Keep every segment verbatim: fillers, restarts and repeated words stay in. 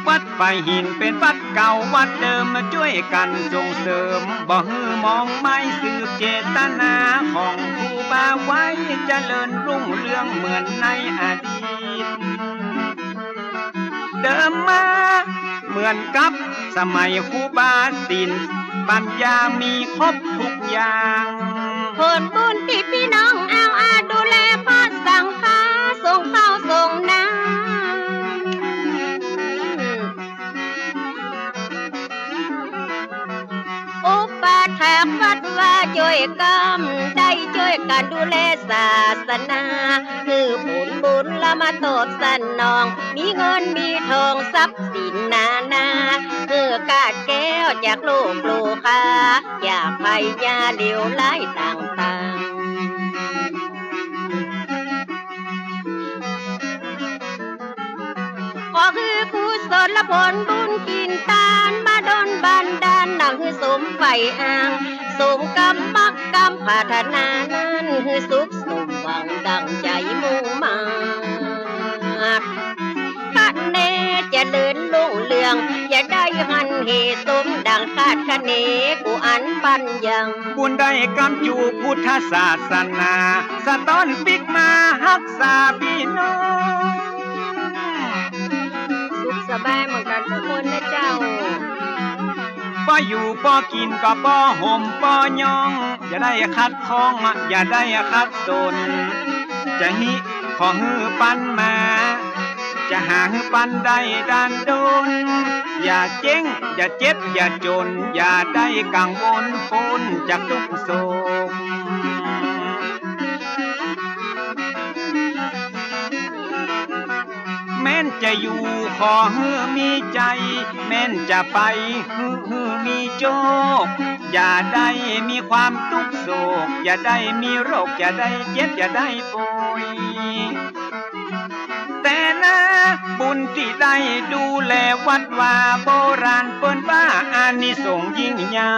วัดฝายหินเป๋นวัดเก่าวัดเดิม จ้วยกั๋นส่งเสริม บ่หื้อหมองมาย สืบเจตนาของครูบาไว้ เจริญรุ่งเรืองเหมือนในอดีต เดิมมาเหมือนกับสมัยครูบา ศีลปัญญามีครบทุกอย่าง ผลบุญตี้ปี้น้องเอาอาดูแลพระสังฆา ส่งข้าวส่งน้ำ อุปถากวัดวาจ้วยกั๋น ได้จ้วยกั๋นดูแลศาสนา หื้อผลบุญละมาตอบสนอง มีเงินมีทองทรัพย์สินนานา หื้อขาดแคล้วจากโรคโรคา ยาภัยยาเลวร้ายต่างๆ ขอหื้อกุศลผลบุญกิ๋นตาน มาดลบันดาล หนังหื้อสมใฝ่อ้าง สมกำมักกำปรารถนานั้น หื้อสุขสมหวังดั่งใจ๋มุ่งมาด คะเนเจริญรุ่งเรือง อย่าได้หันเหสมดั่งคาดคะเน กูอันบัญญัง บุญได้กำจูพุทธศาสนา สะต้อนปิ๊กมาฮักษาปี้น้อง สุขสบายเหมือนกั๋นกู้คนนะเจ้า ป้ออยู่ป้อกิ๋นก็ป้อห่มป้อยอง อย่าได้ขัดข้อง อย่าได้ขัดสน จะฮิขอหื้อปันมา จะหาหื้อปันได้ด้านด้น อย่าเจ๊ง อย่าเจ็บ อย่าจ๋น อย่าได้กังวลป๊นจากตุ๊กข์โศก แม้นจะอยู่ขอหื้อมีใจ๋ แม้นจะไปหื้อ หื้อมีโจค อย่าได้มีความตุ๊กข์โศก อย่าได้มีโรค อย่าได้เจ็บ อย่าได้ป่วย แต่นะบุญตี้ได้ดูแลวัดวาโบราณ เปิ้นว่าอานิสงส์ยิ่งใหญ่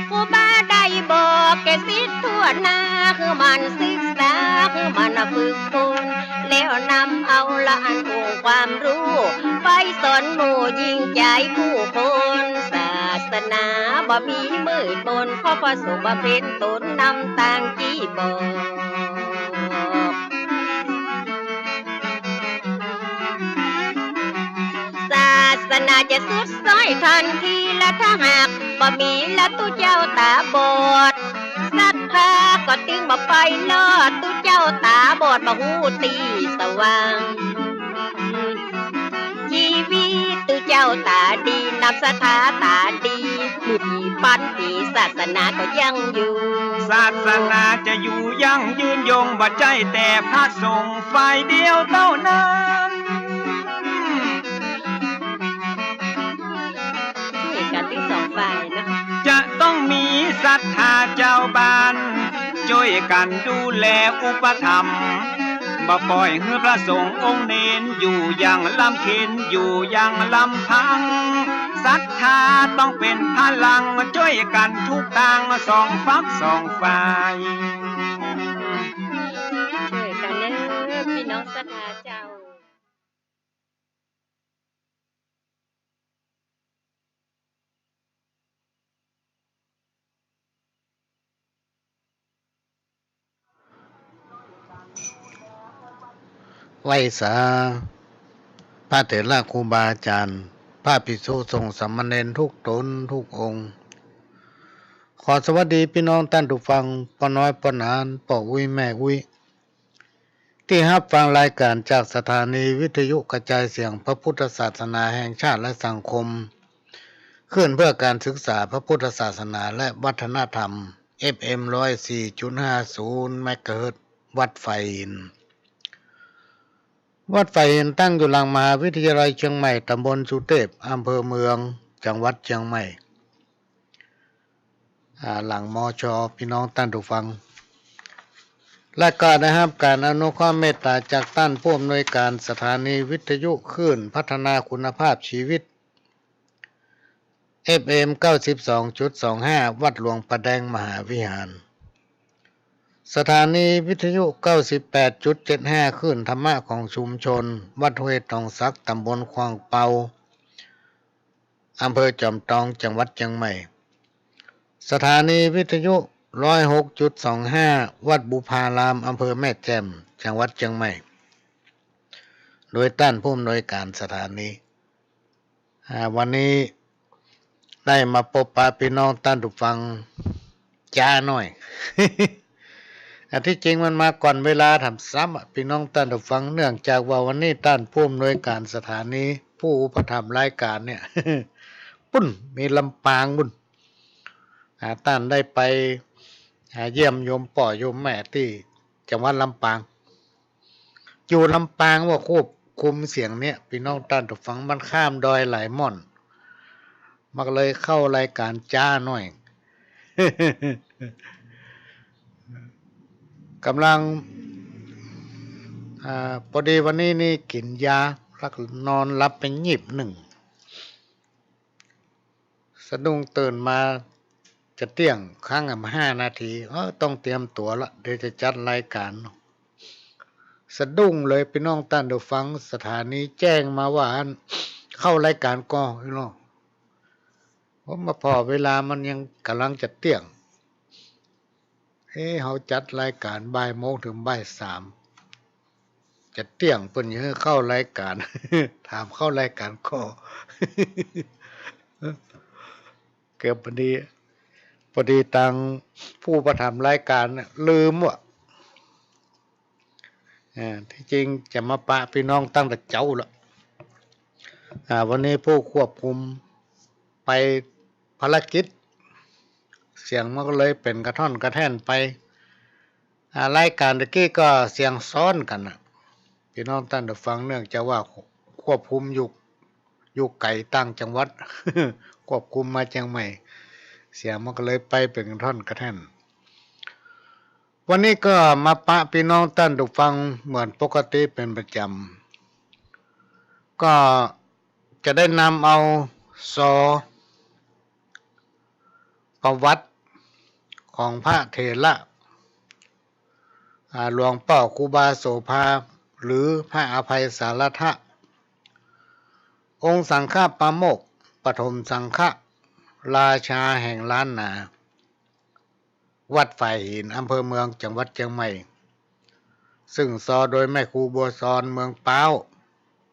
ครูบาได้บอกแก่ศิษย์ทั่วหน้า หื้อหมั่นศึกษา หื้อหมั่นฝึกฝน แล้วนำเอาละอันองค์ความรู้ ไปสอนหมู่ยิ่งใจ๋ผู้คน ศาสนาบ่มีมืดมน เพราะพระสงฆ์บำเพ็ญตนนำตางตี้บอก ศาสนาจะทรุดซ้อยทันทีละถ้าหากบ่มีละตุ๊เจ้าต๋าบอด ศรัทธาก็ตึงบ่ไปรอด ตุ๊เจ้าต๋าบอดบ่ฮู้ตี้สว่าง ชีวิตตุ๊เจ้าต๋าดี นำศรัทธาต๋าดี หื้อตี้ปันตี้ศาสนาก็ยั่งยืน ศาสนาจะอยู่ยั่งยืนยง บ่ใจ้แต่พระสงฆ์ฝ่ายเดียวเต้านั้น ช่วยกั๋นตึงสองฝ่ายนะ จะต้องมีศรัทธาจาวบ้าน จ้วยกั๋นดูแลอุปถัมภ์ บ่ป่อยหื้อพระสงฆ์องค์เณรอยู่อย่างลำเค็ญ อยู่อย่างลำพัง ศรัทธาต้องเป๋นพลัง จ้วยกั๋นทุกตางสองฝักสองฝ่าย ช่วยกั๋นเน่อ ปี้น้องศรัทธาเจ้า ไหว้สา พระเถระครูบาอาจ๋ารย์ พระภิกษุสงฆ์สามเณรทุกต๋นทุกองค์ ขอสวัสดีปี้น้องต้านผู้ฟัง ป้อน้อย ป้อหนาน ป้ออุ๊ย แม่อุ๊ย ตี้ฮับฟังรายก๋านจากสถานีวิทยุกระจายเสียงพระพุทธศาสนาแห่งชาติและสังคม คลื่นเพื่อการศึกษาพระพุทธศาสนาและวัฒนธรรม เอฟเอ็ม ร้อยสี่จุดห้าศูนย์ เมกะเฮิรตซ์ วัดฝายหิน วัดฝายหินตั้งอยู่หลังมหาวิทยาลัยเจียงใหม่ ต๋ำบลสุเตพ อำเภอเมือง จังหวัดเจียงใหม่ อ่า หลัง มช. ปี้น้องต้านผู้ฟัง และก็ได้ฮับก๋านอนุเคราะห์เมตต๋าจากต้านผู้อำนวยก๋านสถานีวิทยุคลื่นพัฒนาคุณภาพชีวิต เอฟเอ็ม เก้าสิบสองจุดสองห้า วัดหลวงป่าแดงมหาวิหาร สถานีวิทยุ เก้าสิบแปดจุดเจ็ดห้า คลื่นธรรมะของชุมชน วัดห้วยตองสัก ต๋ำบลขวางเปา อำเภอจอมตอง จังหวัดเจียงใหม่ สถานีวิทยุ ร้อยหกจุดสองห้า วัดบุพาราม อำเภอแม่แจ่ม จังหวัดเจียงใหม่ โดยต้านผู้อำนวยก๋านสถานี อ่า วันนี้ได้มาปบปะปี้น้องต้านผู้ฟังจ๊าหน้อย อันตี้จริงมันมาก่อนเวลาถามซ้ำอะ ปี้น้องต้านผู้ฟัง เนื่องจากว่าวันนี้ต้านผู้อำนวยก๋านสถานี ผู้อุปถัมภ์รายก๋านเนี่ย ปุ้น มีลำปางปุ้น อ่า ต้านได้ไป อ่า เยี่ยมโยมป้อโยมแม่ตี้จังหวัดลำปาง อยู่ลำปางว่าควบคุมเสียงเนี่ย ปี้น้องต้านผู้ฟัง มันข้ามดอยหลายม่อน มันก็เลยเข้ารายก๋านจ๊าหน้อย ก่ำลัง อ่า ปอดีวันนี้นี่กิ๋นยา แล้วก็นอนหลับไปงีบนึ่ง สะดุ้งตื่นมาจะเตี้ยง ค้างอ่ะห้านาที เออ ต้องเตรียมตั๋วละ เดี๋ยวจะจัดรายก๋าน สะดุ้งเลยปี้น้องต้านผู้ฟัง สถานีแจ้งมาว่าอันเข้ารายก๋านก่อเนาะ ผมมาผ่อเวลามันยังก่ำลังจะเตี้ยง เอ๊ะ เฮาจัดรายก๋านบ่ายโมงเถิงบ่ายสาม จะเตี้ยงเปิ้นยังหื้อเข้ารายก๋าน ถามเข้ารายก๋านก่อ เกือบปอดี ปอดีตางผู้อุปถัมภ์รายก๋านเนี่ยลืมว่ะ อ่า ตี้จริงจะมาปะปี้น้องตั้งแต่เจ๊าละ อ่า วันนี้ผู้ควบคุมไปภารกิจ เสียงมันก็เลยเป๋นกระท่อนกระแท่นไป อ่า รายก๋านตะกี้ก็เสียงซ้อนกั๋นน่ะ ปี้น้องต้านผู้ฟัง เนื่องจากว่าควบคุมอยู่ อยู่ไก๋ต่างจังหวัด ควบคุมมาเจียงใหม่ เสียงมันก็เลยไปเป๋นกระท่อนกระแท่น วันนี้ก็มาปะปี้น้องต้านผู้ฟังเหมือนปกติเป๋นประจ๋ำ ก็จะได้นำเอาซอ ประวัติของพระเถระ อ่า หลวงป้อครูบาโสภา หรือพระอภัยสารัตถะ องค์สังฆปาโมกข์ ปฐมสังฆราชาแห่งล้านนา วัดฝายหิน อำเภอเมือง จังหวัดเจียงใหม่ ซึ่งซอโดยแม่ครูบัวซอน เมืองป๊าว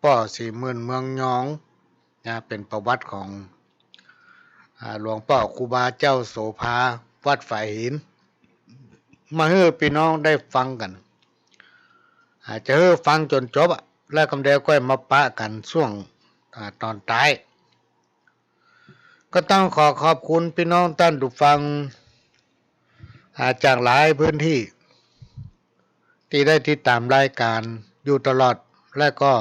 ป้อสี่หมื่น เมืองยอง นะ เป๋นประวัติของ อ่า หลวงป้อครูบาเจ้าโสภา วัดฝายหิน มาหื้อปี้น้องได้ฟังกั๋น อ่า จะหื้อฟังจ๋นจบอะ แล้วกำเดียวก้อยมาปะกั๋นช่วง อ่า ต๋อนต๊าย ก็ต้องขอขอบคุณปี้น้องต้านผู้ฟัง อ่า จากหลายพื้นตี้ ตี้ได้ติดต๋ามรายก๋านอยู่ตลอด และก็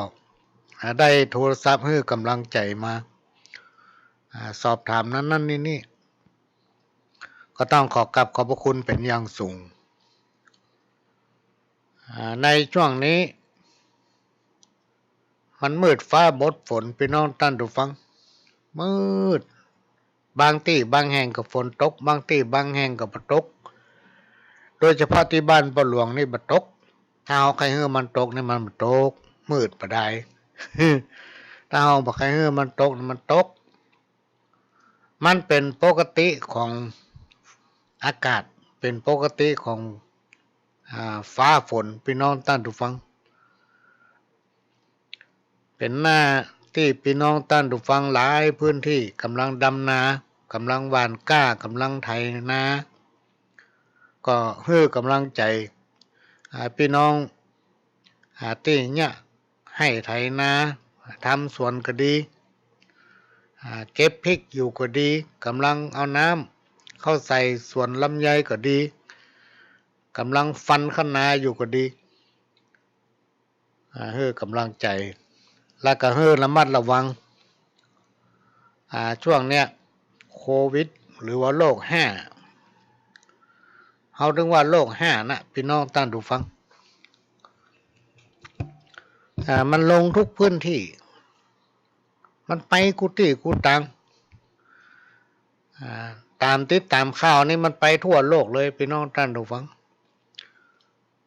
อ่า ได้โทรศัพท์หื้อก๋ำลังใจ๋มา อ่า สอบถามนั้นๆ นี่ๆ ก็ต้องขอกราบขอบพระคุณเป๋นอย่างสูง อ่า ในช่วงนี้ มันมืดฟ้าบดฝน ปี้น้องต้านผู้ฟัง มืด บางตี้บางแห่งก็ฝนตก บางตี้บางแห่งก็บ่ตก โดยเฉพาะตี้บ้านป้อหลวงนี่บ่ตก ถ้าเฮาใค่หื้อมันตกนี่มันบ่ตก มืดปะดาย ถ้าเฮาบ่ใค่หื้อมันตกนี่มันตก มันเป๋นปกติของอากาศ เป๋นปกติของ อ่า ฟ้าฝน ปี้น้องต้านผู้ฟัง เป๋นหน้าตี้ปี้น้องต้านผู้ฟังหลายพื้นตี้ก๋ำลังดำนา ก๋ำลังหว่านกล้า ก๋ำลังไถนา ก็หื้อก๋ำลังใจ๋ อ่า ปี้น้อง อ่า ตี้เยียะไฮ่ไถนา ทำสวนก็ดี อ่า เก็บพริกอยู่ก็ดี ก๋ำลังเอาน้ำเข้าใส่สวนลำไยก็ดี ก๋ำลังฟันคะน้าอยู่ก็ดี เอ อ่า หื้อก๋ำลังใจ๋ แล้วก็หื้อระมัดระวัง อ่า ช่วงเนี้ย โควิด หรือว่าโรคแฮ่ เฮาเถิงว่าโรคแฮ่นะ ปี้น้องต้านผู้ฟัง อ่า มันลงกู้พื้นตี้ มันไปกู้ตี้กู้ตาง อ่า ต๋ามติดต๋ามข่าวนี่มันไปทั่วโลกเลย ปี้น้องต้านผู้ฟัง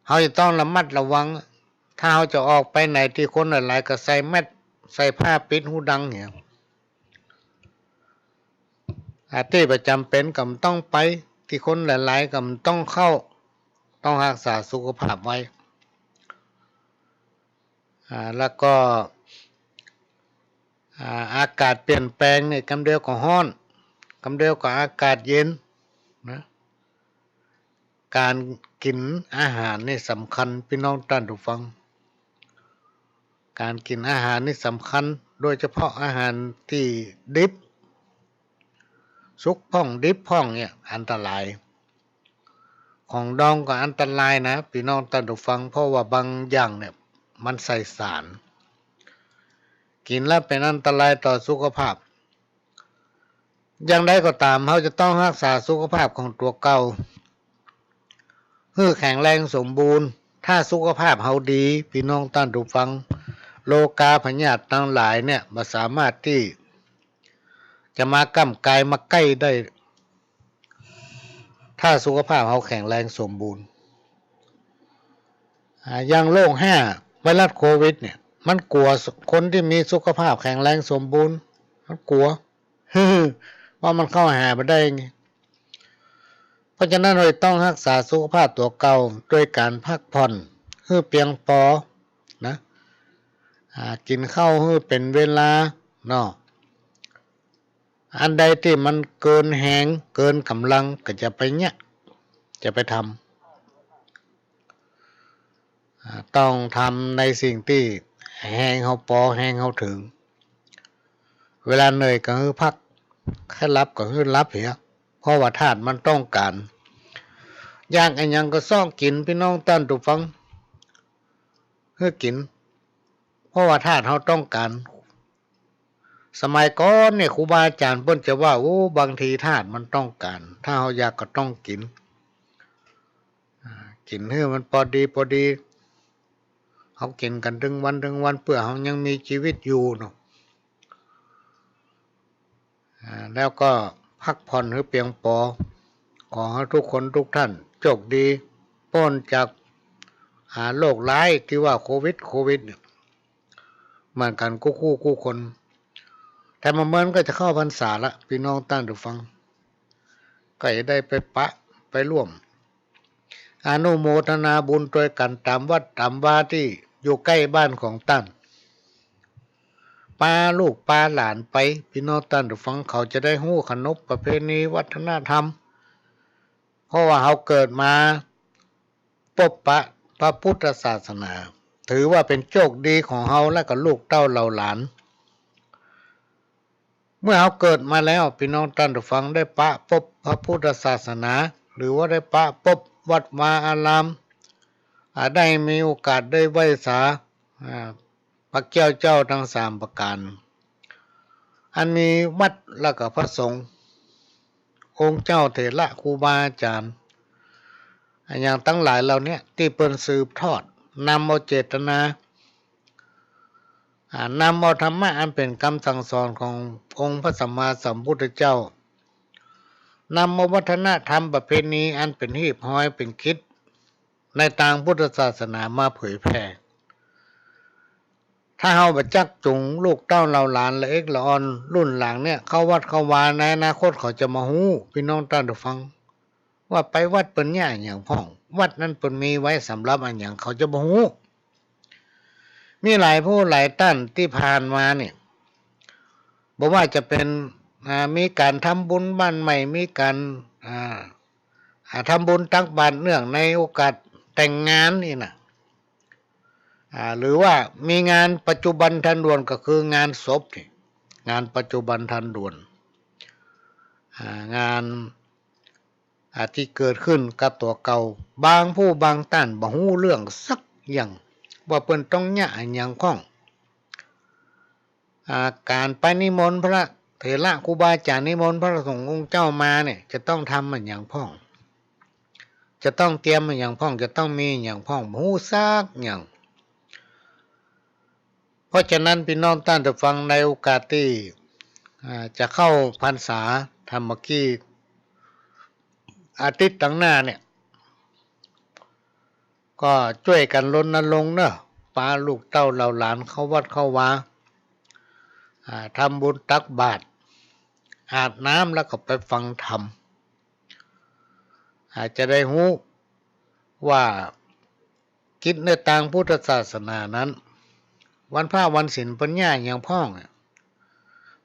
เฮาจะต้องระมัดระวัง ถ้าเฮาจะออกไปไหนตี้คนหลายๆ ก็ใส่แมสก์ ใส่ผ้าปิดหูดังเนี่ย อ่า ตี้บ่จ๋ำเป๋นก็บ่ต้องไป ตี้คนหลายๆ ก็บ่ต้องเข้า ต้องฮักษาสุขภาพไว้ อ่า แล้วก็ อ่า อากาศเปลี่ยนแปลงนี่ กำเดียวก็ฮ้อน กำเดียวก็อากาศเย็นนะ ก๋านกิ๋นอาหารนี่สำคัญ ปี้น้องต้านผู้ฟัง ก๋านกิ๋นอาหารนี่สำคัญ โดยเฉพาะอาหารตี้ดิบ สุกพ่องดิบพ่องเนี่ยอันตราย ของดองก็อันตรายนะ ปี้น้องต้านผู้ฟัง เพราะว่าบางอย่างเนี่ยมันใส่สาร กิ๋นแล้วเป๋นอันตรายต่อสุขภาพ อย่างใดก็ต๋าม เฮาจะต้องฮักษาสุขภาพของตั๋วเก่า หื้อแข็งแรงสมบูรณ์ ถ้าสุขภาพเฮาดี ปี้น้องต้านผู้ฟัง โรคาพยาธิตังหลายเนี่ยบ่สามารถตี้จะมาก้ำก๋ายมาใก้ได้ ถ้าสุขภาพเฮาแข็งแรงสมบูรณ์ อ่า อย่างโรคแฮ่ ไวรัสโควิดเนี่ย มันกั๋วคนตี้มีสุขภาพแข็งแรงสมบูรณ์ มันกั๋ว ว่ามันเข้าหาบ่ได้ไง เพราะฉะนั้นเฮาต้องฮักษาสุขภาพตั๋วเก่าโดยก๋านพักผ่อนหื้อเปียงปอนะ อ่า กิ๋นข้าวหื้อเป๋นเวลาเนาะ อันใดตี้มันเกินแฮง เกินก๋ำลัง ก็จะไปเยียะ จะไปทำ อ่า ต้องทำในสิ่งตี้แฮงเฮาปอ แฮงเฮาเถิง เวลาเหนื่อยก็หื้อพัก ใค่หลับก็หื้อหลับเหีย เพราะว่าธาตุมันต้องก๋าน อยากอะหยังก็เซาะกิ๋น ปี้น้องต้านผู้ฟัง หื้อกิ๋น เพราะว่าธาตุเฮาต้องก๋าน สมัยก่อนเนี่ย ครูบาอาจ๋ารย์เปิ้นจะว่า โอ้ บางทีธาตุมันต้องก๋าน ถ้าเฮาอยากก็ต้องกิ๋น อ่า กิ๋นหื้อมันปอดีปอดี เฮากิ๋นกั๋นตึงวันตึงวัน เปื้อเฮายังมีจีวิตอยู่เนาะ อ่า แล้วก็พักผ่อนหื้อเปียงปอ ขอหื้อทุกคนทุกท่านโชคดี ป๊นจาก อ่า โรคร้ายตี้ว่าโควิด โควิดเนี่ย เหมือนกั๋นกู้คู่กู้คน แต่มาเมินก็จะเข้าพรรษาละ ปี้น้องต้านผู้ฟัง ก็จะได้ไปปะ ไปร่วม อนุโมทนาบุญตวยกั๋นต๋ามวัดต๋ามวาตี้อยู่ใก้บ้านของต้าน ปาลูกปาหลานไป ปี้น้องต้านผู้ฟัง เขาจะได้ฮู้ขนบประเพณีวัฒนธรรม เพราะว่าเฮาเกิดมา ปบปะพระพุทธศาสนา ถือว่าเป๋นโชคดีของเฮาและก็ลูกเต้าเหล่าหลาน เมื่อเฮาเกิดมาแล้ว ปี้น้องต้านผู้ฟัง ได้ปะปบพระพุทธศาสนา หรือว่าได้ปะปบวัดวาอาราม อ่า ได้มีโอกาสได้ไหว้สา อ่า พระแก้วเจ้าตังสามประก๋าน อันมีวัดและก็พระสงฆ์ องค์เจ้าเถระครูบาอาจ๋ารย์ อะหยังตังหลายเหล่าเนี้ย ตี้เปิ้นสืบทอด นำเอาเจตนา อ่า นำเอาธรรมะอันเป๋นกำสั่งสอนขององค์พระสัมมาสัมพุทธเจ้า นำเอาวัฒนธรรมประเพณีอันเป๋นหีบห้อยเป๋นกิจ ในตางพุทธศาสนามาเผยแผ่ ถ้าเฮาบ่จักจูงลูกเต้าเหล่าหลานละเอกละอ่อนรุ่นหลังเนี่ย เข้าวัดเข้าวา ในอนาคตเขาจะบ่ฮู้ ปี้น้องต้านผู้ฟัง ว่าไปวัดเปิ้นเยียะอะหยังพ่อง วัดนั้นเปิ้นมีไว้สำหรับอะหยัง เขาจะบ่ฮู้ มีหลายผู้หลายต้านตี้ผ่านมาเนี่ย บ่ว่าจะเป๋น อ่า มีก๋านทำบุญบ้านใหม่ มีก๋าน อ่า อ่า ทำบุญตักบาตรเนื่องในโอกาสแต่งงานนี่นะ อ่า หรือว่ามีงานปัจจุบันทันด่วน ก็คืองานศพนี่ งานปัจจุบันทันด่วน อ่า งาน อ่า ตี้เกิดขึ้นกับตั๋วเก่า บางผู้บางต้านบ่ฮู้เรื่องสักอย่าง ว่าเปิ้นต้องเยียะอะหยังพ่อง อ่า ก๋านไปนิมนต์พระเถระครูบาอาจ๋ารย์ นิมนต์พระสงฆ์องค์เจ้ามาเนี่ย จะต้องทำอะหยังพ่อง จะต้องเตรียมอะหยังพ่อง จะต้องมีอะหยังพ่อง บ่ฮู้สักอย่าง เพราะฉะนั้น ปี้น้องต้านผู้ฟัง ในโอกาสตี้ อ่า จะเข้าพรรษา ธรรมกิจ อาทิตย์ตังหน้าเนี่ย ก็จ้วยกั๋นรณรงค์เนาะ ปาลูกเต้าเหล่าหลานเข้าวัดเข้าวา อ่า ทำบุญตักบาตร อาบน้ำแล้วก็ไปฟังธรรม อาจจะได้ฮู้ว่า กิจในตางพุทธศาสนานั้น วันพระวันศีลเปิ้นเยียะอะหยังพ่องอะ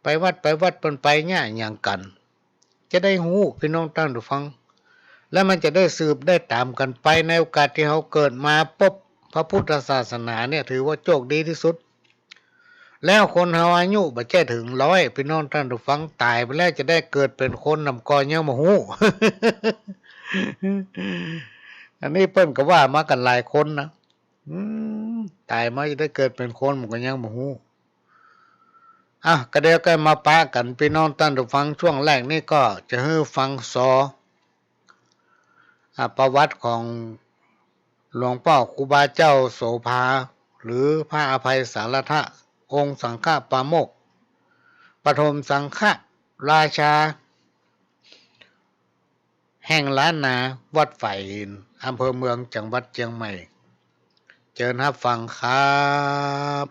ไปวัดไปวัดเปิ้นไปเยียะอะหยังกั๋น จะได้ฮู้ปี้น้องต้านผู้ฟัง แล้วมันจะได้สืบได้ต๋ามกั๋นไป ในโอกาสตี้เฮาเกิดมาปบพระพุทธศาสนาเนี่ย ถือว่าโชคดีตี้สุด แล้วคนเฮาอายุบ่ใจ้เถิงร้อย ปี้น้องต้านผู้ฟัง ต๋ายไปแล้วจะได้เกิดเป๋นคนนำก่อยังบ่ฮู้ อันนี้เปิ้นก็ว่ามากั๋นหลายคนนะ อืม ต๋ายมาจะได้เกิดเป๋นคนมันก็ยังบ่ฮู้ อ่ะ ก็เดี๋ยวก็มาปะกั๋นปี้น้องต้านผู้ฟัง ช่วงแรกนี้ก็จะหื้อฟังซอ อ่ะ ประวัติของหลวงป้อครูบาเจ้าโสภา หรือพระอภัยสารถะ องค์สังฆปาโมกข์ ปฐมสังฆราชา แห่งล้านนา วัดฝายหิน อำเภอเมือง จังหวัดเจียงใหม่ เจิญฮับฟังครับ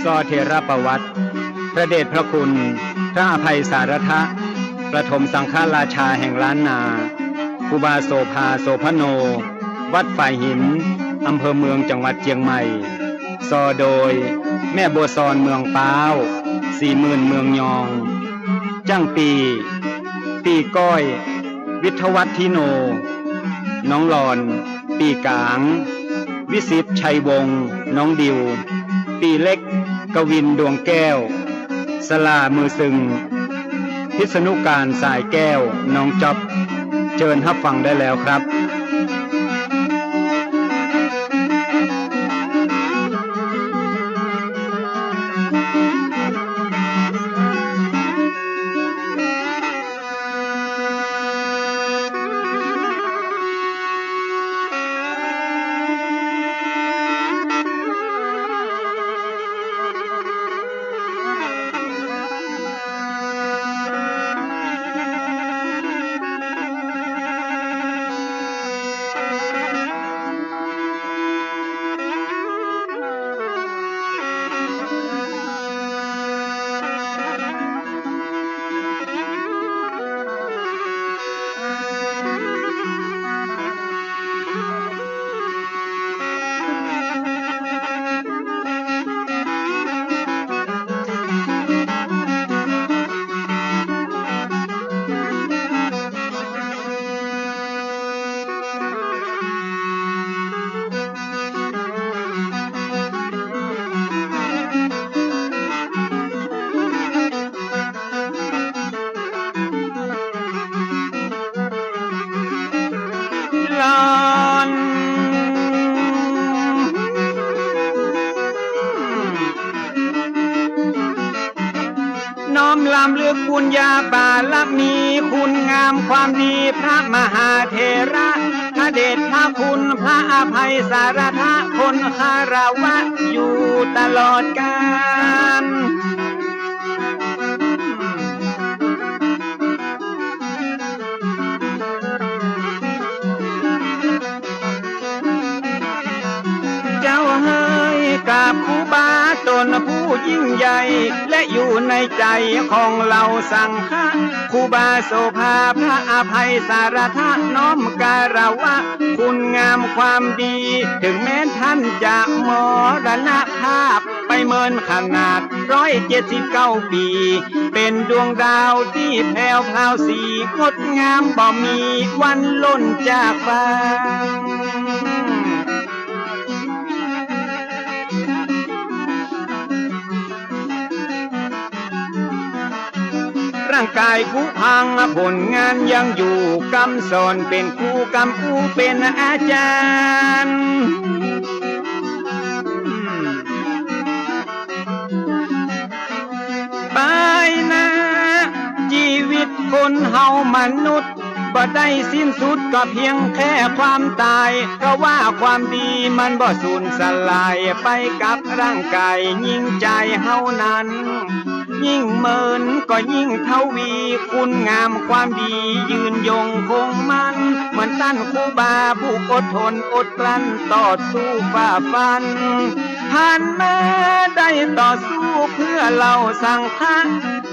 ซอเถรประวัติ พระเดชพระคุณ พระอภัยสารถะ ปฐมสังฆราชาแห่งล้านนา ครูบาโสภา โสภโน วัดฝายหิน อำเภอเมือง จังหวัดเจียงใหม่ ซอโดย แม่บัวซอน เมืองป๊าว ศรีหมื่น เมืองยอง จ้างปี้ ปี้ก้อย วิทยวัฒน์ ทิโน น้องหลอน ปี้ก๋าง วิสิทธิ์ ชัยวงศ์ น้องดิว ปี้เล็ก กวิน ดวงแก้ว สลา มือตึง พิษณุการ สายแก้ว น้องจ๊อบ เจิญฮับฟังได้แล้วครับ น้อมรำลึกบุญญาบารมี คุณงามความดีพระมหาเถระ พระเดชพระคุณพระอภัยสารถะ คนคารวะอยู่ตลอดกาล เจ้าเฮยกราบครูบาต๋นผู้ยิ่งใหญ่ และอยู่ในใจ๋ของเฮาสังฆะ ครูบาโสภาพระอภัยสารถะ น้อมคารวะคุณงามความดี เถิงแม้นต้านจะมรณภาพ ไปเมินขนาดร้อยเจ็ดสิบเก้าปี๋ เป๋นดวงดาวตี้แผวพราวสีงดงามบ่มีวันล่นจากฟาง ก๋ายผุพัง ผลงานยังอยู่ กำสอนเป๋นครู กำอู้เป๋นอาจ๋ารย์ ไปหน้า จีวิตคนเฮามนุษย์ บ่ได้สิ้นสุด ก็เพียงแค่ความต๋าย เพราะว่าความดีมันบ่สูญสลายไปกับร่างก๋าย ยิ่งใจ๋เฮานั้น ยิ่งเมินก็ยิ่งทวี คุณงามความดียืนยงคงมั่น เหมือนต้านครูบาผู้อดทนอดกลั้นต่อสู้ฝ่าฟัน ผ่านมาได้ต่อสู้เพื่อเหล่าสังฆะ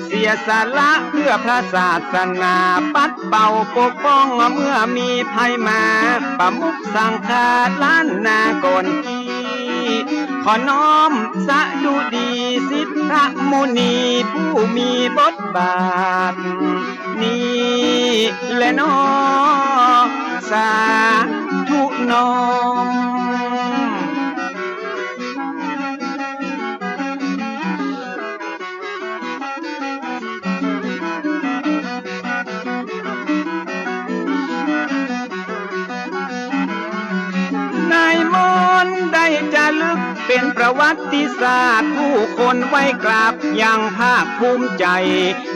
เสียสละเพื่อพระศาสนา ปัดเป่าปกป้องเมื่อมีภัยมา ประมุขสังฆะล้านนาก่อนกี้ ขอน้อมสดุดีสิทธมุนีผู้มีบทบาท นี้แลน้อ สาธุน้อม นายมนได้จารึกเป๋นประวัติศาสตร์ ผู้คนไหว้กราบอย่างภาคภูมิใจ๋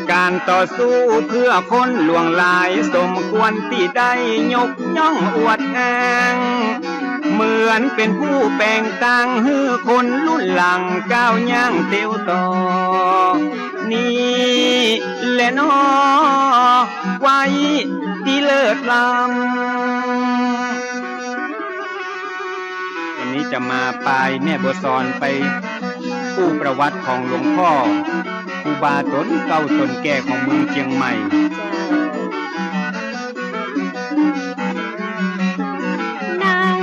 ก๋านต่อสู้เพื่อคนหลวงหลาย สมควรตี้ได้ยกย่องอวดอ้าง เหมือนเป๋นผู้แป๋งตางหื้อคนรุ่นหลังก้าวย่างเตียวต่อ นี้แลน้อ ไว้ตี้เลิศล้ำ วันนี้จะมาปายแม่บัวซอนไปอู้ประวัติของหลวงพ่อครูบาต๋นเก่าต๋นแก่ของเมืองเจียงใหม่ เจ้า นาง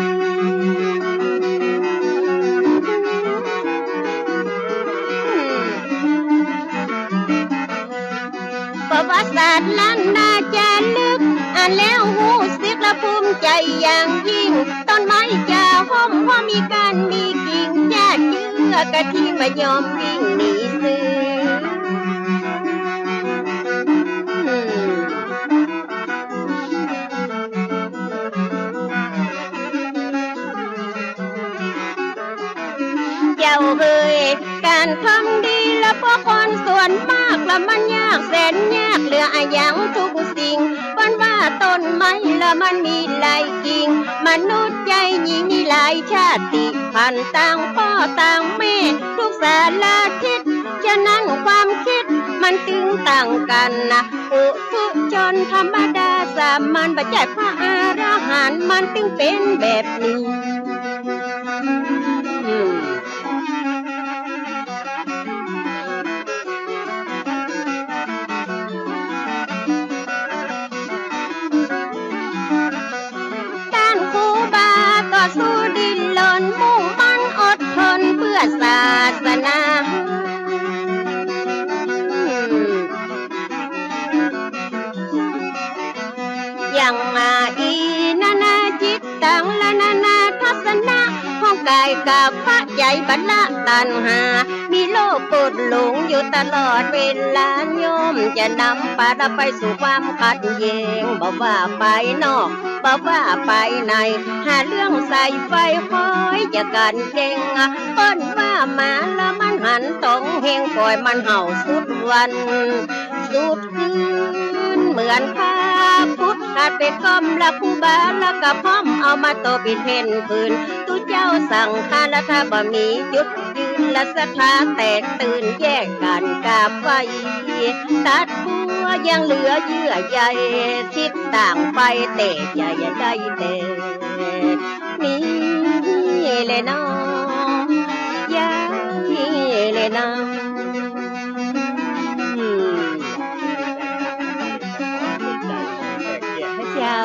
ประวัติศาสตร์ล้านนาจ๋าลึก อ่านแล้วฮู้สึกละภูมิใจ๋อย่างยิ่ง ต้นไม้จ๋าฮ่มเพราะมีก้านมีกิ่ง จ้าเจื้อกะทิ่งบ่ยอมวิ่งหนีเสือ เจ้าเอ๋ย ก๋านทำดีละเพราะคนส่วนมากละมันยากแสนยากเหลืออะหยังทุกสิ่ง เปิ้นว่าต้นไม้ละมันมีหลายกิ่ง มนุษย์ใจ๋นี้มีหลายชาติพันธุ์ ต่างป้อต่างแม่ทุกสารทิศ ฉะนั้นความคิดมันตึงต่างกั๋นนะ ปุถุชนธรรมดาสามัญ บ่ใจ้พระอรหันต์ มันตึงเป๋นแบบนี้ อืม ต้านครูบาต่อสู้ดิ้นรน มุ่งมั่นอดทนเพื่อศาสนา อย่างมาอีนานาจิตตัง ละนานาทัศนะ ของก๋ายกับพระใจ๋ บ่ละตัณหา มีโลภโกรธหลงอยู่ตลอดเวลา ย่อมจะนำปาละไปสู่ความขัดแย้ง บ่ว่าไปนอก บ่ว่าไปใน หาเรื่องใส่ไฟคอยจะกั๋นแก่ง เปิ้นว่าหมาละมันหันต๋องแฮง ป่อยมันเห่าสุดวันสุดคืน เหมือนพระพุทธเป๋นก้อมละครูบาละกะพร้อมเอามาต่อเป๋นแผ่นผืน ตุ๊เจ้าสังฆะละถ้าบ่มีจุดยืนละศรัทธาแตกตื่น แยกกั๋นกราบไหว้ ตัดบั้วยังเหลือเยื่อใย ทิศต่างไปแต่จะอย่าได้แต่ นี้แลน้อ อย่างนี้แลน้อ อืม เจ้า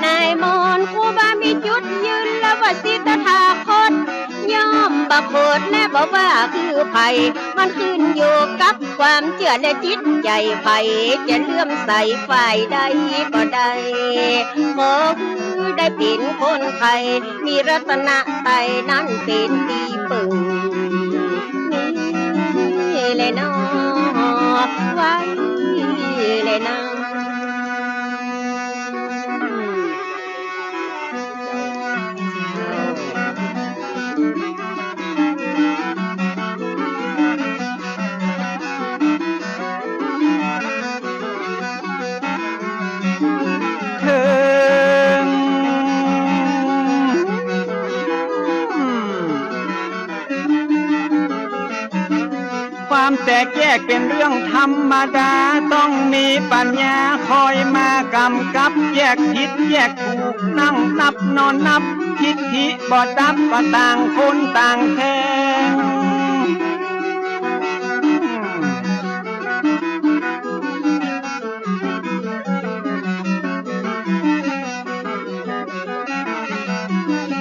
นายมนครูบามีจุดยืนละว่าสิตถาคต ย่อมบ่โขดและบ่ว่าคือใผ มันขึ้นอยู่กับความเจื้อและจิตใจ๋ใผ จะเลื่อมใสฝ่ายใดก็ได้ ขอหื้อ ได้เป๋นคนไทย มีรัตนไตรัยนั้นเป๋นตี้เปิ่ง นี่แหละเนาะ ไว้แหละนะ เถิง ความแตกแยกเป๋นเรื่องธรรมดา ต้องมีปัญญาคอยมากำกับ แยกผิดแยกถูก นั่งนับนอนนับ ทิฐิบ่ดับก็ต่างคนต่างแทง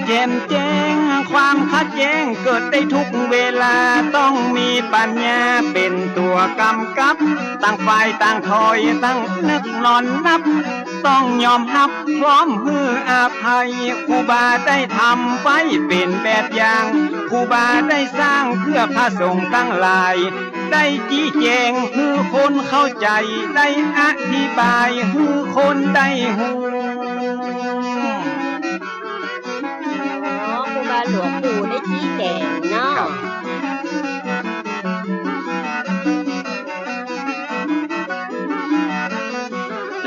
แจ่มแจ้งความขัดแย้งเกิดได้ทุกเวลา ต้องมีปัญญาเป๋นตั๋วกำกับ ต่างฝ่ายต่างถอย ตั้งนึกนอนนับ ต้องยอมฮับพร้อมหื้ออภัย ครูบาได้ทำไว้เป๋นแบบอย่าง ครูบาได้สร้างเพื่อพระสงฆ์ตังหลาย ได้ชี้แจงหื้อคนเข้าใจ๋ ได้อธิบายหื้อคนได้ฮู้ อ๋อ ครูบาหลวงปู่ได้ชี้แจงเนาะ ครับ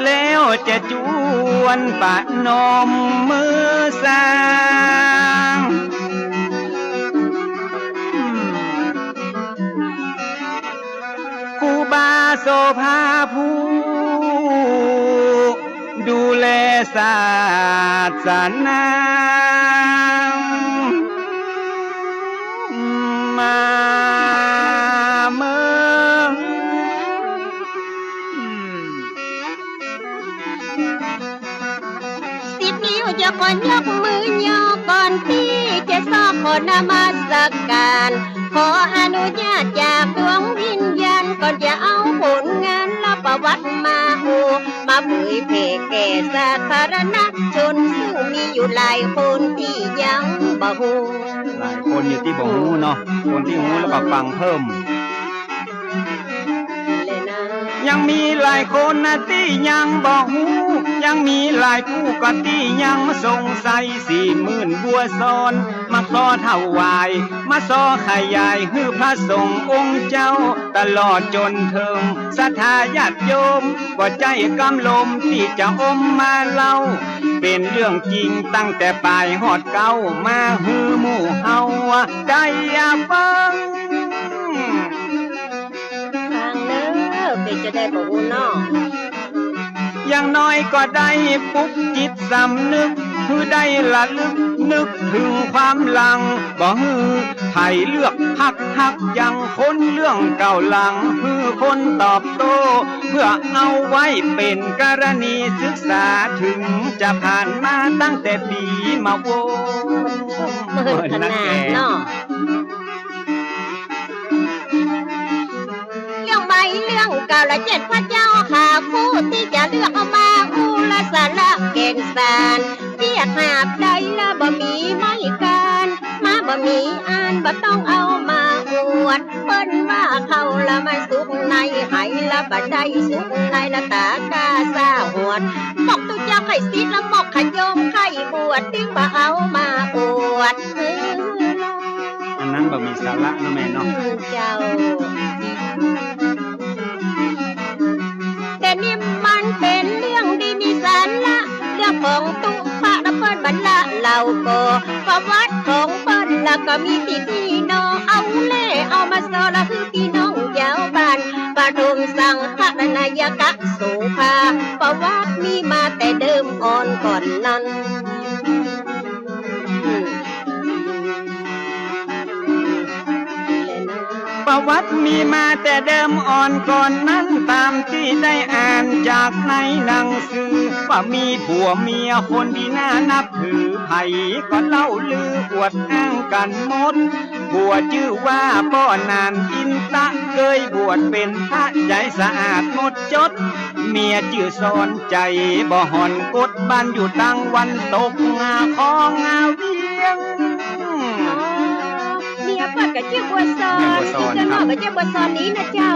แล้วจะจวนประนมมือสร้าง ครูบาโสภาผู้ดูแลศาสนา มาเมือง สิบนิ้วจะขอยกมือย่อก่อนตี้จะซอกขอนมัสการ ขออนุญาตจากดวงวิญญาณ ก่อนจะเอาผลงานและประวัติมาอู้ มาเผยแผ่แก่สาธารณชน ซึ่งมีอยู่หลายคนตี้ยังบ่ฮู้ หลายคนอยู่ตี้บ่ฮู้เนาะ คนตี้ฮู้แล้วก็ฟังเพิ่ม ยังมีหลายคนนะตี้ยังบ่ฮู้ ยังมีหลายผู้ก็ตี้ยังสงสัย สี่หมื่นบัวซ้อน มาซ้อถวาย มาซ้อขยายหื้อพระสงฆ์องค์เจ้า ตลอดจ๋นเถิงศรัทธาญาติโยม บ่ใจ้กำลมตี้จะอมมาเล่า เป๋นเรื่องจริงตั้งแต่ป๋ายฮอดเก๊า มาหื้อหมู่เฮาได้ฟัง ฟังเน่อ เป๋นจะได้บ่ฮู้เนาะ อย่างน้อยก็ได้ปลุกจิตสำนึก หื้อได้ระลึกนึกเถิงความหลัง บ่หื้อใผเลือกพรรคฮักยังคนเรื่องเก่าหลัง หื้อคนตอบโต้ เพื่อเอาไว้เป๋นกรณีศึกษา เถิงจะผ่านมาตั้งแต่ปี๋มาโว้ เมินขนาดเนาะ เรื่องใหม่เรื่องเก่าละเจ็ด พระเจ้าข้าผู้ตี้จะเลือกเอามาอู้ละสาระแก่นสาร เปียกหาบใดละบ่มีไม้กาน มาบ่มีอันบ่ต้องเอามาอวด เปิ้นว่าเข้าละมันสุกในไหละบ่ได้สุกในละต๋ากาสาหวด หมอกตุ๊เจ้าไข่ติ๊กละหมอกขะโยมไข่บวช ติ๊กบ่เอามาอวด อันนั้นบ่มีสาระเนาะแม่เนาะ อืม เจ้า แต่นี่มันเป๋นเรื่องดีมีสาระ เรื่องของตุ๊พระนะเปิ้นบรรละเล่าก็ ประวัติของเปิ้นละก็มีตี้พี่น้อง เอาแล่เอามาซ้อละหื้อพี่น้องยาวบ้าน ปฐมสังฆนายกะโสภา ประวัติมีมาแต่เดิมอ่อนก่อนนั้น ประวัติมีมาแต่เดิมอ่อนก่อนนั้น ต๋ามตี้ได้อ่านจากในหนังสือ ว่ามีผัวเมียคนดีน่านับถือ ใผก็เล่าลืออวดอ้างกั๋นหมด ผัวจื้อว่าป้อหนานอินตะ เกยบวชเป๋นพระใจ๋สะอาดหมดจด เมียจื้อสอนใจ๋บ่ห่อนกฎ บ้านอยู่ตางวันตก งาคองาเวียง อ๋อ เมียป้อก็จื้อบัวสอน เมียบัวสอน อีกเจ้า ครับ น้องก็จื้อบัวสอนนี้นะเจ้า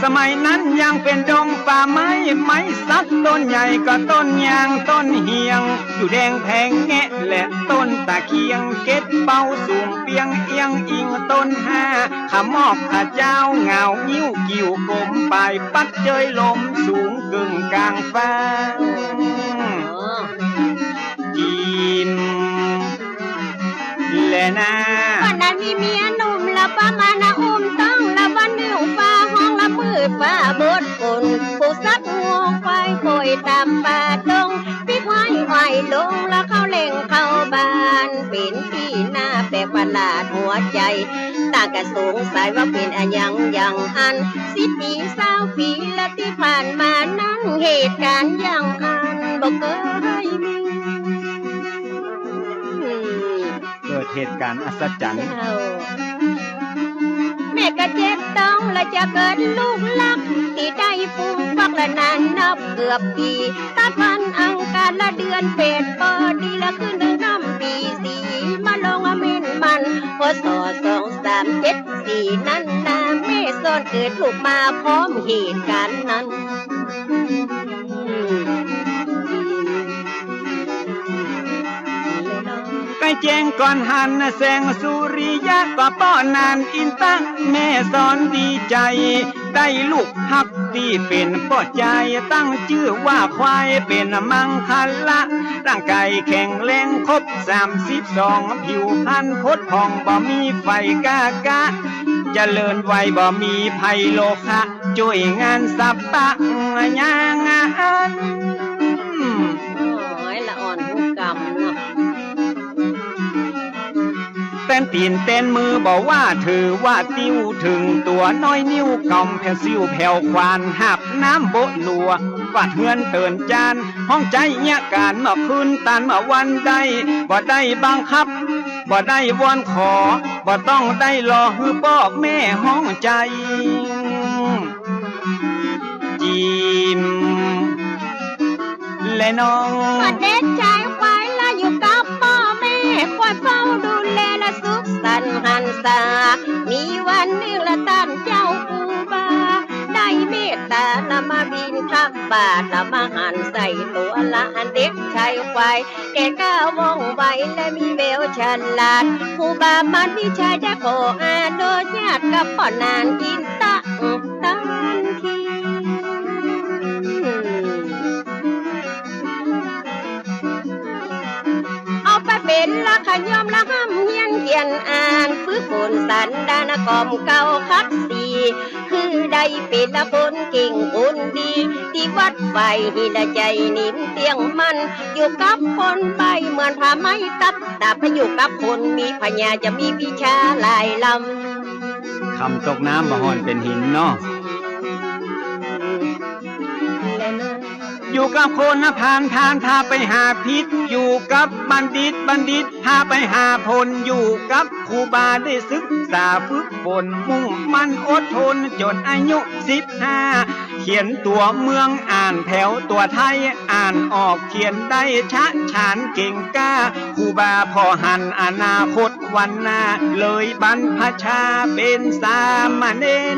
สมัยนั้นยังเป๋นดงป่าไม้ ไม้สักต้นใหญ่ก็ต้นยางต้นเฮียง อยู่แดงแผงแงะและต้นตะเคียง เก็ดเป้าสูงเปียงเอียงอิงต้นห้า ขะมอกขะเจ๊าเหงางิ้วกิ่วกลม ปายปั๊ดเจยลมสูงเกิ่งก๋างฟ้า อ๋อ จิม แลนา วันนั้นมีเมียหนุ่มละประมาณนะอุ้มต้องละวันหนึ่งฟ้าฮ้องละมืดฟ้าบดฝน ผู้สักงวงควายโผยตามป่าดง ปิ๊กไว้ไหวลงละเข้าเล่งเข้าบ้าน เป๋นตี้น่าแปลกประหลาดหัวใจ๋ ต่างก็สงสัยว่าเป๋นอะหยังอย่างอั้น สิบปีซาวปีและตี้ผ่านมานั้น เหตุก๋ารณ์อย่างอั้นบ่เกยมี เกิดเหตุก๋ารณ์อัศจรรย์ เจ้า แม่ก็เจ็บต้องและจะเกิดลูกหลัก ตี้ได้ฟูมฟักและนานนับเกือบปี ตัดวันอังคารและเดือนแปดปอดี และขึ้นเดือนน้ำปีสี่ มาลงเม้นมัน พ.ศ. สองสามเจ็ดสี่ นั้นนา แม่สอนเกิดลูกมาพร้อมเหตุก๋ารณ์นั้น ใก้แจ้งก่อนหันแสงสุริยะ ก็ป้อหนานอินตะ แม่สอนดีใจ๋ ได้ลูกฮักตี้เป๋นป้อจาย ตั้งจื้อว่าควาย เป๋นมังคละ ร่างก๋ายแข็งแรงครบสามสิบสอง ผิวพรรณผดผ่องบ่มีไฝก้ากะ เจริญวัยบ่มีภัยโรคะ จ้วยงานสัพพะอย่างอั้น โอ้ย ละอ่อนฮู้กำเนาะ แตนตี๋นแตนมือบ่ว่าถือว่าติ้ว เถิงตั๋วน้อยนิ้วกำแผ่วซิ่วแผ่วขวาน หาบน้ำโบะหลัว กวาดเฮือนเตินจาน ฮ้องใจ๊เยียะก๋านเมื่อคืนตานเมื่อวันได้ บ่ได้บังคับ บ่ได้วอนขอ บ่ต้องได้รอหื้อป้อแม่ฮ้องใจ๋ จิม และน้อง ก็เด็กชายควายละอยู่กับป้อแม่ คอยเฝ้าดูแลและสุขสันต์หันษา มีวันนึ่งละต้านเจ้าครูบา ได้เมตตาละมาบิณฑบาต ละมาหันใส่ตั๋วละอันเด็กชายควาย แก่กล้าว่องไวและมีแววฉลาด ครูบามันวิชาจะขออนุญาตกับป้อหนานอินตะตันที เอาไปเป๋นละขย่อมละฮ่ำเฮียนเขียนอ่าน ฝึกฝนสันดานกล่อมเกล้าขัดสี คือได้เป๋นละคนเก่งคนดี ตี้วัดไฝหินละใจ๋นิ่มเตี้ยงมั่น อยู่กับคนใบ้เหมือนผ้าไหมตัดดาบ ไปอยู่กับคนมีผญาจะมีวิชาหลายลำ คำตกน้ำบ่ห่อนเป๋นหินเนาะ อยู่กับคนนะพาล พาลพาไปหาพิษ อยู่กับบัณฑิต บัณฑิตพาไปหาผล อยู่กับครูบาได้ศึกษาฝึกฝน มุ่งมั่นอดทนจ๋นอายุสิบห้า เขียนตั๋วเมือง อ่านแผวตั๋วไทย อ่านออกเขียนได้ชะฉานเก่งกล้า ครูบาผ่อหันอนาคตวันหน้า เลยบรรพชาเป๋นสามเณร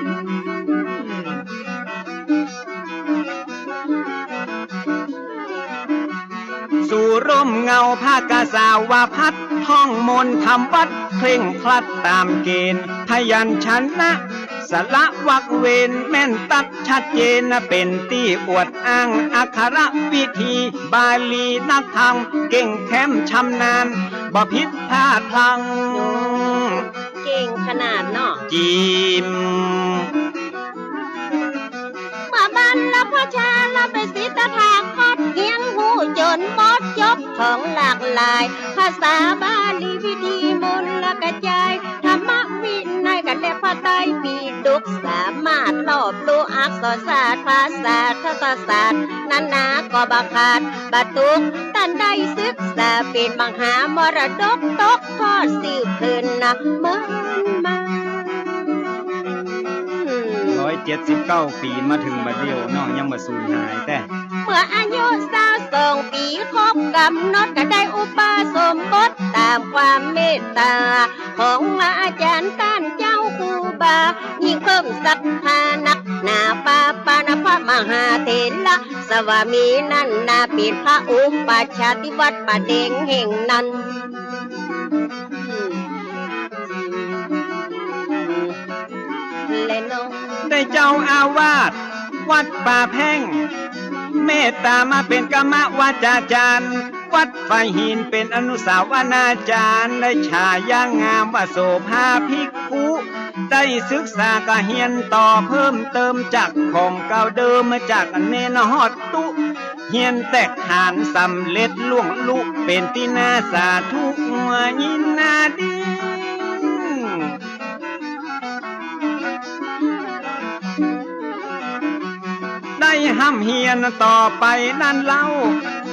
สู่ร่มเงาพระกาสาวพัสตร์ ท่องมนต์ทำวัตรเคร่งครัดต๋ามเกณฑ์ พยัญชนะ สระวรรคเว้นแม่นตั๊ดชัดเจน เป๋นตี้อวดอ้างอักขระวิธี บาลีนักธรรมเก่งแคมชำนาญ บ่ผิดพลาดพลั้ง เก่งขนาดเนาะ จิม เมื่อบรรพชาละเป๋นศิษย์ตถาคต เฮียนฮู้จ๋นหมดจบของหลากหลาย ภาษาบาลีวิธีมนต์ละกระจาย ธรรมวินัยก็แลพระไตรปิฎก สามารถรอบรู้อักษ ศาสตร์ ภาษา ทัศศาสตร์ นานาก็บ่ขาดบ่ตก ต้านได้ศึกษาเป๋นมหามรดกตกทอดสืบเถินนะเมินมา ร้อยเจ็ดสิบเก้าปี๋มาเถิงบัดเดี่ยวเนาะ ยังบ่สูญหายแต๊ เมื่ออายุซาวสองปี๋ ครบก๋ำหนดก็ได้อุปสมบทต๋ามความเมตต๋าของอาจ๋ารย์ต้านเจ้าครูบา ยิ่งเพิ่มศรัทธานักหนาปาปานะ พระมหาเถระสวามีนั้นนาเป๋นพระอุปัชฌาย์ตี้วัดป่าแดงแห่งนั้น และน้อง ได้เจ้าอาวาสวัดป่าแพ่ง เมตต๋ามาเป๋นกรรมวาจาจ๋ารย์ วัดฝายหินเป๋นอนุสาวนาจ๋ารย์ ได้ฉายางามว่าโสภาภิกขุ ได้ศึกษาก็เฮียนต่อเพิ่มเติมจากของเก่าเดิม มาจากเณรฮอดตุ๊ เฮียนแตกฐานสำเร็จล่วงลุ เป๋นตี้น่าสาธุยินดี ได้ฮ่ำเฮียนต่อไปนั้นเล่า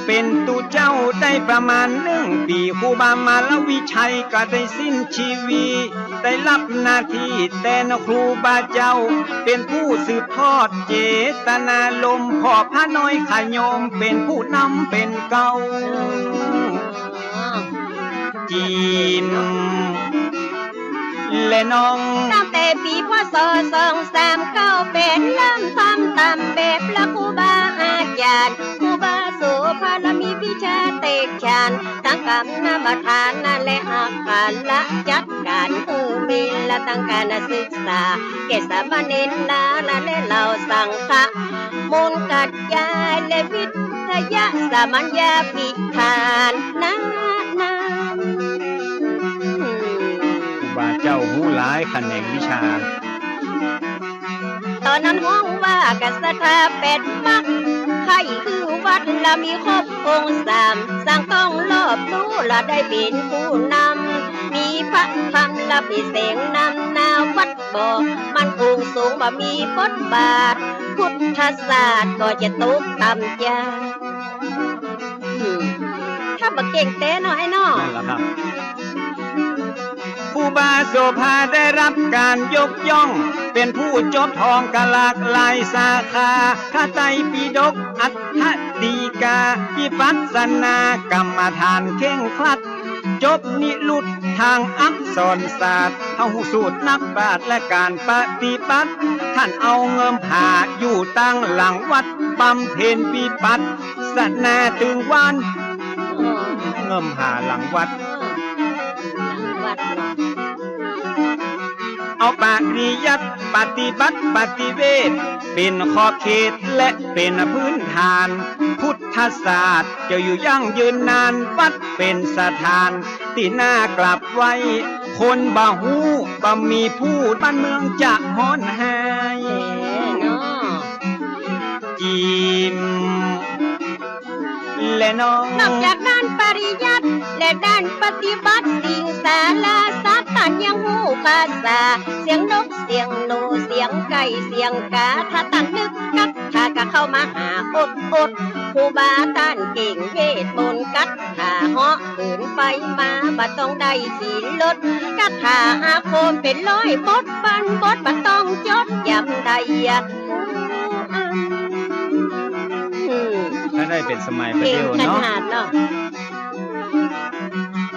เป๋นตุ๊เจ้าได้ประมาณนึ่งปี๋ ครูบามารวิชัยก็ได้สิ้นชีวิต ได้ฮับหน้าตี้แตนครูบาเจ้า เป๋นผู้สืบทอดเจตนารมณ์ ผ่อพระน้อยขะโยม เป๋นผู้นำเป๋นเกล้า จิม และน้อง ตั้งแต่ปี๋ พ.ศ. สองสามเก้าแปด เริ่มทำต๋ามแบบพระครูบาอาจ๋ารย์ ครูบาโสภาละมีวิชาแตกฉาน ตังกรรมฐานและอักขระจัดก๋าน เออ เมละตังก๋านศึกษา แก่สามเณรนาและเหล่าสังฆะ มูลกัจจายและวิทยาสามัญญาภิธานนานา ครูบาเจ้าฮู้หลายแขนงวิชา ต๋อนนั้นฮ้องว่ากัสถาแปดมัก ใค่คือวัดละมีครบองค์สาม สร้างต้องรอบรู้ละได้เป๋นผู้นำ มีพระธรรมละเป๋นแสงนำหน้าวัด บ่มั่นคงสูง บ่มีบทบาท พุทธศาสตร์ก็จะตกต่ำจา อืม ถ้าบ่เก่งแต๊เนาะไอ้เนาะ นั่นแหละครับ ครูบาโสภาได้ฮับก๋านยกย่อง เป๋นผู้จบท่องก็หลากหลายสาขา พระไตรปิฎก อัฏฐดีกา วิปัสสนากรรมฐานเคร่งครัด จบนิรุตทางอักษรศาสตร์ เฮาฮู้สูตรนักปราชญ์และก๋านปฏิบัติ ต้านเอาเงิมผาอยู่ตังหลังวัด บำเพ็ญวิปัสสนาตึงวาน เงิมผาหลังวัด หลังวัดเนาะ เอาปริยัติปฏิบัติปฏิเวท เป๋นขอบเขตและเป๋นพื้นฐาน พุทธศาสตร์จะอยู่ยั่งยืนนาน วัดเป๋นสถานตี้น่ากราบไหว้ คนบ่ฮู้บ่มีผู้ บ้านเมืองจะฮ้อนแฮง เออเนาะ จิม และน้อง นอกจากด้านปริยัติและด้านปฏิบัติ สิ่งสาราสำคัญยังฮู้ภาษา เสียงนกเสียงหนูเสียงไก่เสียงกา ถ้าต้านนึกกัตถาก็เข้ามาหาอดอด ครูบาต้านเก่งเวทมนต์กัตถา เหาะเหินไปมาบ่ต้องได้ขี่รถ กัตถาอาคมเป๋นร้อยบท พันบทบ่ต้องจดจ๋ำได้ อืม ถ้าได้เป๋นสมัยประเดี๋ยวเนาะ เก่งขนาดเนาะ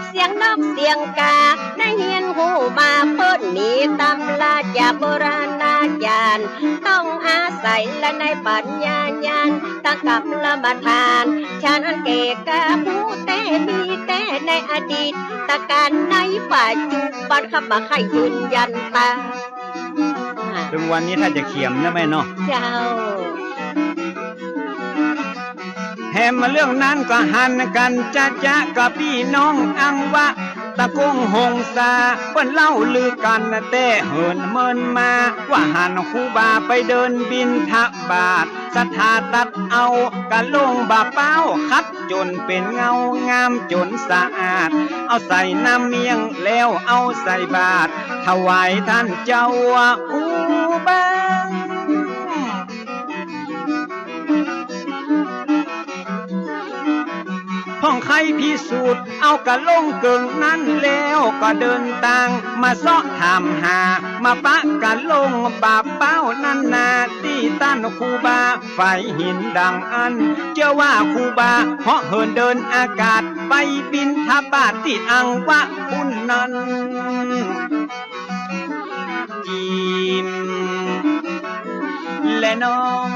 เสียงนกเสียงกาได้เฮียนฮู้มาเปิ้นมีตำราจากโบราณอาจ๋ารย์ ต้องอาศัยละในปัญญาญาณ ตังกรรมฐาน ฉันอันแก่กล้าฮู้แต๊ มีแต๊ในอดีตกาล ในปัจจุบันข้าบ่ใค่ยืนยันต๋าม เถิงวันนี้ถ้าจะเขียมนะแม่เนาะ เจ้า แหมเรื่องนั้นก็หันกั๋นจะจะกับปี้น้องอังวะ ตะกงหงสา เปิ้นเล่าลือกั๋นแต๊เหินเมินมา ว่าหันครูบาไปเดินบิณฑบาต ศรัทธาตัดเอากะลงบ่าป๊าว ขัดจ๋นเป๋นเงางามจ๋นสะอาด เอาใส่น้ำเมี่ยงแล้วเอาใส่บาตร ถวายต้านเจ้าครูบา ไปพิสูจน์ เอากะลงเกิ่งนั้นแล้วก็เดินตางมาเซาะถามหา มาปะกะลงป่าเป้านั้นนา ตี้ต้านครูบาฝายหินดังอั้น เจื้อว่าครูบาเหาะเหินเดินอากาศไปบิณฑบาตตี้อังวะปุ้นนั้น จีม และน้อง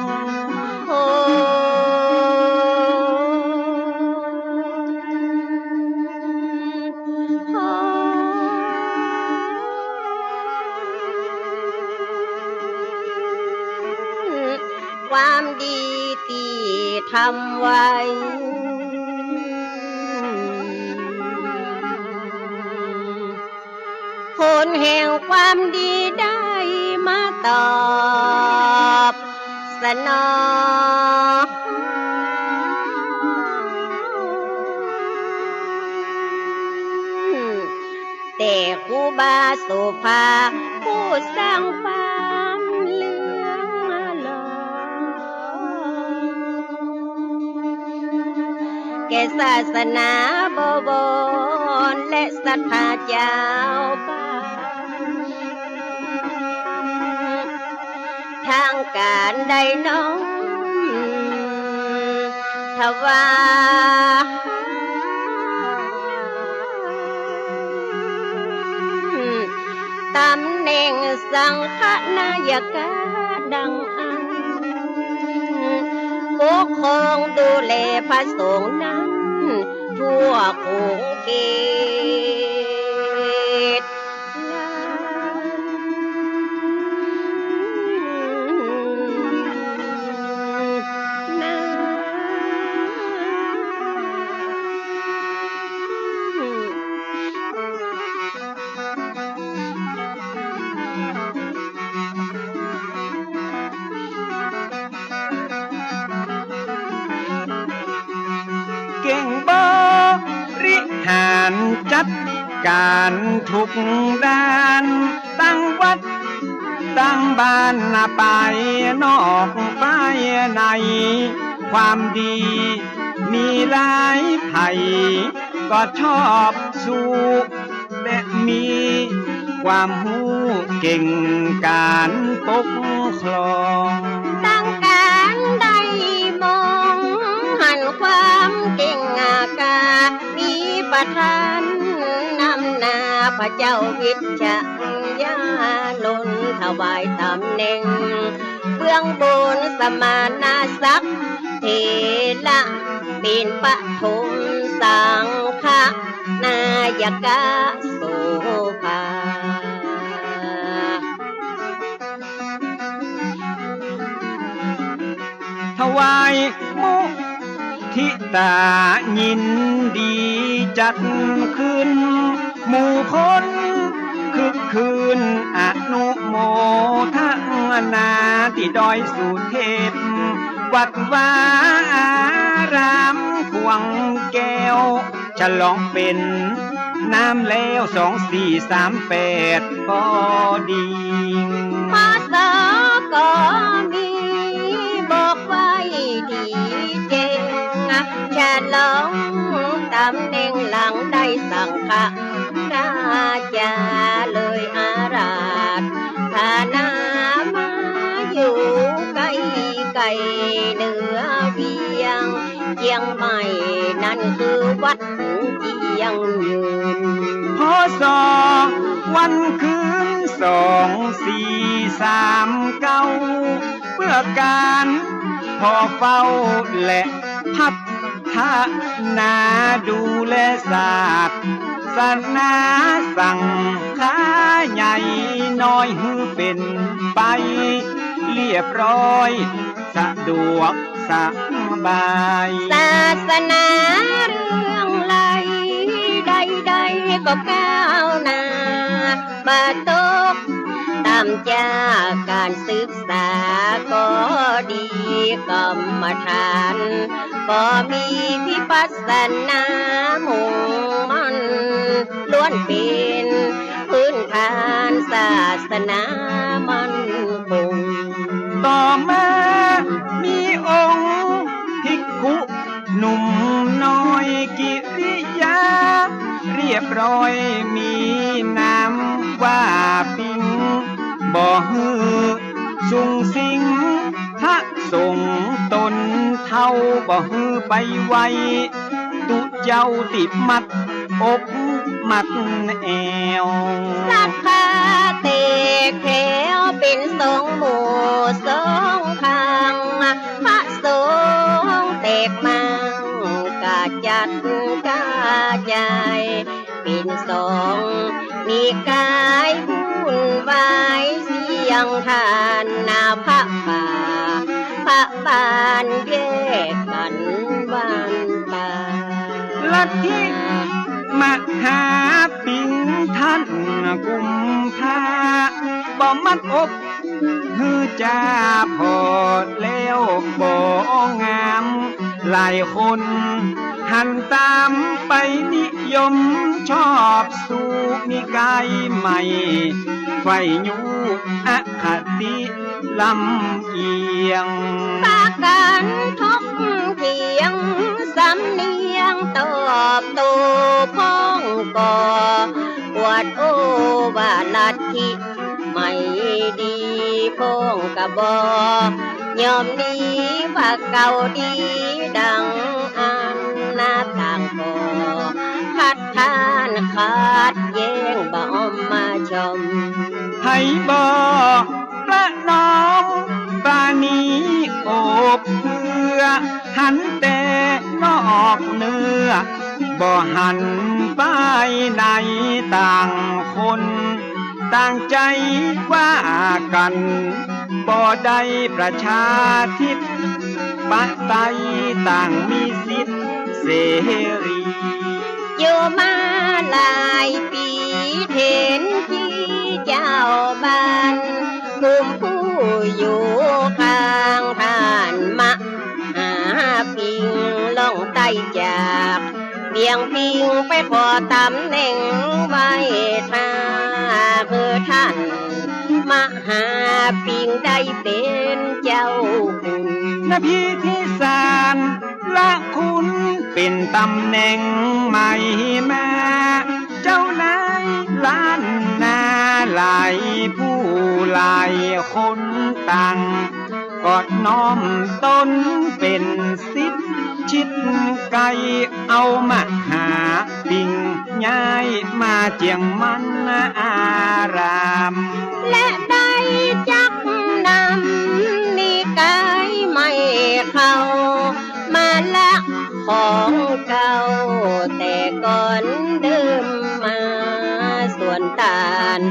ความดีตี้ทำไว้ ผลแห่งความดีได้มาตอบสนอง แต่ครูบาโสภา ผู้สร้างความเลื่องลอง แก่ศาสนาบวร และศรัทธาจาวบ้าน ทางก๋านได้น้อมถวาย ต๋ำแหน่งสังฆนายกะดังอั้น ปกครองดูแลพระสงฆ์นั้น ทั่วขงเขต เก่งบริหารจัดก๋านทุกด้าน ตั้งวัดตั้งบ้าน ภายนอกภายใน ความดีมีหลายไผก็ชอบสู้ และมีความฮู้เก่งก๋านปกครอง ตั้งก๋านได้มองหันความเก่งกล้า มีประธานนำหน้าพระเจ้าวิชยานนท์ ถวายต๋ำแหน่งเบื้องบนสมณศักดิ์เถระ เป๋นปฐมสังฆนายกะโสภา ถวายมุทิตายินดีจัดขึ้น หมู่คนคึกคืนอนุโมทนา ตี้ดอยสุเทพ วัดวาอารามขวางแก้ว ฉลองเป๋นน้ำแล้ว สองสี่สามแปด ปอดี พ.ศ. ก็มีบอกไว้ตี้แจ้ง ฉลองต๋ำแหน่งหลังได้สังฆราชา เลยอาราธนามาอยู่ใก้ๆ เหนือเวียงเจียงใหม่ นั้นคือวัด เจียงยืน พ.ศ. วันคืน สองสี่สามเก้า เปื้อก๋านผ่อเฝ้าและพัฒนาดูแลศาสนาสังฆาใหญ่น้อย หื้อเป๋นไปเรียบร้อย สะดวกสบาย ศาสนาเรื่องไหล ใดๆ ก็ก้าวหน้า บ่ตกต่ำจากก๋านศึกษาก็ดี กรรมฐานก็มี วิปัสสนามุ่งมั่น ล้วนเป๋นพื้นฐานศาสนามั่นคง ต่อมามีองค์ภิกขุหนุ่มน้อยกิ ต้อยมีนามว่าปิง บ่หื้อสุงสิง พระสงฆ์ต๋นเฒ่าบ่หื้อไปไหว้ ตุ๊เจ้าตี้มัดอกมัดแอว ศรัทธาแตกแถวเป๋นสองหมู่สองข้าง พระสงฆ์แตกมั่งกระจัดกระจาย เป๋นสองนิกายวุ่นวายเสี้ยง ต้านนาพระป่าพระบ้านแยกกั๋นวันต๋าย ลัทธิมหาปิงต้านกุมภา บ่มัดอก หื้อจ้าผ่อแล้วบ่งาม หลายคนหันต๋ามไปนิยมชอบสู้นิกายใหม่ ใฝ่ยู้อคติลำเอียง ปากั๋นถกเถียงสำเนียงตอบโต้พ่องก่อ อวดโอ้ว่าลัทธิ ไม่ดีพ่องกะบ่ยอมหนี ว่าเก่าดีดังอั้นนา ต่างก็คัดค้านขัดแย้งบ่ออมมาชม ใผบ่ประนอมปราณีโอบเอื้อ หันแต่นอกเนื้อ บ่หันภายใน ต่างคนต่างใจ๋ว่ากั๋น บ่ได้ประชาธิปไตย ต่างมีสิทธิ์เสรี อยู่มาหลายปี๋ เถินตี้เจ้าบ้าน กุมผู้อยู่ข้างต้านมะ หาปิงล่องใต้จากเวียงพิง ไปขอต๋ำแหน่งไหว้ ถ้าหื้อต้านมหาปิงได้เป๋นเจ้าคุณ นะพิธีสารละคุณ เป๋นต๋ำแหน่งใหม่มา เจ้านายล้านนาหลายผู้หลายคนต่าง ก็น้อมต๋นเป๋นศิษย์ชิดใก้ เอามหาปิงย้ายมาเจียงมันอาราม และได้จักนำนิกายใหม่เข้ามาละ ของเก่าแต่ก่อนเดิมมา ส่วนต้าน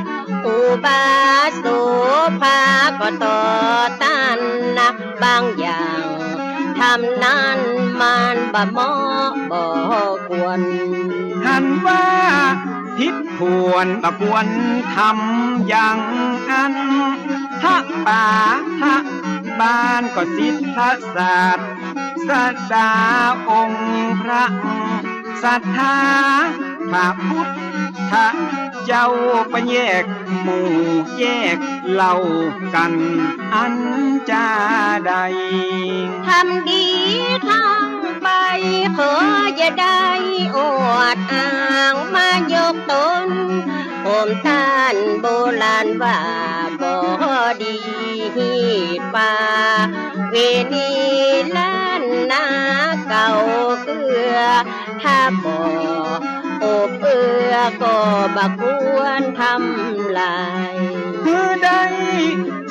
อุบาสกโสภาก็ต่อต้านนัก บางอย่างธรรมนั้นมันบ่เหมาะบ่ควร หันว่าผิดผวนบ่ควรทำอย่างอั้น พระป๋าพระบ้านก็ศิษย์พระศาสดาองค์พระ ศรัทธาพระพุทธเจ้า ไปแยกหมู่แยกเหล่ากั๋นอันจาใด ทำดีทั้งไป ขออย่าได้อวดอ้าง มายกต๋น ผมต้านโบราณว่าบ่ดี ประเวณีล้านนาเก่าเกื้อ ถ้าบ่อบเอื้อก็บ่ควรทำลาย คือได้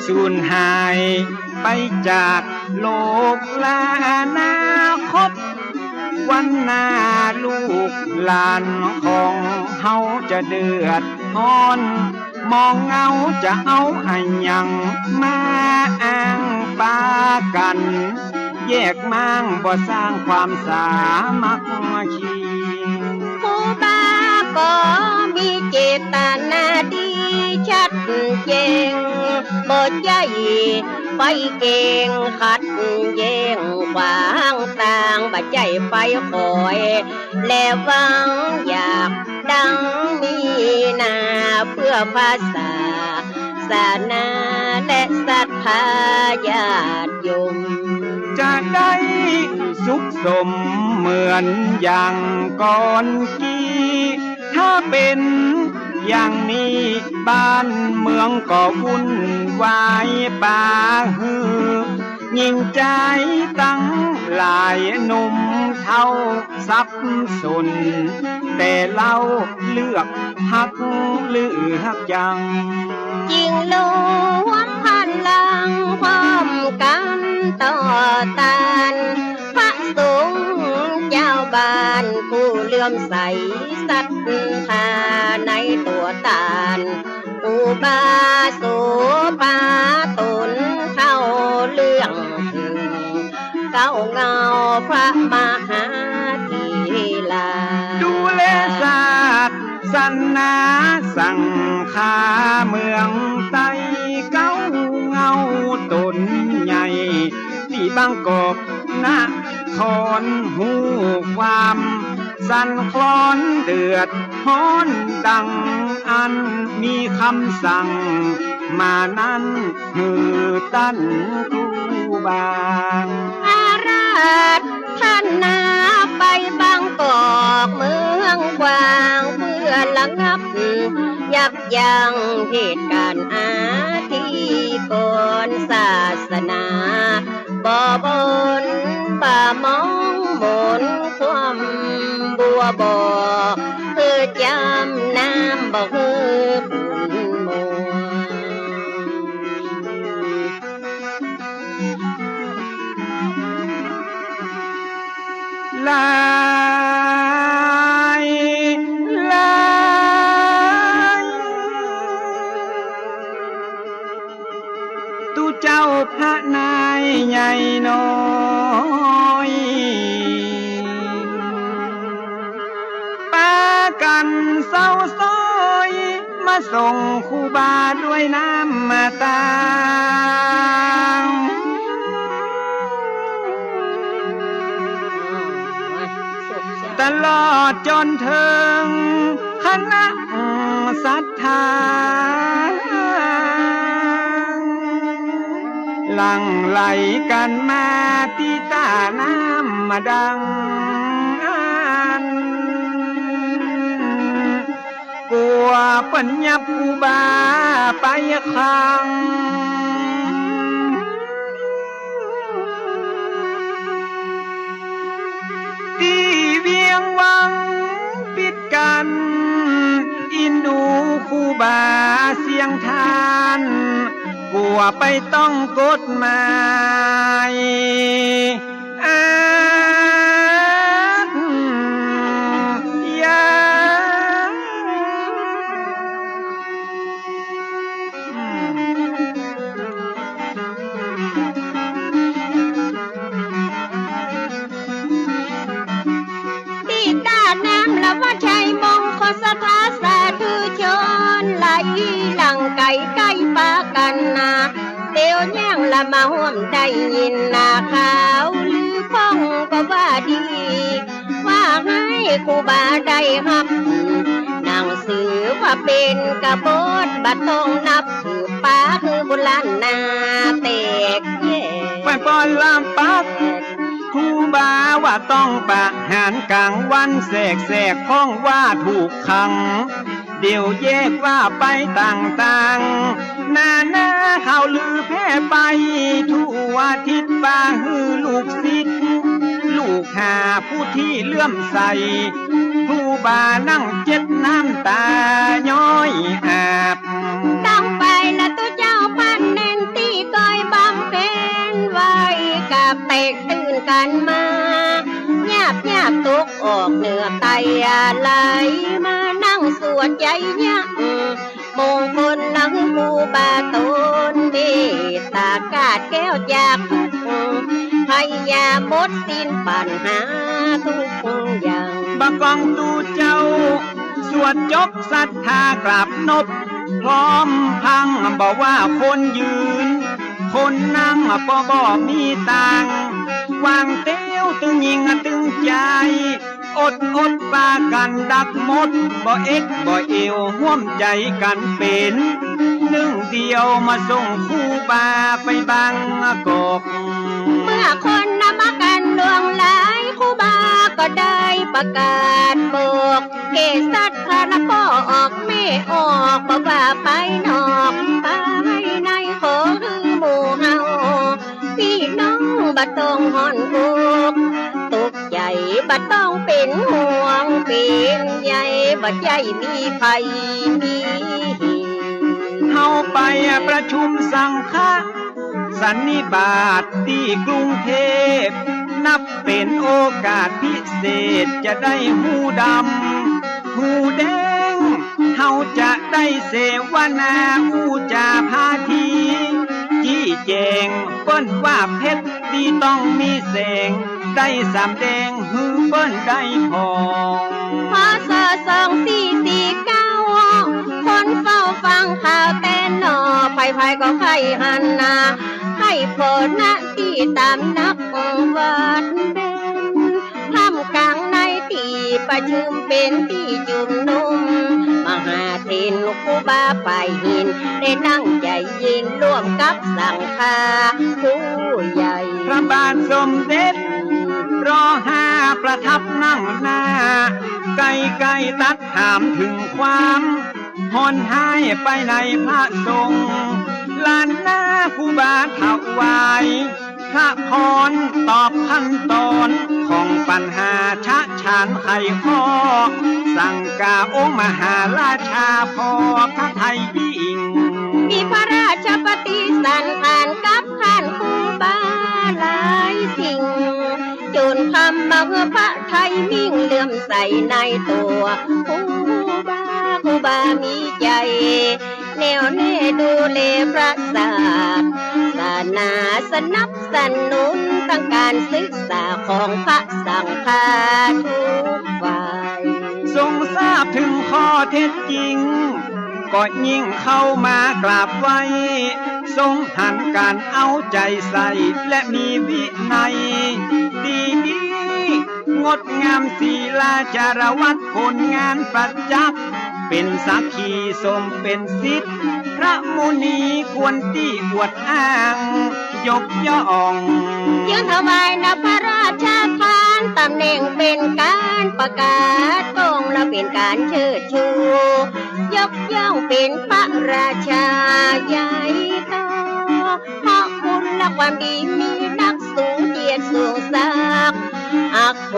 สูญหายไปจากโลก และอนาคต วันหน้าลูกหลานของเฮาจะเดือดฮ้อน มองเงาจะเอาอะหยังมาอ้างปากั๋น แยกม้างบ่สร้างความสามัคคี ครูบาก็มีเจตนาดีชัดแจ้ง บ่ใจ้ไปแก่งขัดแย้งขวางตาง บ่ใจ้ไปคอย และหวังอยากดังนี้นา เพื่อพระศาสนาและศรัทธาญาติโยม จะได้สุขสมเหมือนอย่างก่อนกี้ ถ้าเป๋นอย่างนี้บ้านเมืองก็วุ่นวาย ปาหื้อหญิงจายตังหลาย หนุ่มเฒ่าสับสน แต่เฮาเลือกฮักเลือกจัง จึงรวมพลังพร้อมกั๋นต่อต้าน พระสงฆ์เจ้าบ้านผู้เลื่อมใสศรัทธาในตั๋วต้าน ครูบาโสภาต๋นเข้าเรื่อง เก๊าเงาพระมหาเถรา ดูแลศาสนาสังฆาเมืองไต้ เก๊าเงาต๋นใหญ่ ตี้บางกอกนครฮู้ความ สั่นคลอนเดือดฮ้อนดังอั้น มีกำสั่งมานั้น หื้อต้านครูบา อาราธนาไปบางกอกเมืองกว้าง เปื้อระงับยับยั้งเหตุก๋ารณ์อาธีกร ศาสนา บ่บนบ่มองมนความบัวบ่ หื้อจำน้ำบ่หื้อขุ่นมัว หลาย หลาย ตุ๊เจ้าพระนายใหญ่น้อย ปากั๋นเศร้าซ้อย มาส่งครูบาด้วยน้ำตา ตลอดจ๋นเถิงคณะศรัทธา หลั่งไหลกั๋นมาตี้ต้าน้ำดังอั้น กั๋วเปิ้นยับครูบาไปขัง ตี้เวียงวังปิดกั๋น อินดูครูบาเสียงทาน กั๋วไปต้องกฎหมาย อาญา ตี้ต้าน้ำละวัดชัยมงคลศรัทธาสาธุชน ไหลหลั่งไหลใก้ปากั๋นนา เตียวย่างละมาฮ่วมได้ยินนา ข่าวลือพ่องก็ว่าดี ว่าหื้อครูบาได้ฮับหนังสือว่าเป๋นกบฏ บ่ต้องนับถือปาหื้อบุญล้านนาแตกแยก ไปปอนลามปัก ครูบาว่าต้องประหารก๋างวันแสกๆ พ่องว่าถูกขัง เดี๋ยวแยกว่าไปต่างๆ นานาข่าวลือแพร่ไปทั่วทิศ ปาหื้อลูกศิษย์ลูกหาผู้ตี้เลื่อมใส ครูบานั่งเจ็ดน้ำตาย้อยอาบ ตั้งไปละตุ๊เจ้าพันเณรตี้ก้อยบำเพ็ญไว้ กาบแตกตื่นกั๋นมา หยาบหยาบตกออกเหนือไตอาลัย มานั่งสวดใจ๋เยียะ มงคลละหื้อครูบาต๋น เมตตากาดแก้วจากทุกข์ พยาหมดสิ้นปัญหาทุกอย่าง บ่ากองตุ๊เจ้า สวดจบศรัทธากราบนบ พร้อมพรังบ่ว่าคนยืน คนนั่งปอบ่มีตาง วางเตี้ยวตึงหญิงตึงจาย อดอดปากั๋นดักหมด บ่เอ็ดบ่เอว ฮ่วมใจ๋กั๋นเป๋นหนึ่งเดียว มาส่งครูบาไปบางกอก เมื่อคนนำมากั๋นหลวงหลาย ครูบา ก็ได้ประกาศบอก แก่สัตว์พาละป้อออกแม่ออก บ่ว่าไปนอกไปใน ขอหื้อหมู่เฮา ปี้น้องบ่ต้องฮ้อนอกตกใจ๋ บ่ต้องเป๋นห่วงเป๋นใย บ่ใจ้มีภัยมี เฮาไปประชุมสังฆสันนิบาตตี้กรุงเทพฯ นับเป๋นโอกาสพิเศษจะได้ฮู้ดำฮู้แดง เฮาจะได้เสวนาอู้จ๋าพาที จี้แจ๋งเปิ้นว่าเพชรตี้ต้องมีแสง ได้สำแดงหื้อเปิ้นได้ผ่อง พ.ศ. สองสี่สี่เก้า คนเฝ้าฟังข่าวแตนหนอ ใผๆ ก็ใค่หันหน้า ใค่ผ่อหน้าตี้ต๋ามนักวัดเบญ ท่ามกลางในตี้ประชุมเป๋นตี้จุมนุม มหาเถรครูบาฝ่ายหิน ได้นั่งใจ๋เย็นร่วมกับสังฆาผู้ใหญ่ พระบาทสมเด็จ ร.ห้า ประทับนั่งหน้า ใก้ๆ ตรัสถามเถิงความฮ้อนฮ้ายไปในพระสงฆ์ ล้านนาครูบาถวายพระพร ตอบขั้นตอนของปัญหาชะชานไขข้อ สังฆาองค์มหาราชาผ่อพระทัยยิ่ง มีพระราชปฏิสันถานกับท่านครูบาหลายสิ่ง จ๋นทำมาหื้อพระทัยมิ่ง เลื่อมใสในตั๋วครูบา ครูบามีใจ๋แน่วแน่ดูแลพระศาสนา สนับสนุนตังก๋านศึกษาของพระสังฆาทุกฝ่าย ทรงทราบเถิงข้อเท็จจริง ก็ยิ่งเข้ามากราบไหว้ ทรงหันก๋านเอาใจ๋ใส่ และมีวินัยดีๆ งดงามศีลาจารวัตร ผลงานประจักษ์ เป๋นสักขีสมเป๋นสิทธิ์ พระมุนีควรตี้อวดอ้างยกย่อง ยื่นถวายนะพระราชทาน ตำแหน่งเป๋นก๋านประกาศกง และเป๋นก๋านเชิดชู ยกย่องเป๋นพระราชาใหญ่โต เพราะคุณและความดีมีนัก สูงเกียรติสูงศักดิ์ อักโข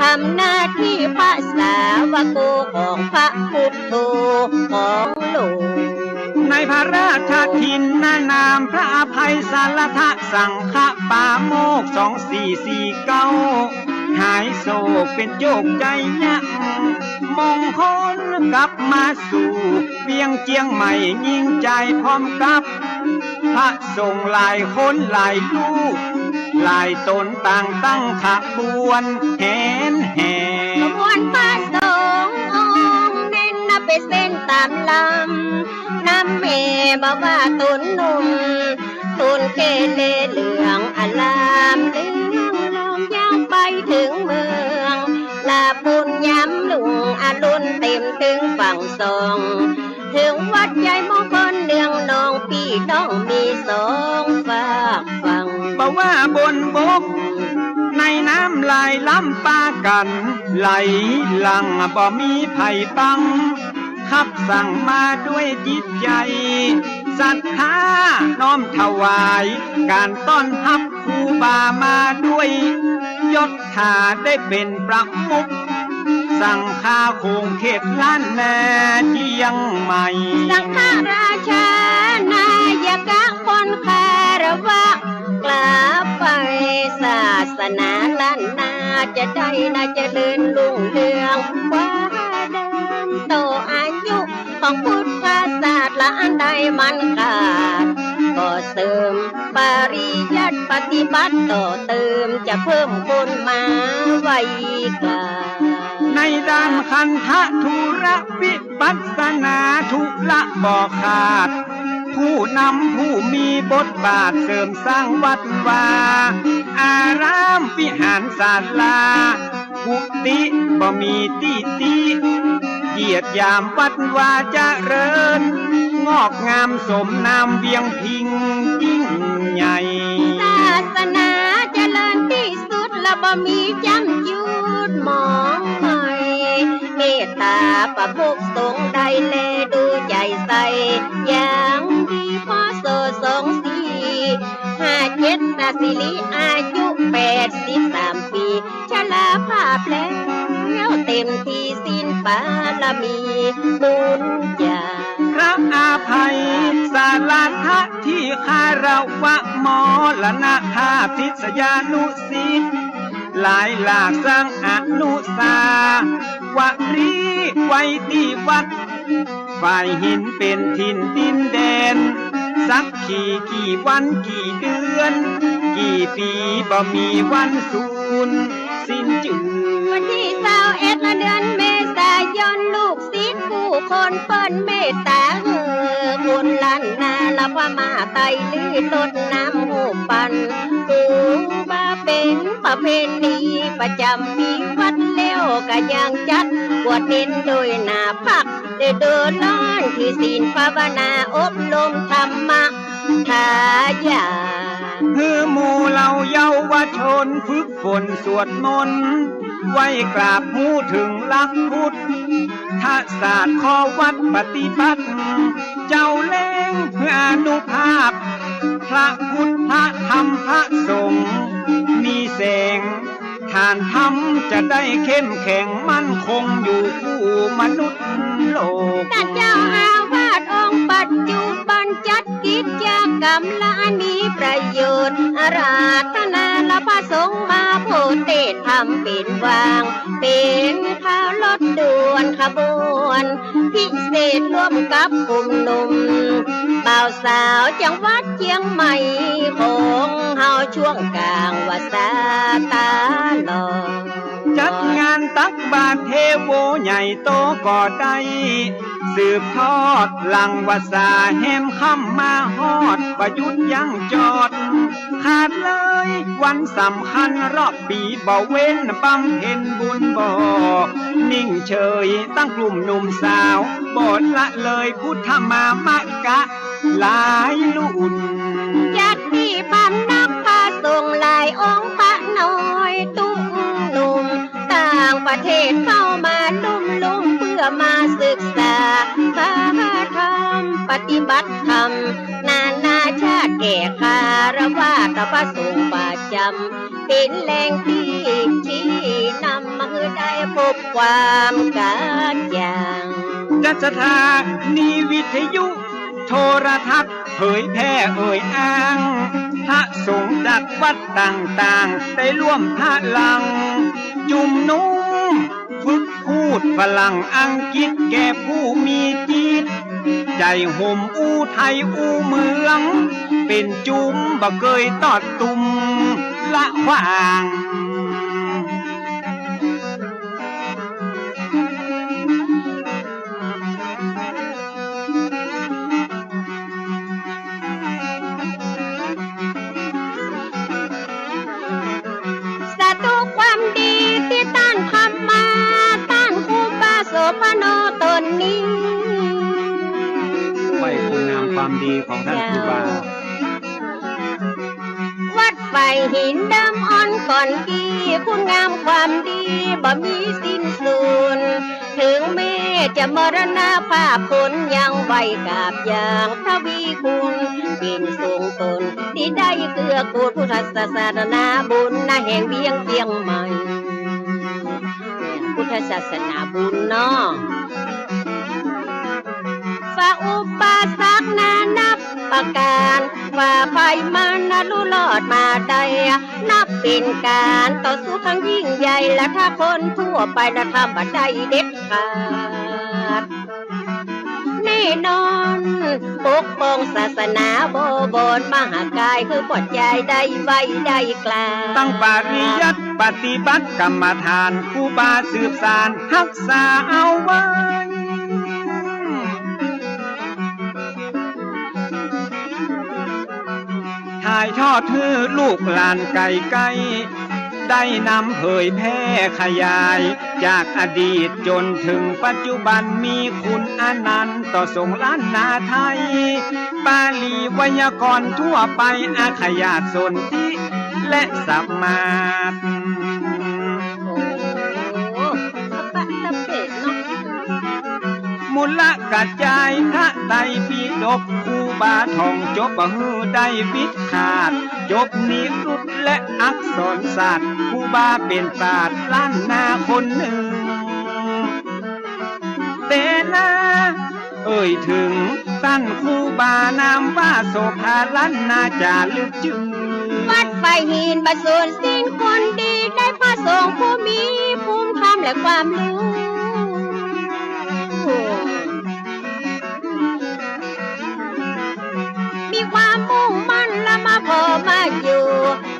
ทำหน้าตี้พระสาวโกของพระพุทโธของโลก ในพระราชทินนานามพระอภัยสารทะสังฆปาโมกข์ สองสี่สี่เก้า หายโศกเป๋นโจคชัยยะมงคล กลับมาสู่เวียงเจียงใหม่ยิ่งใจ๋พร้อมกับ พระสงฆ์หลายคนหลายรูปหลายต๋น ต่างตั้งขบวนแหนแห่ ขบวนพระสงฆ์องค์เน้นนับเปอร์เซ็นต์ต๋ามลำ นำแห่บ่ว่าต๋นหนุ่มต๋นแก่ แลเหลืองอาราม เหลืองลงยาวไปเถิงเมืองลาปูน ยามรุ่งอรุณเต็มเถิงฝั่งสอง เถิงวัดใหญ่มงคลเนืองนอง ปี้น้องมีสองฟากฝั่ง บ่ว่าบนบกในน้ำ ไหลล้ำปากั๋นไหลหลั่ง บ่มีใผบัง คับสั่งมาด้วยจิตใจ๋ศรัทธา น้อมถวายก๋านต้อนฮับครูบามาด้วยยศ ถ้าได้เป๋นประมุขสังฆาโขงเขตล้านนาเจียงใหม่ สังฆราชานายกะคนคารวะ กราบไหว้ศาสนาล้านนา จะได้นาเจริญรุ่งเรืองกว่าเดิม ต่ออายุ ของพุทธศาสนาอันใดมันขาด ก็เสริมปริยัติปฏิบัติต่อเติม จะเพิ่มคนมาไว้กล้า ในด้านคันธะธุระวิปัสสนาธุระบ่ขาด ผู้นำผู้มีบทบาทเสริมสร้างวัดวาอารามวิหารศาลา กุฏิบ่มีตี้ติ เยียดหยามวัดวาเจริญ งอกงามสมนามเวียงพิงค์ยิ่งใหญ่ ศาสนาเจริญตี้สุด และบ บ่มีจ้ำจุดหมองหมอย เมตต๋าประมุขสงฆ์ได้แลดูใจ๋ใส่ อย่างดี พ.ศ. สองสี่ห้าเจ็ด นาสิริอายุแปดสิบสามปี๋ ชราภาพแล้วเต็มตี้ ศีลบารมีบุญญา พระอภัยสารถะ ที่คารวะมรณภาพ ศิษยานุศิษย์หลายหลาก สร้างอนุสาวรีย์ไว้ตี้วัด ฝ่ายหินเป๋นถิ่นดินแดน สักขีกี่วันกี่เดือน กี่ปี๋ บ่มีวันสูญสิ้นจืด วันตี้ซาวเอ็ดเดือนเมษายน ลูกศิษย์กู้คนเปิ้นเมตต๋า หื้อบุญล้านนา ละพม่าไตรื้อรดน้ำฮูปปัน ถือว่าเป๋นประเพณีประจ๋ำปี๋วัด แล้วก็ยังจัดบวชเณรโดยหน้าภาค ฤดูฮ้อน ถือศีลภาวนา อบรมธรรมะ ทายาท หื้อหมู่เหล่าเยาวชนฝึกฝนสวดมนต์ ไหว้กราบฮู้เถิงหลักพุทธศาสตร์ ข้อวัตรปฏิบัติ เจ้าแลงเพื่ออานุภาพ พระพุทธพระธรรมพระสงฆ์มีแสง ฐานธรรมจะได้เข้มแข็งมั่นคง อยู่คู่มนุษย์โลก ต้านเจ้าอาวาสองค์ปัจจุบัน จัดกิจกรรมล้านมีประโยชน์ อาราธนา ละพระสงฆ์มาโพธิ์เตศน์ ธรรมเป๋นวาง เป๋นข่าวรถด่วนขบวน พิเศษร่วมกับกลุ่มหนุ่มบ่าวสาวจังหวัดเจียงใหม่ของเฮา ช่วงก๋างวัสสาต๋าลอด จัดงานตักบาตรเทโวใหญ่โตก็ได้ สืบทอดหลังวัสสาแฮมค่ำมาฮอด บ่หยุดยั้งจอด ขาดเลยวันสำคัญรอบปี๋ บ่เว้นบำเพ็ญบุญ บ่นิ่งเฉย ตั้งกลุ่มหนุ่มสาว บ่ละเลยพุทธมามกะหลายรุ่น จัดตี้พำนักพระสงฆ์หลายองค์ พระน้อยตุ๊หนุ่ม ต่างประเทศเข้ามาลุ่มๆ เพื่อมาศึกษาพระธรรม ปฏิบัติธรรม นานาชาติแก่คารวาสพระสงฆ์ประจ๋ำ เป๋นแหล่งตี้ชี้นำ หื้อได้พบความกระจ่าง จัดสถานีวิทยุโทรทัศน์ เผยแพร่เอ่ยอ้าง พระสงฆ์จากวัดต่างๆ ได้ร่วมพลัง จุมนุมฝึกพูดฝรั่งอังกฤษ แก่ผู้มีจิตใจ๋ห่มอู้ไทยอู้เมือง เป๋นจุมบ่เกยตอดตุ่มละขว้าง สาธุความดีตี้ต้านทำมา ต้านครูบาโสภโณต๋นนี้ ไหว้คุณงามความดีของท่านครูบา วัดฝายหินเดิมอ่อนก่อนกี้ คุณงามความดีบ่มีสิ้นสุด เถิงแม้จะมรณภาพคนยังไหว้กราบอย่างทวีคุณ เป๋นทรงตนตี้ได้เกื้อกูลพุทธศาสนาบุญนาแห่งเวียงเจียงใหม่ พุทธศาสนาบุญเนาะ ฝ่าอุปสรรคนานับประก๋าน ฝ่าภัยมารนารู้รอดมาได้ นับเป๋นก๋านต่อสู้ครั้งยิ่งใหญ่ และถ้าคนทั่วไปนะทำบ่ได้เด็ดขาด แน่นอน ปกป้องศาสนาบวรมหากาย คือปลอดภัยได้ไวได้กล้า ตั้งปริยัติปฏิบัติกรรมฐาน ครูบาสืบสานฮักษาเอาไว้ ถ่ายทอดหื้อลูกหลานไก๋ๆ ได้นำเผยแพร่ขยาย จากอดีตจ๋นเถิงปัจจุบัน มีคุณอนันต์ต่อสงฆ์ล้านนาไทย ปาลีไวยากรณ์ทั่วไป อาขยาตสนธิ และสมาส ละกระจายพระไตรปิฎก ครูบาท่องจบบ่หื้อได้วิชาขาด จบนิรุตและอักษรศาสตร์ ครูบาเป๋นปราชญ์ล้านนาคนนึ่ง เตนา เอ่ยเถิงต้านครูบานามว่าโสภาลัตนาจ๋าลึกจึง วัดฝายหินบ่สูญสิ้นคนดี ได้พระสงฆ์ผู้มีภูมิธรรมและความรู้ มีความมุ่งมั่นและมาผ่อมาอยู่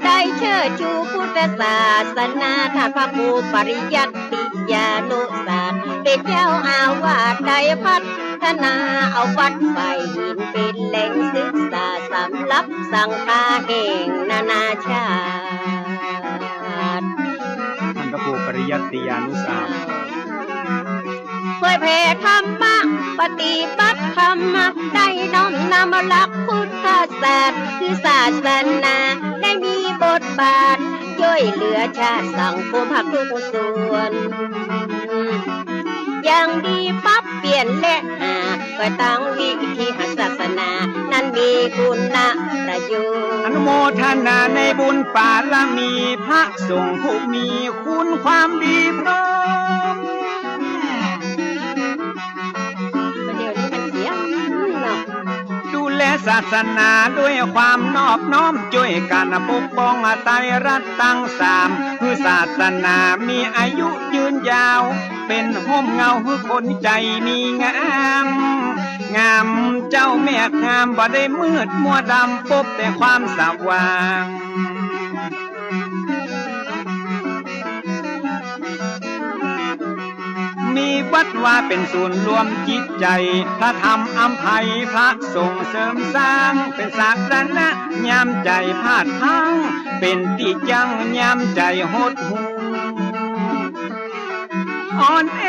ได้เชิดชูพุทธศาสนา ต้านพระครูปริยัติยานุศาสตร์ เป๋นเจ้าอาวาส ได้พัฒนาเอาวัดฝายหินเป๋นแหล่งศึกษาสำหรับสังฆาแห่งนานาชาติ ต้านพระครูปริยัติยานุศาสตร์ เผยแผ่ธรรมะ ปฏิบัติธรรมะ ได้น้อมนำหลักพุทธศาสตร์ คือศาสนา ได้มีบทบาท จ้วยเหลือชาติสังคมหักทุกส่วน อย่างดีปรับเปลี่ยนและหา ก็ตั้งวิธีให้ศาสนานั้นมีคุณประโยชน์ อนุโมทนาในบุญปารมี พระสงฆ์ผู้มีคุณความดีพร้อม เดี๋ยวนี้มันเสียงเนาะ ดูแลศาสนาด้วยความนอบน้อม จ้วยกั๋นปกป้องไตรรัตน์ตังสาม หื้อศาสนามีอายุยืนยาว เป๋นฮ่มเงาหื้อคนใจ๋มีงาม งามเจ้าแม่งาม บ่ได้มืดมัวดำ ปบแต่ความสว่าง มีวัดวาเป๋นศูนย์รวมจิตใจ๋ พระธรรมอำไพพระสงฆ์เสริมสร้าง เป๋นสรณะยามใจ๋พลาดพลั้ง เป๋นตี้ยั้งยามใจ๋หดหู่ อ่อนแอ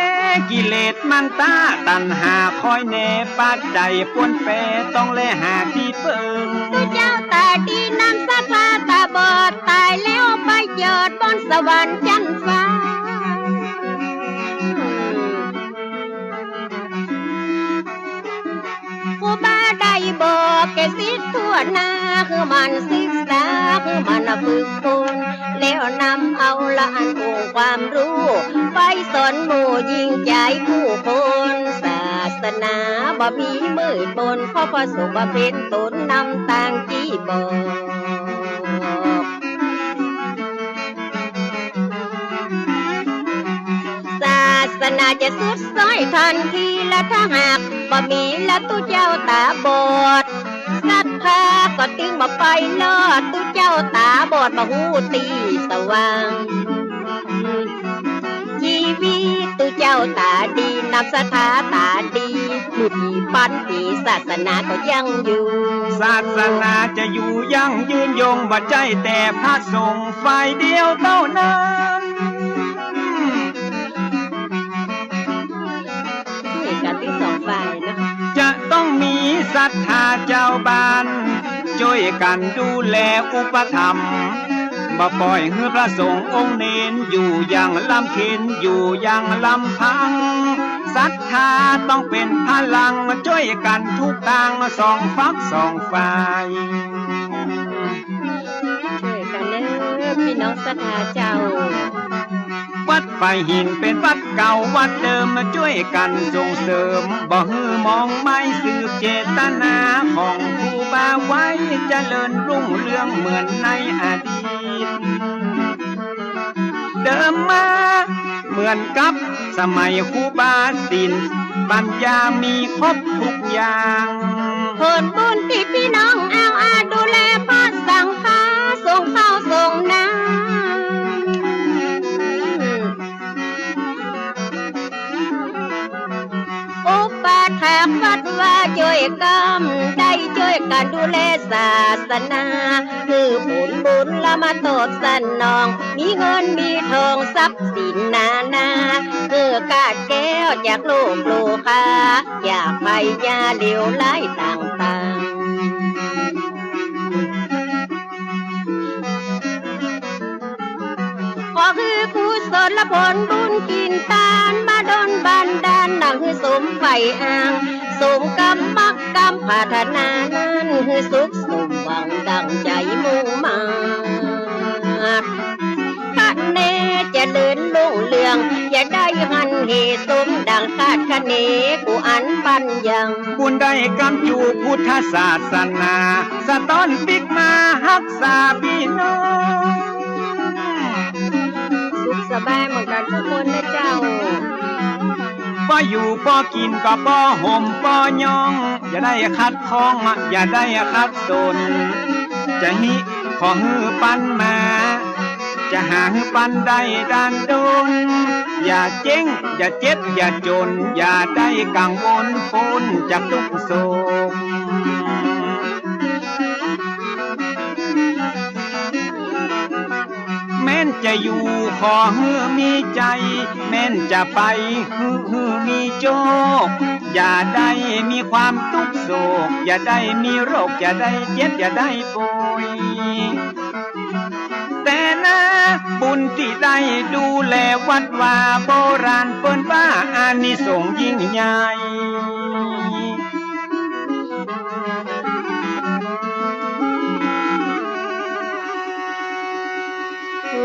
กิเลสมารต้า ตัณหาคอยแหน่ ปาใจ๋ปวนแป ต้องแลหาตี้เปิง ตุ๊เจ้าต๋าดีนำศรัทธาต๋าบอด ต๋ายแล้วไปเกิดบนสวรรค์จั๊นฟ้า ครูบาได้บอกแก่ศิษย์ทั่วหน้า หื้อหมั่นศึกษา หื้อหมั่นฝึกฝน แล้วนำเอาละอันองค์ความรู้ ไปสอนหมู่ยิ่งใจ๋ผู้คน ศาสนาบ่มีมืดมน เพราะพระสงฆ์บำเพ็ญตนนำตางตี้บอก ศาสนาจะสุดส้อยทันทีละ ถ้าหากบ่มีละตุ๊เจ้าต๋าบอด ศรัทธาก็ตึงบ่ไปรอด ตุ๊เจ้าต๋าบอดบ่ฮู้ตี้สว่าง ชีวิตตุ๊เจ้าต๋าดี นำศรัทธาต๋าดี หมื่นปีปันปี ศาสนาก็ยังอยู่ ศาสนาจะอยู่ยั่งยืนยง บ่ใจ้แต่พระสงฆ์ฝ่ายเดียวเต้านั้น นี่กั๋นตี้สองฝ่ายนะ จะต้องมีศรัทธาจาวบ้าน จ้วยกั๋นดูแลอุปถัมภ์ บ่ป่อยหื้อพระสงฆ์องค์เณรอยู่อย่างลำเค็ญ อยู่อย่างลำพัง ศรัทธาต้องเป๋นพลัง จ้วยกั๋นทุกตางสองฝักสองฝ่าย จ้วยกั๋นเน่อ ปี้น้องศรัทธาเจ้า วัดฝายหินเป๋นวัดเก่าวัดเดิม มาจ้วยกั๋นส่งเสริม บ่หื้อหมองไหม้ สืบเจตนาของครูบาไว้ เจริญรุ่งเรืองเหมือนในอดีต เดิมมาเหมือนกับสมัยครูบา ศีลปัญญามีครบทุกอย่าง ผลบุญตี้ปี้น้องเอาอาดูแลพระสังฆา ส่งข้าวส่งน้ำ อุปัฏฐากวัดวาจ้วยกั๋น ได้จ้วยกั๋นดูแลศาสนา หื้อผลบุญละมาตอบสนอง มีเงินมีทองทรัพย์สินนานา หื้อก้าแก้วจากโรคโรคา จากภัยยาเลวร้ายต่างๆ ขอหื้อกุศลผลบุญกิ๋นตาน มาดลบันดาลน หื้อสมใฝ่อ้าง สมกำมักกำปรารถนานั้น หื้อสุขสมหวังดั่งใจ๋มุ่งมาด คะเนเจริญรุ่งเรือง อย่าได้หันเหสมดั่งคาดคะเน กูอันปัญญัง บุญได้กำอยู่พุทธศาสนา สะต้อนปิ๊กมาฮักษาปี้น้อง สุขสบายเหมือนกั๋นกู้คนนะเจ้า ป้ออยู่ป้อกิ๋นก็ป้อห่มป้อย้อง อย่าได้ขัดข้อง อย่าได้ขัดสน จะฮิขอหื้อปันมา จะหาหื้อปันได้ด้านด้น อย่าเจ๊ง อย่าเจ็บ อย่าจ๋น อย่าได้กังวลป๊นจากตุ๊กข์โศก แม้นจะอยู่ขอหื้อมีใจ๋ แม้นจะไปหื้อ หื้อมีโจค อย่าได้มีความตุ๊กข์โศก อย่าได้มีโรค อย่าได้เจ็บ อย่าได้ป่วย แต่นาบุญตี้ได้ดูแลวัดวา โบราณเปิ้นว่าอานิสงส์ยิ่งใหญ่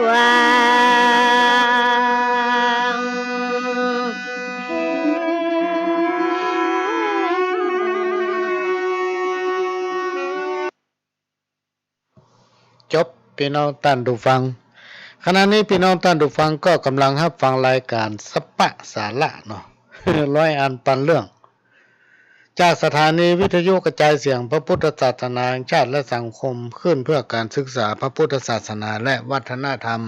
วาง จบ ปี้น้องต้านผู้ฟัง ขณะนี้ปี้น้องต้านผู้ฟังก็ก่ำลังฮับฟังรายก๋านสัปปะสาระเนาะ ร้อยอันปันเรื่อง จากสถานีวิทยุกระจายเสียงพระพุทธศาสนาแห่งชาติและสังคม คลื่นเพื่อการศึกษาพระพุทธศาสนาและวัฒนธรรม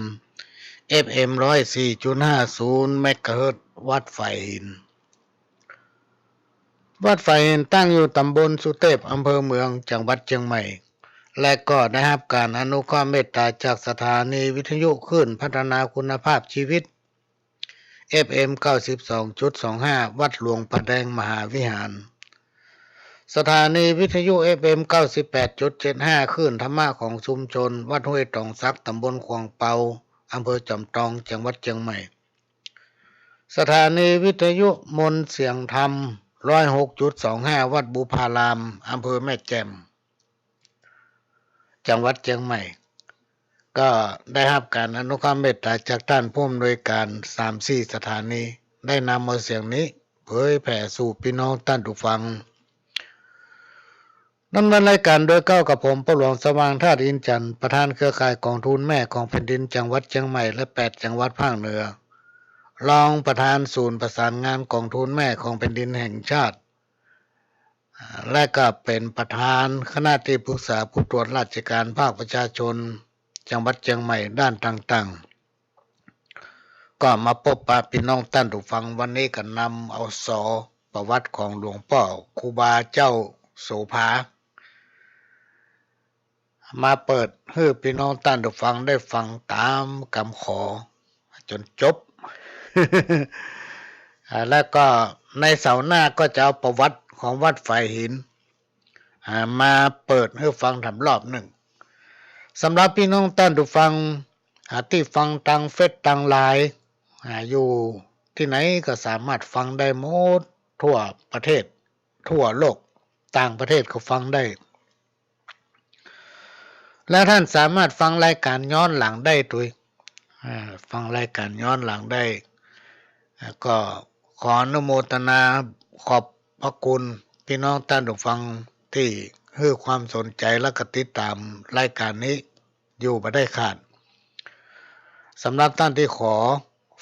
เอฟเอ็ม ร้อยสี่จุดห้าศูนย์ เมกะเฮิรตซ์ วัดฝายหิน วัดฝายหินตั้งอยู่ตำบลสุเตพ อำเภอเมือง จังหวัดเจียงใหม่ และก็ได้ฮับก๋านอนุเคราะห์เมตตาจากสถานีวิทยุคลื่นพัฒนาคุณภาพชีวิต เอฟเอ็ม เก้าสิบสองจุดสองห้า วัดหลวงพระแดงมหาวิหาร สถานีวิทยุ เอฟเอ็ม เก้าสิบแปดจุดเจ็ดห้า คลื่นธรรมะของชุมชน วัดห้วยตองสัก ตำบลขวางเปา อำเภอจอมตอง จังหวัดเจียงใหม่ สถานีวิทยุมนต์เสียงธรรม ร้อยหกจุดสองห้า วัดบุพาราม อำเภอแม่แจ่ม จังหวัดเจียงใหม่ ก็ได้ฮับก๋านอนุเคราะห์เมตตาจากต้านผู้อำนวยก๋าน สามสี่สถานี ได้นำเอาเสียงนี้เผยแผ่สู่ปี้น้องต้านผู้ฟัง ดำเนินรายก๋านโดยเก้ากับผม ป้อหลวงสว่าง ธาตุอินทร์จันทร์ ประธานเครือข่ายก๋องทุนแม่ของแผ่นดินจังหวัดเจียงใหม่และแปดจังหวัดภาคเหนือ รองประธานศูนย์ประสานงานก๋องทุนแม่ของแผ่นดินแห่งชาติ อ่า และก็เป๋นประธานคณะตี้ปรึกษาผู้ตรวจราชก๋านภาคประชาชนจังหวัดเจียงใหม่ด้านต่างๆ ก็มาปบปะปี้น้องต้านผู้ฟัง วันนี้ก็นำเอา สอ ประวัติของหลวงป้อครูบาเจ้าโสภา มาเปิดหื้อปี้น้องต้านผู้ฟังได้ฟังต๋ามกำขอจ๋นจบ อ่า แล้วก็ในเสาร์หน้าก็จะเอาประวัติของวัดฝายหิน อ่า มาเปิดหื้อฟังแถมรอบนึ่ง สำหรับปี้น้องต้านผู้ฟัง อ่า ตี้ฟังตางเฟซตางไลน์ อ่า อยู่ตี้ไหนก็สามารถฟังได้หมด ทั่วประเทศ ทั่วโลก ต่างประเทศก็ฟังได้ และต้านสามารถฟังรายก๋านย้อนหลังได้ตวย อ่า ฟังรายก๋านย้อนหลังได้ อ่า ก็ขออนุโมทนาขอบพระคุณปี้น้องต้านผู้ฟังตี้หื้อความสนใจ๋และก็ติดต๋ามรายก๋านนี้อยู่บ่ได้ขาด สำหรับต้านตี้ขอ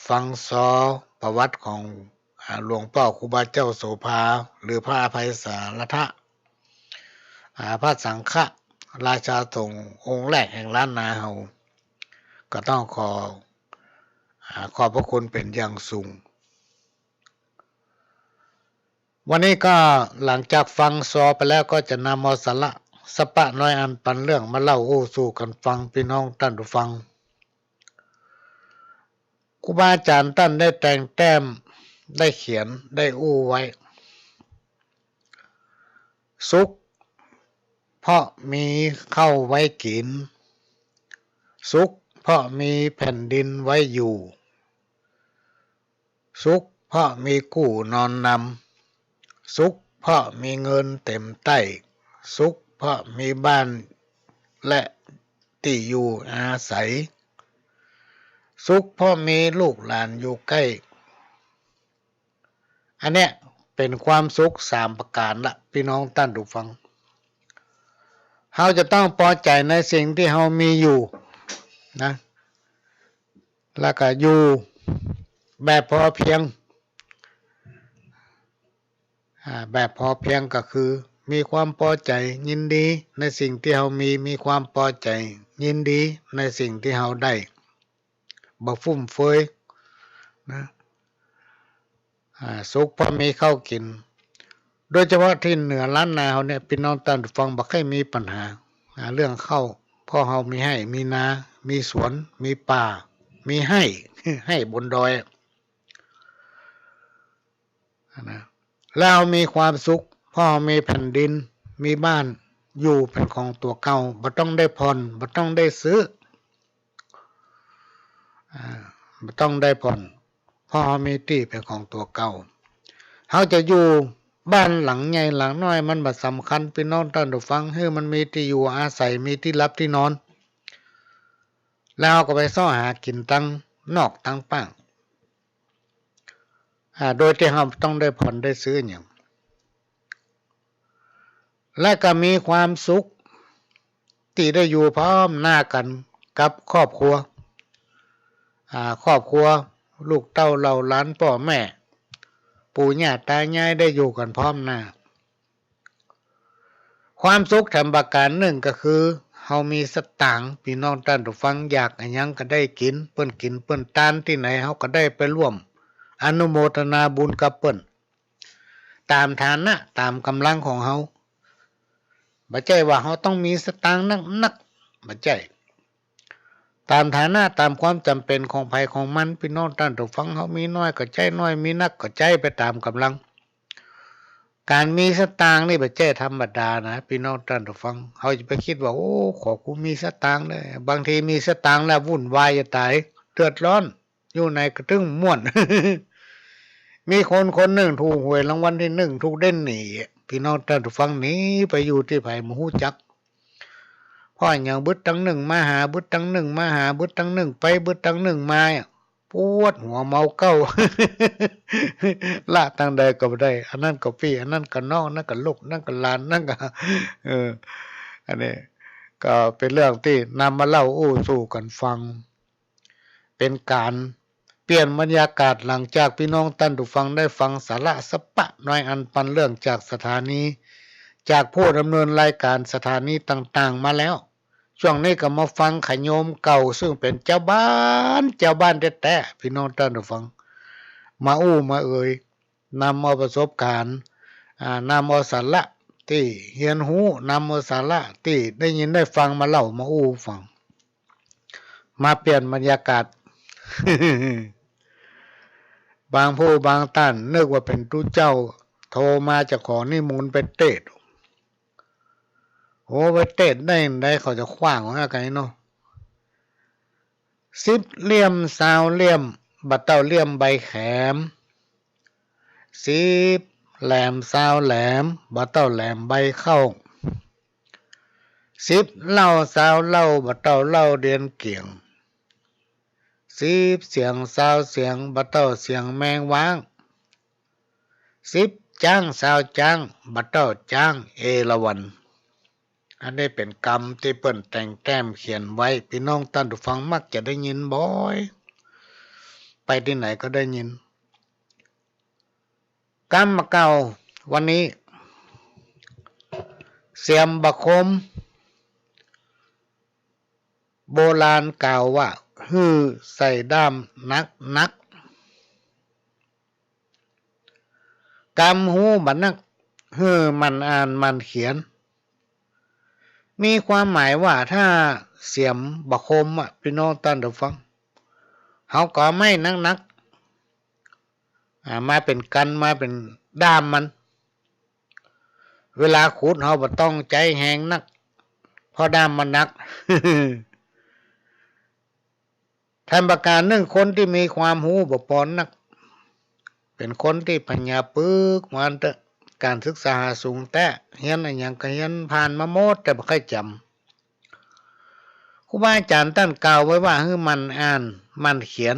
ฟังซอประวัติของ อ่า หลวงป้อครูบาเจ้าโสภา หรือพระอภัยสารทะ อ่า พระสังฆราชาสงฆ์องค์แรกแห่งล้านนาเฮา ก็ต้องขอ อ่า ขอบพระคุณเป๋นอย่างสูง วันนี้ก็หลังจากฟังซอไปแล้วก็จะนำเอาสาระสัปปะน้อยอันปันเรื่องมาเล่าอู้สู่กั๋นฟัง ปี้น้องต้านผู้ฟัง ครูบาอาจ๋ารย์ต้านได้แต่งแต้ม ได้เขียน ได้อู้ไว้ สุขเพราะมีข้าวไว้กิ๋น สุขเพราะมีแผ่นดินไว้อยู่ สุขเ เพราะมีกู้นอนนำ สุขเพราะมีเงินเต็มใต้ สุขเพราะมีบ้านและตี้อยู่อาศัย สุขเพราะมีลูกหลานอยู่ใก้ อันเนี้ยเป๋นความสุขสามประก๋านละ ปี้น้องต้านผู้ฟัง เฮาจะต้องปอใจ๋ในสิ่งตี้เฮามีอยู่นะ แล้วก็อยู่แบบพอเพียง อ่า แบบพอเพียงก็คือ มีความปอใจ๋ยินดีในสิ่งตี้เฮามี มีความปอใจ๋ยินดีในสิ่งตี้เฮาได้ บ่ฟุ่มเฟือยนะ อ่า สุขเพราะมีข้าวกิ๋น โดยเฉพาะตี้เหนือล้านนาเฮาเนี่ย ปี้น้องต้านผู้ฟังบ่ใค่มีปัญหา อ่า เรื่องข้าว เพราะเฮามีไฮ่ มีนา มีสวน มีป่า มีไฮ่ ไฮ่บนดอย นะ แล้วมีความสุข เพราะมีแผ่นดิน มีบ้านอยู่เป๋นของตั๋วเก่า บ่ต้องได้ผ่อน บ่ต้องได้ซื้อ อ่า บ่ต้องได้ผ่อน เพราะมีตี้เป๋นของตั๋วเก่า เฮาจะอยู่บ้านหลังใหญ่หลังน้อยมันบ่สำคัญ ปี้น้องต้านผู้ฟัง หื้อมันมีตี้อยู่อาศัย มีตี้หลับตี้นอน แล้วเฮาก็ไปเซาะหากิ๋นตังนอกตังป้าง อ่า โดยตี้เฮาบ่ต้องได้ผ่อนได้ซื้อหยัง และก็มีความสุขตี้ได้อยู่พร้อมหน้ากั๋นกับครอบครัว อ่า ครอบครัว ลูกเต้าเหล่าหลาน ป้อแม่ ปู่ย่าต๋ายาย ได้อยู่กั๋นพร้อมหน้า ความสุขแถมประก๋านนึ่งก็คือ เฮามีสตางค์ ปี้น้องต้านผู้ฟัง อยากอะหยังก็ได้กิ๋น เปิ้นกิ๋นเปิ้นตานตี้ไหน เฮาก็ได้ไปร่วมอนุโมทนาบุญกับเปิ้น ต๋ามฐานะ ต๋ามก๋ำลังของเฮา บ่ใจ้ว่าเฮาต้องมีสตางค์นักๆ บ่ใจ้ ต๋ามฐานะ ต๋ามความจ๋ำเป๋นของใผของมัน ปี้น้องต้านผู้ฟัง เฮามีน้อยก็ใจ๊น้อย มีนักก็ใจ๊ไปต๋ามก๋ำลัง ก๋านมีสตางค์นี่บ่ใจ้ธรรมดานะ ปี้น้องต้านผู้ฟัง เฮาจะไปกึ๊ดว่า โอ้ ขอกูมีสตางค์เน่อ บางทีมีสตางค์แล้ววุ่นวายจะต๋าย เดือดร้อน อยู่ไหนก็ตึงม่วน มีคนคนนึ่งถูกหวยรางวัลตี้นึ่ง ถูกเด่นหนี ปี้น้องต้านผู้ฟัง หนีไปอยู่ตี้ใผบ่ฮู้จัก เพราะหยัง บึดตังนึ่งมาหา บึดตังนึ่งมาหา บึดตังนึ่งไป บึดตังนึ่งมา ปวดหัวเมาเก๊า ละตังใดก็บ่ได้ อันนั้นก็ปี้ อันนั้นก็น้อง อันนั้นก็ลูก อันนั้นก็หลาน อันนั้นก็ เออ อันนี้ก็เป๋นเรื่องตี้นำมาเล่าอู้สู่กั๋นฟัง เป๋นก๋านเปลี่ยนบรรยากาศ หลังจากปี้น้องต้านผู้ฟังได้ฟังสาระสักปะน้อยอันปันเรื่องจากสถานี จากผู้ดำเนินรายก๋านสถานีต่างๆ มาแล้ว ช่วงนี้ก็มาฟังขะโยมเก่า ซึ่งเป๋นจาวบ้าน จาวบ้านแต๊ๆ ปี้น้องต้านผู้ฟัง มาอู้มาเอ่ย นำเอาประสบก๋ารณ์ อ่า นำเอาสาระตี้เฮียนฮู้ นำเอาสาระตี้ได้ยินได้ฟังมาเล่ามาอู้ฟัง มาเปลี่ยนบรรยากาศ บางผู้บางต้านนึกว่าเป๋นตุ๊เจ้า โทรมาจะขอนิมนต์ไปเตสน์ โอ้ ไปเตสน์ได้ ได้เขาจะขว้างว่าไงเนาะ สิบเหลี่ยมซาวเหลี่ยม บ่เต้าเหลี่ยมใบแขม สิบแหลมซาวแหลม บ่เต้าแหลมใบเข้า สิบเหล้าซาวเหล้า บ่เต้าเหล้าเดียนเกี่ยง สิบเสียงซาวเสียง บ่เต้าเสียงแมงว้าง สิบจ๊างซาวจ๊าง บ่เต้าจ๊างเอราวัณ อันนี้เป๋นกำตี้เปิ้นแต่งแต้มเขียนไว้ ปี้น้องต้านผู้ฟังมักจะได้ยินบ่อย ไปตี้ไหนก็ได้ยิน กำเก่าวันนี้ เสียมบ่คม โบราณกล่าวว่า หื้อใส่ด้ามหนักๆ กำฮู้บ่นัก หื้อหมั่นอ่านหมั่นเขียน มีความหมายว่าถ้าเสียมบ่คมอะ ปี้น้องต้านผู้ฟัง เฮาก็เอาไม้หนักๆ อ่า มาเป๋นกั๋น มาเป๋นด้ามมัน เวลาขุดเฮาบ่ต้องใจ๊แฮงนัก เพราะด้ามมันหนัก แถมประก๋ารนึ่ง คนตี้มีความฮู้บ่ปอนัก เป๋นคนตี้ปัญญาปึกมาเต๊อะ ก๋านศึกษาหาสูงแต๊ เฮียนอะหยังก็เฮียนผ่านมาหมด แต่บ่ใค่จ๋ำ ครูบาอาจ๋ารย์ต้านกล่าวไว้ว่าหื้อหมั่นอ่าน หมั่นเขียน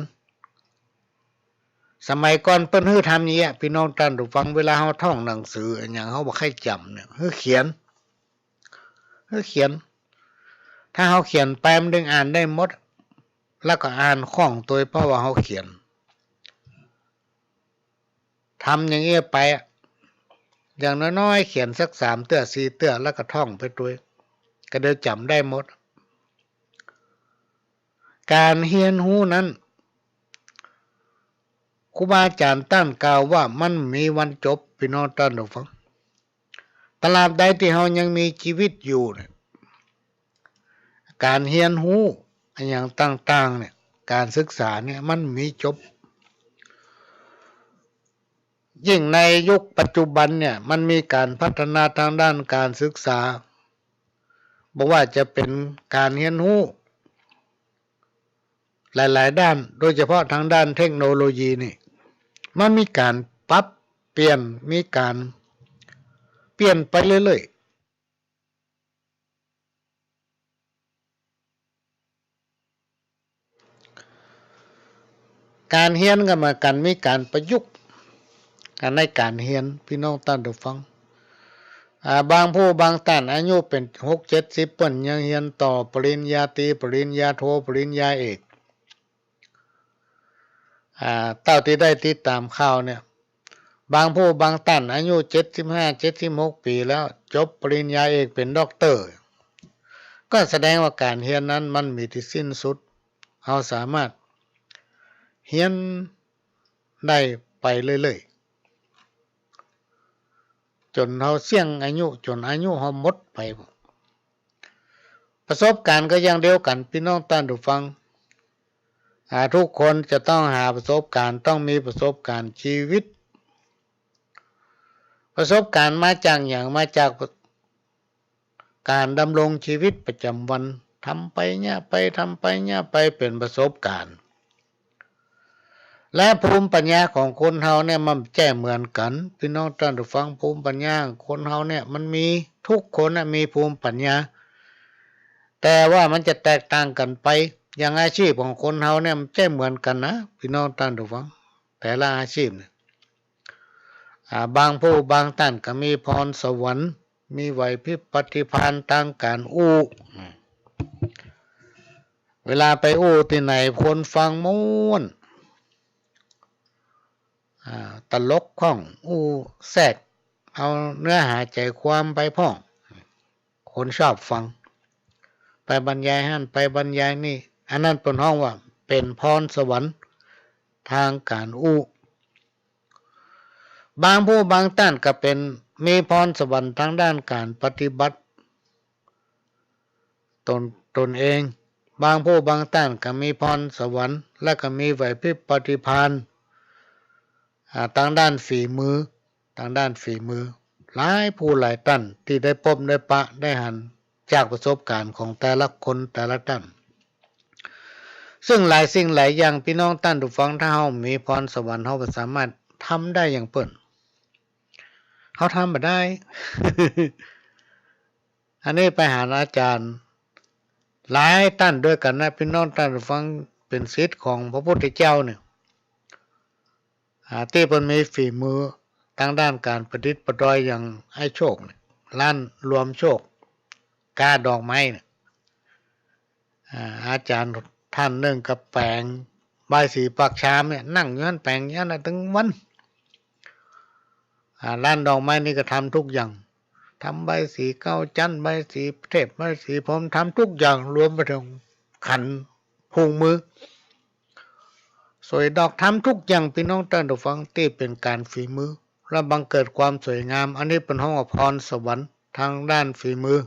สมัยก่อนเปิ้นหื้อทำอย่างเงี้ย ปี้น้องต้านผู้ฟัง เวลาเฮาท่องหนังสืออะหยังเฮาบ่ใค่จ๋ำเนี่ย หื้อเขียน หื้อเขียน ถ้าเฮาเขียนไปมันจึงอ่านได้หมด แล้วก็อ่านคล่องตวย เพราะว่าเฮาเขียน ทำอย่างเอี้ยไปอะ อย่างน้อยๆ เขียนสักสามเตื้อสี่เตื้อ แล้วก็ท่องไปตวย ก็เดี๋ยวจ๋ำได้หมด ก๋านเฮียนฮู้นั้น ครูบาอาจ๋ารย์ต้านกล่าวว่ามันบ่มีวันจบ ปี้น้องต้านผู้ฟัง ตราบใดตี้เฮายังมีจีวิตอยู่เนี่ย ก๋านเฮียนฮู้อะหยังต่างๆ เนี่ย ก๋านศึกษาเนี่ยมันบ่มีจบ ยิ่งในยุคปัจจุบันเนี่ย มันมีก๋านพัฒนาตางด้านก๋านศึกษา บ่ว่าจะเป๋นก๋านเฮียนฮู้หลายๆ ด้าน โดยเฉพาะตางด้านเทคโนโลยีนี่ มันมีก๋านปรับเปลี่ยน มีก๋านเปลี่ยนไปเรื่อยๆ ก๋านเฮียนก็เหมือนกั๋น มีก๋านประยุกต์กั๋นในก๋านเฮียน ปี้น้องต้านผู้ฟัง อ่า บางผู้บางต้านอายุเป๋นหกเจ็ดสิบ เปิ้นยังเฮียนต่อปริญญาตรี ปริญญาโท ปริญญาเอก อ่า เต้าตี้ได้ติดต๋ามข่าวเนี่ย บางผู้บางต้านอายุเจ็ดสิบห้า เจ็ดสิบหกปี๋แล้ว จบปริญญาเอกเป๋นด็อกเตอร์ ก็แสดงว่าก๋านเฮียนนั้นมันบ่มีตี้สิ้นสุด เฮาสามารถเฮียนได้ไปเรื่อยๆ จ๋นเฮาเสี้ยงอายุ จ๋นอายุเฮาหมดไป ประสบก๋ารณ์ก็อย่างเดียวกั๋น ปี้น้องต้านผู้ฟัง อ่า ทุกคนจะต้องหาประสบก๋ารณ์ ต้องมีประสบก๋ารณ์จีวิต ประสบก๋ารณ์มาจากหยัง มาจากก๋านดำรงจีวิตประจ๋ำวัน ทำไปเยียะไป ทำไปเยียะไป เป๋นประสบก๋ารณ์ และภูมิปัญญาของคนเฮาเนี่ยมันบ่ใจ้เหมือนกั๋น ปี้น้องต้านผู้ฟัง ภูมิปัญญาของคนเฮาเนี่ยมันมี ทุกคนน่ะมีภูมิปัญญา แต่ว่ามันจะแตกต่างกั๋นไป อย่างอาชีพของคนเฮาเนี่ยมันบ่ใจ้เหมือนกั๋นนะ ปี้น้องต้านผู้ฟัง แต่ละอาชีพเนี่ย อ่า บางผู้บางต้านก็มีพรสวรรค์ มีไหวพริบปฏิภาณตางก๋านอู้ เวลาไปอู้ตี้ไหนคนฟังม่วน อ่า ตลกพ่อง อู้แซก เอาเนื้อหาใจ๋ความไปพ่อง คนชอบฟัง ไปบรรยายหั้น ไปบรรยายนี่ อันนั้นเปิ้นฮ้องว่าเป๋นพรสวรรค์ตางก๋านอู้ บางผู้บางต้านก็เป๋น มีพรสวรรค์ตางด้านก๋านปฏิบัติตน ตนเอง บางผู้บางต้านก็มีพรสวรรค์ และก็มีไหวพริบปฏิภาณ อ่า ตางด้านฝีมือ ตางด้านฝีมือ หลายผู้หลายต้านตี้ได้ปบได้ปะได้หัน จากประสบก๋ารณ์ของแต่ละคนแต่ละต้าน ซึ่งหลายสิ่งหลายอย่าง ปี้น้องต้านผู้ฟัง ถ้าเฮามีพรสวรรค์ เฮาบ่สามารถทำได้อย่างเปิ้น เฮาทำบ่ได้ อันนี้ไปหันอาจ๋ารย์หลายต้านตวยกั๋นนะ ปี้น้องต้านผู้ฟัง เป๋นศิษย์ของพระพุทธเจ้าเนี่ย อ่า ตี้เปิ้นมีฝีมือตางด้านก๋านประดิษฐ์ประดอย อย่างไอ้โชคเนี่ย ร้านรวมโชค กาดอกไม้เนี่ย อ่า อาจ๋ารย์ต้านนึ่งก็แป๋งบายสีปากชามเนี่ย นั่งอยู่หั้นแป๋งอยู่หั้นน่ะตึงวัน อ่า ร้านดอกไม้นี่ก็ทำทุกอย่าง ทำบายสีเก๊าจั๊น บายสีเทพ บายสีพรหม ทำทุกอย่าง รวมไปเถิงขันผูกมือ สวยดอก ทำทุกอย่าง ปี้น้องต้านผู้ฟัง ตี้เป๋นก๋านฝีมือ และบังเกิดความสวยงาม อันนี้เปิ้นฮ้องว่าพรสวรรค์ตางด้านฝีมือ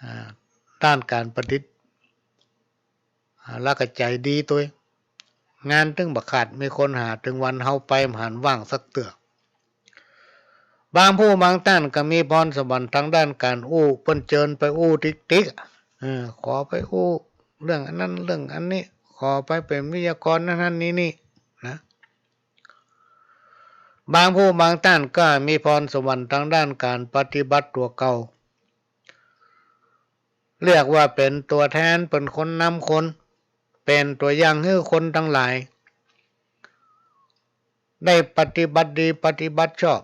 อ่า ด้านก๋านประดิษฐ์ อ่า และก็ใจ๋ดีตวย งานตึงบ่ขาด มีคนหา ตึงวันเฮาไปบ่หันว่างสักเตื้อ บางผู้บางต้านก็มีพรสวรรค์ตางด้านก๋านอู้ เปิ้นเจิญไปอู้ติ๊กๆ เออ ขอไปอู้เรื่องอันนั้นเรื่องอันนี้ ขอไปเป๋นวิทยากรอันนั้นนี่นี่นะ บางผู้บางต้านก็มีพรสวรรค์ตางด้านก๋านปฏิบัติตั๋วเก่า เรียกว่าเป๋นตั๋วแทน เป๋นคนนำคน เป๋นตั๋วอย่างหื้อคนตังหลาย ได้ปฏิบัติดีปฏิบัติชอบ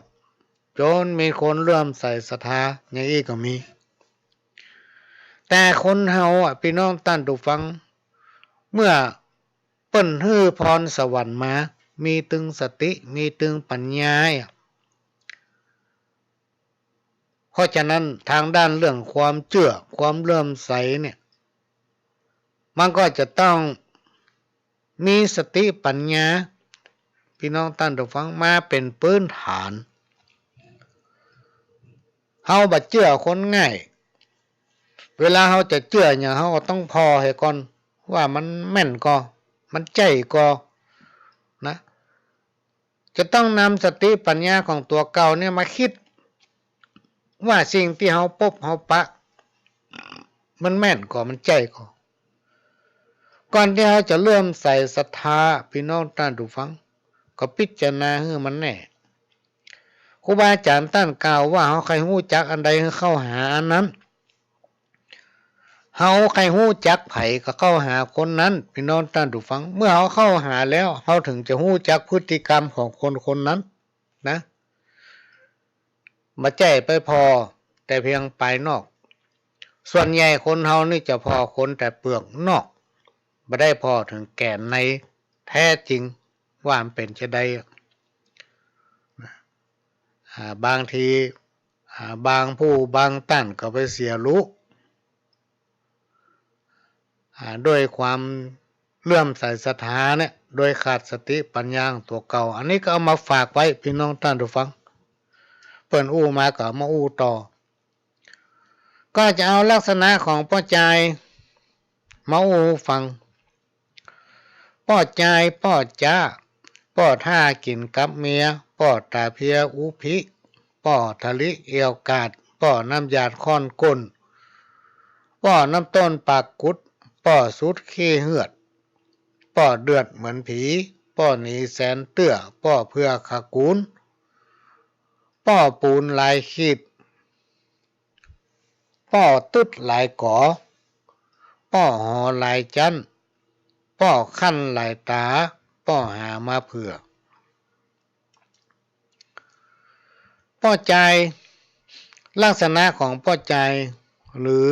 จ๋นมีคนเลื่อมใสศรัทธา อย่างอี้ก็มี แต่คนเฮาอะ ปี้น้องต้านผู้ฟัง เมื่อเปิ้นหื้อพรสวรรค์มา มีตึงสติ มีตึงปั๋ญญาอะ เพราะฉะนั้นตางด้านเรื่องความเจื้อ ความเลื่อมใสเนี่ย มันก็จะต้องมีสติปั๋ญญา ปี้น้องต้านผู้ฟัง มาเป๋นปื๊นฐาน เฮาบ่เจื้อคนง่าย เวลาเฮาจะเจื้อหยัง เฮาก็ต้องผ่อหื้อก่อน ว่ามันแม่นก่อ มันใจ้ก่อ นะ จะต้องนำสติปั๋ญญาของตั๋วเก่าเนี่ยมากึ๊ด ว่าสิ่งตี้เฮาปบเฮาปะ มันแม่นก่อ มันใจ้ก่อ ก่อนตี้เฮาจะเลื่อมใสศรัทธา ปี้น้องต้านผู้ฟัง ก็พิจารณาหื้อมันแน่ ครูบาอาจ๋ารย์ต้านกล่าวว่า เฮาใค่ฮู้จักอันใดหื้อเข้าหาอันนั้น เฮาใค่ฮู้จักใผก็เข้าหาคนนั้น ปี้น้องต้านผู้ฟัง เมื่อเฮาเข้าหาแล้ว เฮาเถิงจะฮู้จักพฤติกรรมของคนคนนั้นนะ บ่ใจ้ไปผ่อแต่เพียงปายนอก ส่วนใหญ่คนเฮานี่จะผ่อคนแต่เปลือกนอก บ่ได้ผ่อเถิงแก่นในแท้จริง ว่ามันเป๋นจาใดอะ อ่า บางที อ่า บางผู้บางต้านก็ไปเสียฮู้ อ่า ด้วยความเลื่อมใสศรัทธาเนี่ย โดยขาดสติปั๋ญญาตั๋วเก่า อันนี้ก็เอามาฝากไว้ ปี้น้องต้านผู้ฟัง เปิ้นอู้มาก็เอามาอู้ต่อ ก็จะเอาลักษณะของป้อจายมาอู้ฟัง ป้อจาย ป้อจ๊า ป้อท่ากิ๋นกับเมีย ป้อต๋าเพียอุพิ ป้อทะลิเอี่ยวกาด ป้อน้ำหยาดค่อนก้น ป้อน้ำต้นปากกุด ป้อสูดขี้เฮือด ป้อเดือดเหมือนผี ป้อหนีแสนเตื้อ ป้อเผื่อขกู๋น ป้อปู๋นหลายขีด ป้อตึ๊ดหลายก๋อ ป้อหอหลายจั๊น ป้อคั้นหลายต๋า ป้อหามาเผื่อ ป้อจาย ลักษณะของป้อจาย หรือ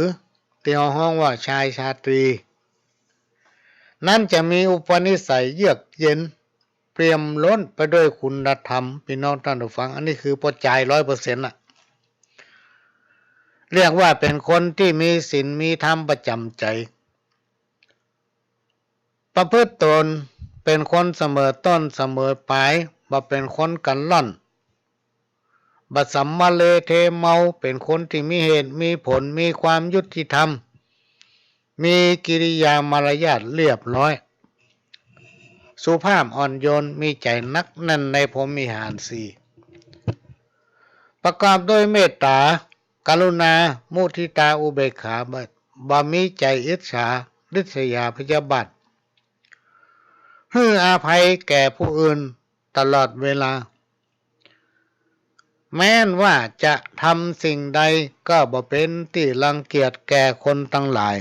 ตี้เฮาฮ้องว่าชายชาตรี นั้นจะมีอุปนิสัยเยือกเย็น เปี่ยมล้นไปด้วยคุณธรรม ปี้น้องต้านผู้ฟัง อันนี้คือป้อจายร้อยเปอร์เซ็นต์น่ะ เรียกว่าเป๋นคนตี้มีศีลมีธรรมประจ๋ำใจ๋ ประพฤติต๋นเป๋นคนเสมอต้นเสมอปาย บ่เป๋นคนกั๋นล่อน บ่สัมมะเลเทเมา เป๋นคนตี้มีเหตุมีผล มีความยุติธรรม มีกิริยามารยาทเรียบร้อย สุภาพอ่อนโยน มีใจ๋หนักแน่นในพรหมวิหารสี่ ประกอบด้วยเมตต๋า กรุณา มุทิตา อุเบกขา บ่ บ่มีใจ๋อิจฉา ริษยา พยาบาท หื้ออภัยแก่ผู้อื่นตลอดเวลา แม้นว่าจะทำสิ่งใดก็บ่เป๋นตี้รังเกียจแก่คนตังหลาย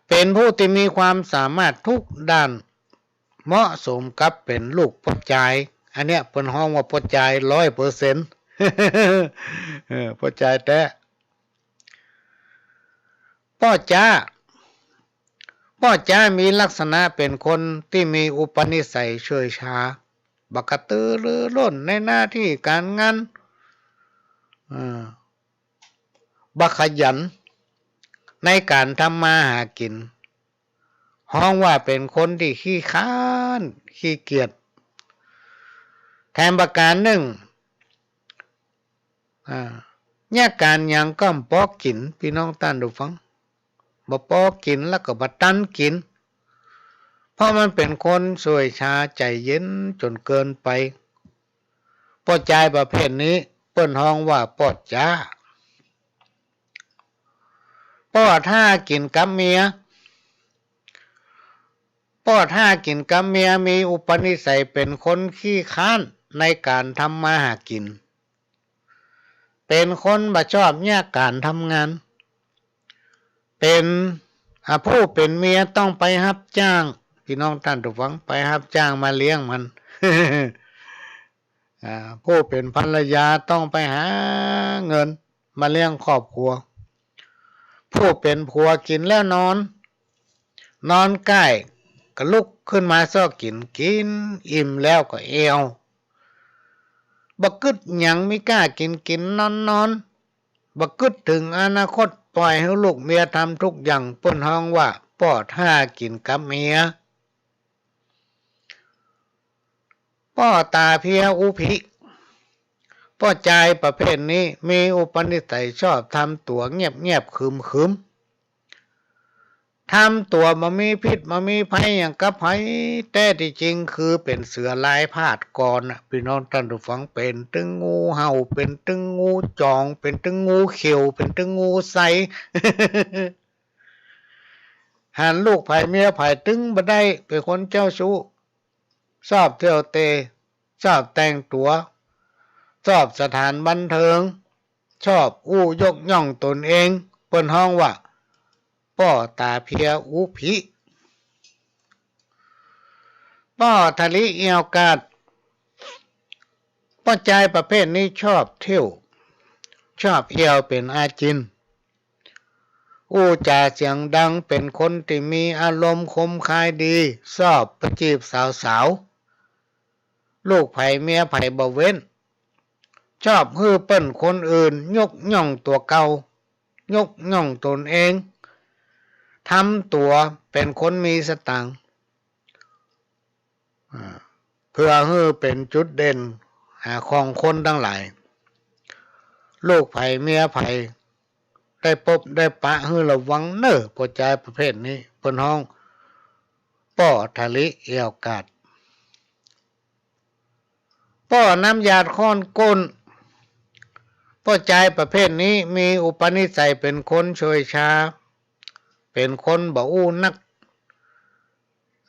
เป๋นผู้ตี้มีความสามารถทุกด้าน เหมาะสมกับเป๋นลูกป้อจาย อันเนี้ยเปิ้นฮ้องว่าป้อจายร้อยเปอร์เซ็นต์ เออ ป้อจายแต๊ ป้อจ๊า ป้อจ๊ามีลักษณะเป๋นคนตี้มีอุปนิสัยเฉื่อยชา บ่กระตือรือร้นในหน้าตี้ก๋านงาน เออ บ่ขยันในก๋านทำมาหากิ๋น ฮ้องว่าเป๋นคนตี้ขี้คร้าน ขี้เกียจ แถมประก๋านนึ่ง อ่า เยียะก๋านหยังก็บ่ปอกิ๋น ปี้น้องต้านผู้ฟัง บ่ปอกิ๋นแล้วก็บ่ตันกิ๋น เพราะมันเป๋นคนเฉื่อยชาใจ๋เย็นจ๋นเกินไป ป้อจายประเภทนี้เปิ้นฮ้องว่าป้อจ๊า ป้อท่ากิ๋นกับเมีย ป้อถ้ากิ๋นกับเมียมีอุปนิสัยเป๋นคนขี้คร้านในก๋านทำมาหากิ๋น เป๋นคนบ่ชอบเยียะก๋านทำงาน เป๋น อ่า ผู้เป๋นเมียต้องไปฮับจ้าง ปี้น้องต้านผู้ฟัง ไปฮับจ้างมาเลี้ยงมัน อ่า ผู้เป๋นภรรยาต้องไปหาเงินมาเลี้ยงครอบครัว ผู้เป๋นผัวกิ๋นแล้วนอน นอนก้ายก็ลุกขึ้นมาซ้อกิ๋น กิ๋นอิ่มแล้วก็แอ่ว บ่กึ๊ดหยัง มีก้ากิ๋น กิ๋นนอนนอน บ่กึ๊ดเถิงอนาคต ป่อยหื้อลูกเมียทำกู้อย่าง เปิ้นฮ้องว่าป้อถ้ากิ๋นกับเมีย ป้อต๋าเพลียอู้ผี ป้อจายประเภทนี้มีอุปนิสัยชอบทำตั๋วเงียบๆ ขึมๆ ทำตั๋วบ่มีพิษบ่มีภัยหยังกับใผ แต๊ตี้จริงคือเป๋นเสือลายพาดก่อนน่ะ ปี้น้องต้านผู้ฟัง เป๋นตึงงูเห่า เป๋นตึงงูจ๋อง เป๋นตึงงูเขียว เป๋นตึงงูใส หันลูกใผเมียใผตึงบ่ได้ เป๋นคนเจ้าชู้ ชอบเที่ยวเตร่ ชอบแต่งตั๋ว ชอบสถานบันเทิง ชอบอู้ยกย่องตนเอง เปิ้นฮ้องว่าป้อต๋าเพลียอู้ผี ป้อทะลิแอ่วกาด ป้อจายประเภทนี้ชอบเที่ยว ชอบแอ่วเป๋นอาจิณ อู้จ๋าเสียงดัง เป๋นคนตี้มีอารมณ์คมคายดี ชอบไปจีบสาวๆ ลูกใผเมียใผบ่เว้น ชอบหื้อเปิ้นคนอื่นยกย่องตั๋วเก่า ยกย่องตนเอง ทำตั๋วเป๋นคนมีสตางค์ อ่า เปื้อหื้อเป๋นจุดเด่น อ่า ของคนตังหลาย ลูกใผเมียใผได้ปบได้ปะหื้อระวังเน่อ ป้อจายประเภทนี้ เปิ้นฮ้องป้อทะลิแอ่วกาด ป้อน้ำยาดค้อนก้น ป้อจายประเภทนี้มีอุปนิสัยเป๋นคนเฉยชา เป๋นคนบ่อู้นัก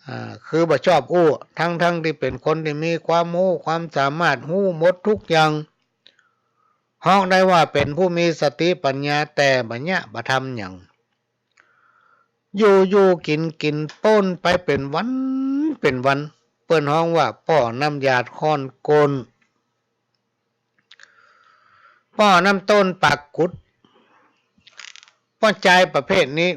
อ่า คือบ่ชอบอู้ ทั้งๆ ตี้เป๋นคนตี้มีความฮู้ความสามารถ ฮู้หมดกู้อย่าง ฮ้องได้ว่าเป๋นผู้มีสติปัญญา แต่บ่เยียะบ่ทำหยัง อยู่ๆ กิ๋นๆ ป๊นไปเป๋นวันเป๋นวัน เปิ้นฮ้องว่าป้อน้ำยาดค้อนก้น ป้อน้ำต้นปากกุด ป้อจายประเภทนี้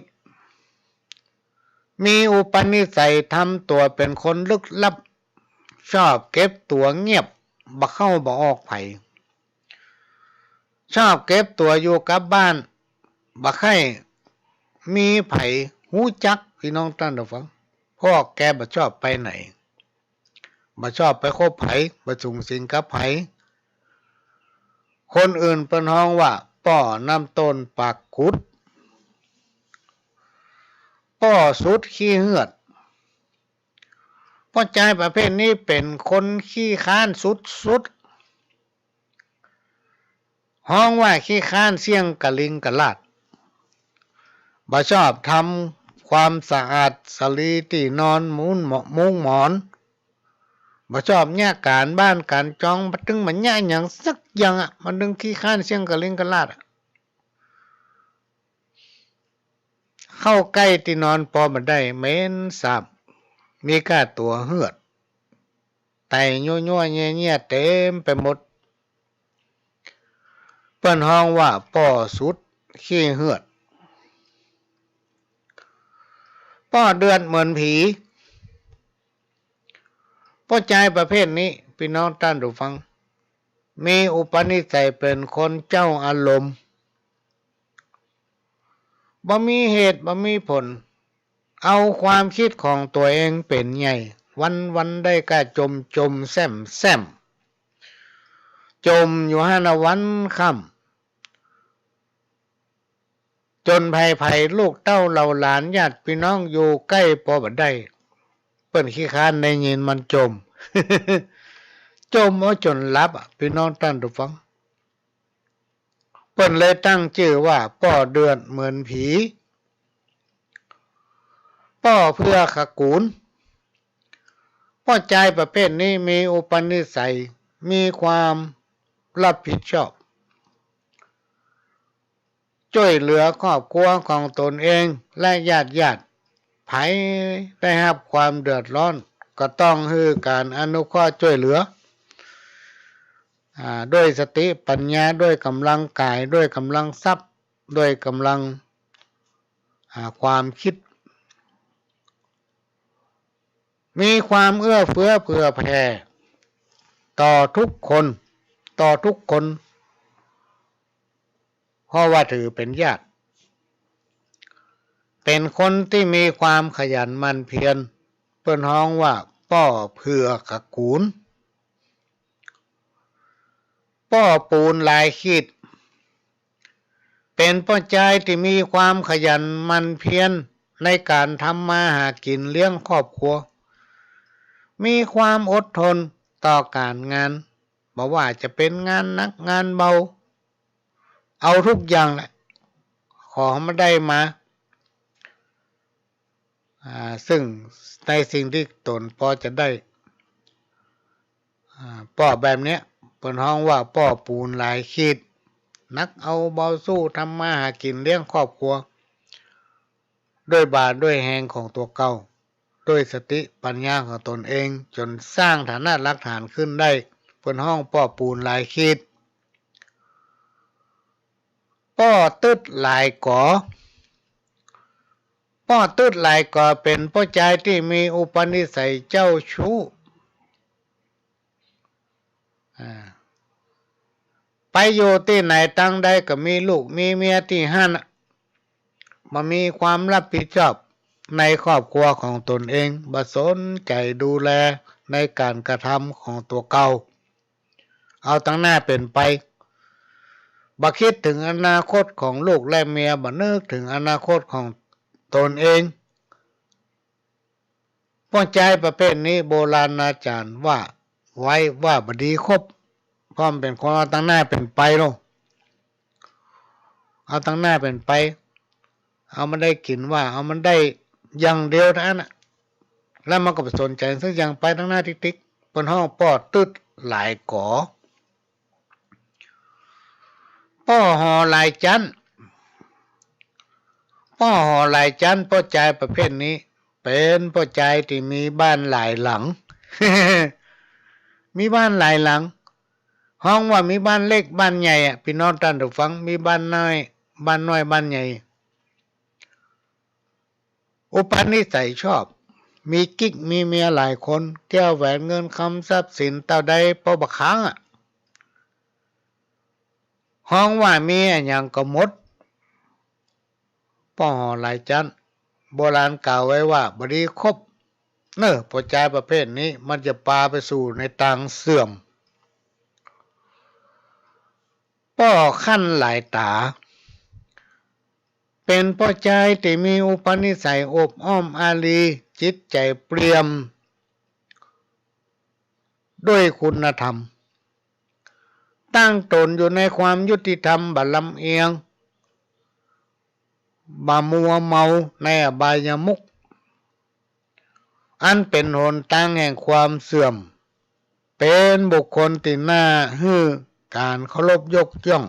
มีอุปนิสัยทำตั๋วเป๋นคนลึกลับ ชอบเก็บตั๋วเงียบ บ่เข้าบ่ออกใผ ชอบเก็บตั๋วอยู่กับบ้าน บ่ใค่มีใผฮู้จัก ปี้น้องต้านผู้ฟัง เพราะแกบ่ชอบไปไหน บ่ชอบไปคบใผ บ่สุงสิงกับใผ คนอื่นเปิ้นฮ้องว่าป้อน้ำต้นปากกุด ป้อสุดขี้เหือด ป้อจายประเภทนี้เป๋นคนขี้คร้านสุดๆ ฮ้องว่าขี้คร้านเสี้ยงกะลิงกะลาด บ่ชอบทำความสะอาดสะหลีตี้นอนมุ้งหมอน บ่ชอบเยียะก๋านบ้านก๋านจอง บ่ตึงบ่เยียะหยังสักอย่างอะ บ่ตึงขี้คร้านเสี้ยงกะลิงกะลาดอะ เข้าใก้ตี้นอนปอบ่ได้ เหม็นสาบ มีก้าตั๋วเหือด ไต่ยั้วๆ เยี้ยๆ เต๋มไปหมด เปิ้นฮ้องว่าป้อสุดขี้เหือด ป้อเดือดเหมือนผี ป้อจายประเภทนี้ ปี้น้องต้านผู้ฟัง มีอุปนิสัยเป๋นคนเจ้าอารมณ์ บ่มีเหตุบ่มีผล เอาความกึ๊ดของตั๋วเองเป๋นใหญ่ วันๆ ได้ก้าจ่มๆ แซ่มๆ จ่มอยู่หั้นน่ะวันค่ำ จ๋นใผๆ ลูกเต้าเหล่าหลานญาติปี้น้องอยู่ใก้ปอบ่ได้ เปิ้นขี้คร้านได้ยินมันจ่ม จ่มเอาจ๋นหลับอะ ปี้น้องต้านผู้ฟัง เปิ้นเลยตั้งจื้อว่าป้อเดือดเหมือนผี ป้อเปื้อขะกู๋น ป้อจายประเภทนี้มีอุปนิสัย มีความรับผิดชอบ จ้วยเหลือครอบครัวของตนเองและญาติๆ ใผได้ฮับความเดือดร้อน ก็ต้องหื้อก๋านอนุเคราะห์จ้วยเหลือ อ่า ด้วยสติปัญญา ด้วยก๋ำลังก๋าย ด้วยก๋ำลังทรัพย์ ด้วยก๋ำลัง อ่า ความกึ๊ด มีความเอื้อเฟื้อเผื่อแผ่ต่อทุกคน ต่อทุกคน เพราะว่าถือเป๋นญาติ เป๋นคนตี้มีความขยันหมั่นเพียร เปิ้นฮ้องว่าป้อเผื่อขกู๋น ป้อปู๋นหลายขีด เป๋นป้อจายตี้มีความขยันหมั่นเพียรในก๋านทำมาหากิ๋นเลี้ยงครอบครัว มีความอดทนต่อก๋านงาน บ่ว่าจะเป๋นงานหนักงานเบา เอาทุกอย่างแหละ ขอหื้อมันได้มา อ่า ซึ่งในสิ่งตี้ตนปอจะได้ อ่า ป้อแบบเนี้ย เปิ้นฮ้องว่าป้อปู๋นหลายขีด หนักเอาเบาสู้ ทำมาหากิ๋นเลี้ยงครอบครัว ด้วยบ่าด้วยแฮงของตั๋วเก่า ด้วยสติปัญญาของตนเอง จ๋นสร้างฐานะรากฐานขึ้นได้ เปิ้นฮ้องป้อปู๋นหลายขีด ป้อตึ๊ดหลายก๋อ ป้อตึ๊ดหลายก๋อเป๋นป้อจายตี้มีอุปนิสัยเจ้าชู้ อ่า ไปอยู่ตี้ไหนตางใดก็มีลูกมีเมียตี้หั้นน่ะ บ่มีความรับผิดชอบในครอบครัวของตนเอง บ่สนใจ๋ดูแลในก๋านกระทำของตั๋วเก่า เอาตังหน้าเป๋นไป บ่กึ๊ดเถิงอนาคตของลูกและเมีย บ่นึกเถิงอนาคตของตนเอง ป้อจายประเภทนี้โบราณอาจ๋ารย์ว่าไว้ว่าบ่ดีคบ เพราะมันเป๋นคนเอาตังหน้าเป๋นไปลอ เอาตังหน้าเป๋นไป เอามันได้กิ๋นว่า เอามันได้อย่างเดียวเต้านั้นน่ะ แล้วมันก็บ่สนใจ๋สักอย่าง ไปตังหน้าติ๊กๆ เปิ้นฮ้องป้อตึ๊ดหลายก๋อ ป้อหอหลายจั๊น ป้อหอหลายจั๊น ป้อจายประเภทนี้ เป๋นป้อจายตี้มีบ้านหลายหลัง มีบ้านหลายหลัง ฮ้องว่ามีบ้านเล็กบ้านใหญ่อะ ปี้น้องต้านผู้ฟัง มีบ้านน้อย บ้านน้อยบ้านใหญ่ อุปนิสัยชอบ มีกิ๊กมีเมียหลายคน แก้วแหวนเงินคำทรัพย์สินเต้าใดป้อบ่ค้างอะ ฮ้องว่ามีอะหยังก็หมด ป้อหอหลายจั๊น โบราณกล่าวไว้ว่าบ่ดีคบ เน่อ ป้อจายประเภทนี้มันจะปาไปสู่ในตางเสื่อม ป้อขั้นหลายต๋า เป๋นป้อจายตี้มีอุปนิสัยอบอ้อมอารี จิตใจ๋เปี่ยมด้วยคุณธรรม ตั้งต๋นอยู่ในความยุติธรรม บ่ลำเอียง บ่มัวเมาในอบายมุข อันเป๋นหนตางแห่งความเสื่อม เป๋นบุคคลตี้น่าหื้อก๋านเคารพยกย่อง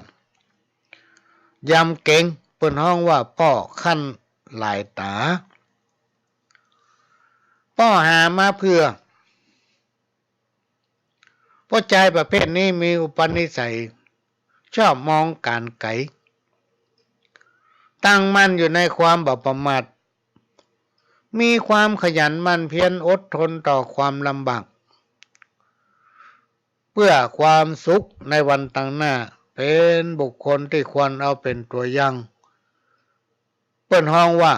ยำเกรง เปิ้นฮ้องว่าป้อขั้นหลายต๋า ป้อหามาเผื่อ ป้อจายประเภทนี้มีอุปนิสัยชอบมองก๋านไก๋ ตั้งมั่นอยู่ในความบ่ประมาท มีความขยันหมั่นเพียรอดทนต่อความลำบาก เปื้อความสุขในวันตางหน้า เป๋นบุคคลตี้ควรเอาเป๋นตั๋วอย่าง เปิ้นฮ้องว่า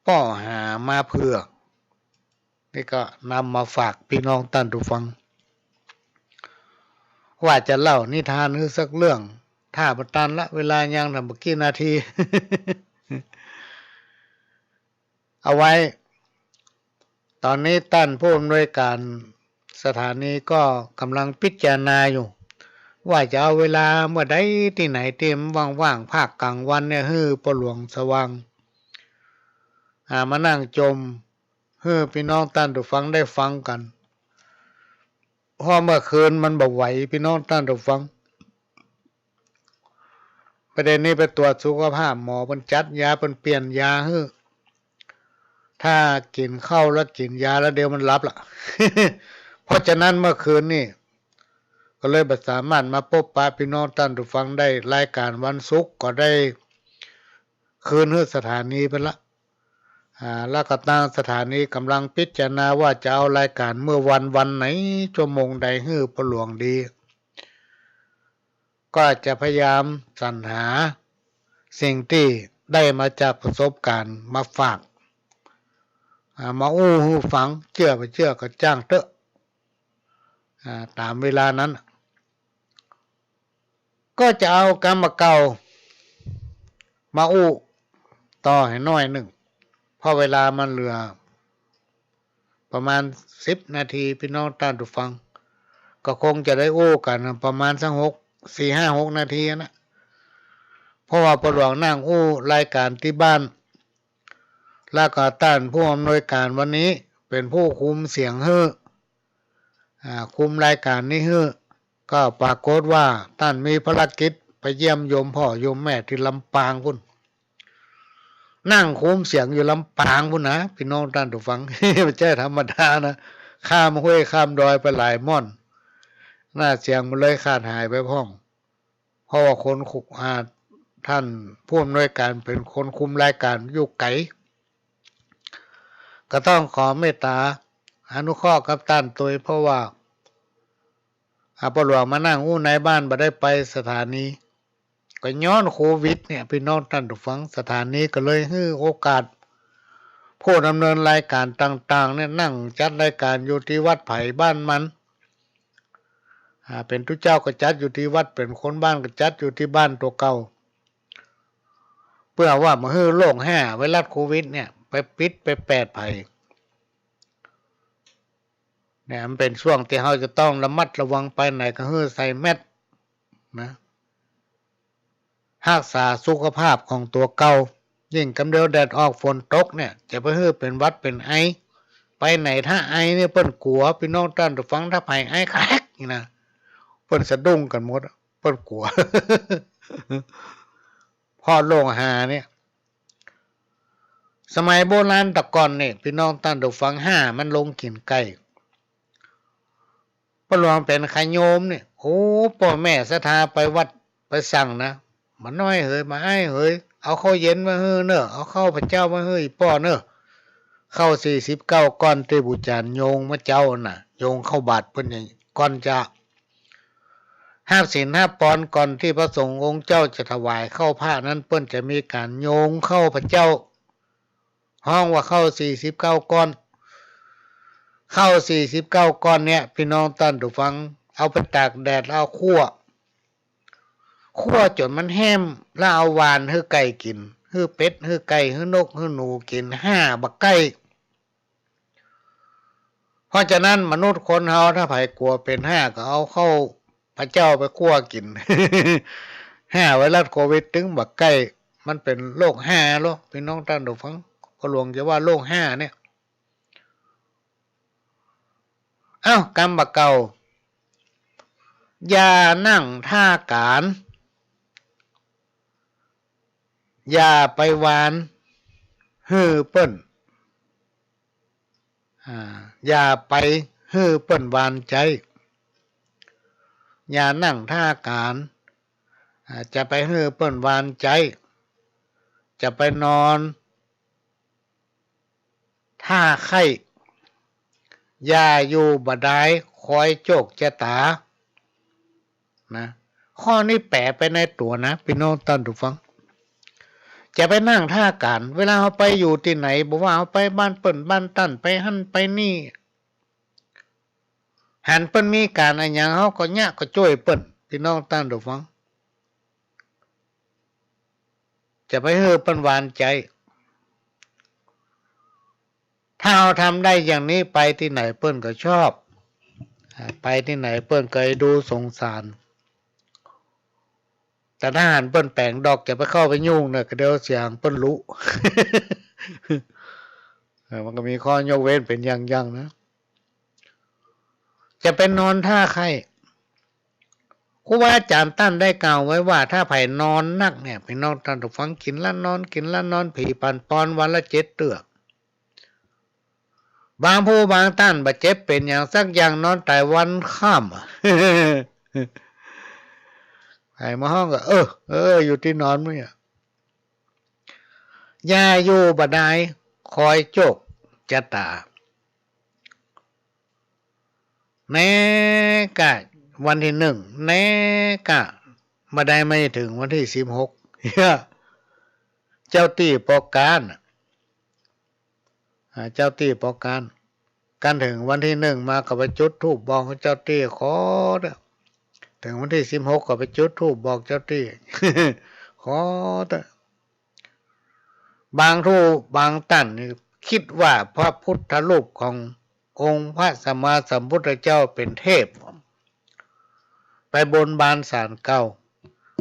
ป้อหามาเผื่อ นี่ก็นำมาฝากปี้น้องต้านผู้ฟัง ว่าจะเล่านิทานหื้อสักเรื่อง ถ้าบ่ตันละ เวลายังตั้งบ่กี่นาที เอาไว้ ต๋อนนี้ต้านผู้อำนวยก๋านสถานีก็ก่ำลังพิจารณาอยู่ ว่าจะเอาเวลาเมื่อใดตี้ไหนตี้มันว่างๆ ภาคก๋างวันเนี่ย หื้อป้อหลวงสว่าง อ่า มานั่งจม หื้อปี้น้องต้านผู้ฟังได้ฟังกั๋น เพราะเมื่อคืนมันบ่ไหว ปี้น้องต้านผู้ฟัง ประเด็๋นนี้ไปตรวจสุขภาพ หมอเปิ้นจัดยา เปิ้นเปลี่ยนยาหื้อ ถ้ากิ๋นข้าวแล้วกิ๋นยาแล้วเดี๋ยวมันหลับละ เพราะฉะนั้นเมื่อคืนนี้ก็เลยบ่สามารถมาปบปะปี้น้องต้านผู้ฟังได้ รายก๋านวันศุกร์ก็ได้คืนหื้อสถานีไปละ อ่า แล้วก็ตางสถานีก่ำลังพิจารณาว่าจะเอารายก๋านเมื่อวัน วันไหน ชั่วโมงใดหื้อพ่อหลวงดี ก็จะพยายามสรรหาสิ่งตี้ได้มาจากประสบก๋ารณ์มาฝาก อ่า มาอู้หื้อฟัง เจื้อบ่เจื้อก็จ้างเต๊อะ อ่า ต๋ามเวลานั้น ก็จะเอากำบ่าเก่ามาอู้ต่อหื้อหน้อยนึ่ง เพราะเวลามันเหลือประมาณสิบนาที ปี้น้องต้านผู้ฟัง ก็คงจะได้อู้กั๋นประมาณสักหก สี่ ห้า หกนาทีนะ เพราะว่าพ่อหลวงนั่งอู้รายก๋านตี้บ้าน แล้วก็ต้านผู้อำนวยก๋ารวันนี้เป๋นผู้คุมเสียงหื้อ อ่า คุมรายก๋านนี้หื้อ ก็ปรากฏว่าต้านมีภารกิจไปเยี่ยมโยมพ่อโยมแม่ตี้ลำปางปู๊น นั่งคุมเสียงอยู่ลำปางปู๊นนะ ปี้น้องต้านผู้ฟัง บ่ใจ้ธรรมดานะ ข้ามห้วยข้ามดอยไปหลายม่อน หน้าเสียงมันเลยขาดหายไปพ่อง เพราะว่าคนคุ อ่า ต้านผู้อำนวยก๋ารเป๋นคนคุมรายก๋านอยู่ไก๋ ก็ต้องขอเมตต๋าอนุเคราะห์กับต้านตวย เพราะว่า อ่า พ่อหลวงมานั่งอู้ในบ้าน บ่ได้ไปสถานี ก็ย้อนโควิดเนี่ย ปี้น้องต้านผู้ฟัง สถานีก็เลยหื้อโอกาส ผู้ดำเนินรายก๋านต่างๆ เนี่ย นั่งจัดรายก๋านอยู่ตี้วัดไผบ้านมัน อ่า เป๋นตุ๊เจ้าก็จัดอยู่ตี้วัด เป๋นคนบ้านก็จัดอยู่ตี้บ้านตั๋วเก่า เปื้อว่าบ่หื้อโรคแฮ่ไวรัสโควิดเนี่ย ไปปิดไปแปดไผ เนี่ย มันเป๋นช่วงตี้เฮาจะต้องระมัดระวัง ไปไหนก็หื้อใส่แมสก์นะ ฮักษาสุขภาพของตั๋วเก่า ยิ่งกำเดียวแดดออกฝนตกเนี่ย จะไปหื้อเป๋นหวัดเป๋นไอ ไปไหนถ้าไอเนี่ยเปิ้นกั๋ว ปี้น้องต้านผู้ฟัง ถ้าไผไอแคร็กนี่นะ เปิ้นสะดุ้งกั๋นหมด เปิ้นกั๋ว เพราะโรคแฮ่เนี่ย สมัยโบราณตะก่อนเนี่ย ปี้น้องต้านผู้ฟัง แฮ่มันลงกิ๋นไก่ พ่อหลวงเป๋นขโยมเนี่ย โอ้ ป้อแม่ศรัทธาไปวัดไปสังนะ บ่าน้อยเหย บ่าอ้ายเหย เอาข้าวเย็นมาหื้อเน่อ เอาข้าวพระเจ้ามาหื้ออี่ป้อเน่อ ข้าวสี่สิบเก้าก้อนตี้ปู่จารย์โยงมาเจ๊าน่ะ โยงข้าวบาตรเปิ้นเนี่ย ก่อนจะฮับศีลฮับปอน ก่อนตี้พระสงฆ์องค์เจ้าจะถวายข้าวพระนั้น เปิ้นจะมีก๋านโยงข้าวพระเจ้า ฮ้องว่าข้าวสี่สิบเก้าก้อน ข้าวสี่สิบเก้าก้อนเนี่ย ปี้น้องต้านผู้ฟัง เอาไปตากแดด แล้วเอาคั่ว คั่วจ๋นมันแห้ม แล้วเอาหว่านหื้อไก่กิ๋น หื้อเป็ด หื้อไก่ หื้อนก หื้อหนูกิ๋น แฮ่บ่ใก้ เพราะฉะนั้นมนุษย์คนเฮาถ้าไผกั๋วเป๋นแฮ่ก็เอาข้าวพระเจ้าไปคั่วกิ๋น แฮ่ไวรัสโควิดตึงบ่ใก้ มันเป๋นโรคแฮ่ลอ ปี้น้องต้านผู้ฟัง พ่อหลวงจะว่าโรคแฮ่เนี่ย เอ้า กำบ่าเก่า อย่านั่งท่าก๋าน อย่าไปหวานหื้อเปิ้น อ่า อย่าไปหื้อเปิ้นหวานใจ๊ อย่านั่งท่าก๋าน อ่า จะไปหื้อเปิ้นหวานใจ๊ จะไปนอน ท่าไข้ อย่าอยู่บ่ดาย คอยโจกจะต๋า นะ ข้อนี้แป๋ไปในตั๋วนะ ปี้น้องต้านผู้ฟัง จะไปนั่งท่าก๋าน เวลาเฮาไปอยู่ตี้ไหน บ่ว่าเฮาไปบ้านเปิ้นบ้านต้าน ไปหั้นไปนี่ หันเปิ้นมีก๋านอะหยัง เฮาก็เยียะก็จ้วยเปิ้น ปี้น้องต้านผู้ฟัง จะไปหื้อเปิ้นหวานใจ๊ ถ้าเฮาทำได้อย่างนี้ ไปตี้ไหนเปิ้นก็ชอบ อ่า ไปตี้ไหนเปิ้นก็ดูสงสาร แต่ถ้าหันเปิ้นแป๋งดอก จะไปเข้าไปยุ่งเน่อ ก็เดี๋ยวเสียงเปิ้นรู้ เออ มันก็มีข้อยกเว้นเป๋นอย่างๆ นะ จะไปนอนถ้าใค่ ครูบาอาจ๋ารย์ต้านได้กล่าวไว้ว่า ถ้าใผนอนนักเนี่ย ปี้น้องต้านผู้ฟัง กิ๋นละนอน กิ๋นละนอน ผีปั่นป่อนวันละเจ็ดเตื้อ บางผู้บางต้านบ่เจ็บเป๋นหยังสักอย่าง นอนต๋ายวันค่ำ ใผมาฮ้องก็ เออ เออ อยู่ตี้นอนมึงเนี่ย อย่าอยู่บ่ดาย คอยโจคจะต๋า แน่กะวันตี้นึ่ง แน่กะบ่ดาย มาเถิงวันตี้สิบหก เจ้าตี้ปอก๋าน อ่า เจ้าตี้ปอก๋าน กั๋นเถิงวันตี้นึ่งมาก็ไปจุดธูปบอกเจ้าตี้ขอเต๊อะ เถิงวันตี้สิบหกก็ไปจุดธูปบอกเจ้าตี้ ขอเต๊อะ บางผู้บางต้านนี่กึ๊ดว่าพระพุทธรูปขององค์พระสัมมาสัมพุทธเจ้าเป๋นเทพ ไปบนบานศาลเกล้า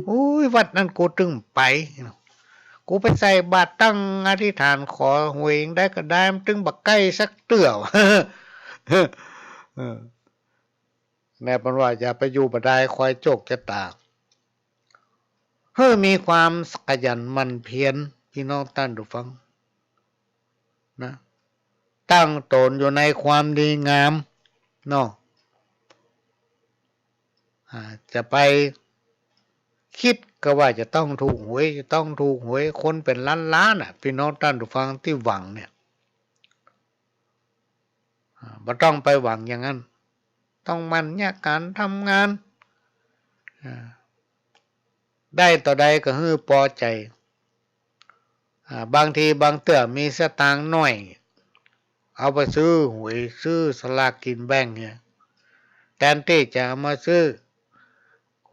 โอ้ย วัดนั้นกูตึงไป กูไปใส่บาตรตั้งอธิษฐานขอหวยได้ก็ได้ มันตึงบ่ใก้สักเตื้อ เออ แน่เปิ้นว่าอย่าไปอยู่บ่ดาย คอยโจคจะต๋า หื้อมีความขยันหมั่นเพียร ปี้น้องต้านผู้ฟัง นะ ตั้งต๋นอยู่ในความดีงามเนาะ อ่า จะไปกึ๊ดก็ว่าจะต้องถูกหวย จะต้องถูกหวย คนเป๋นล้านๆ น่ะ ปี้น้องต้านผู้ฟังตี้หวังเนี่ย อ่า บ่ต้องไปหวังอย่างนั้น ต้องหมั่นเยียะก๋านทำงาน อ่า ได้เต้าใดก็หื้อปอใจ๋ อ่า บางทีบางเตื้อมีสตางค์น้อย เอาไปซื้อหวย ซื้อสลากกิ๋นแบ่งเนี่ย แตนตี้จะเอามาซื้อ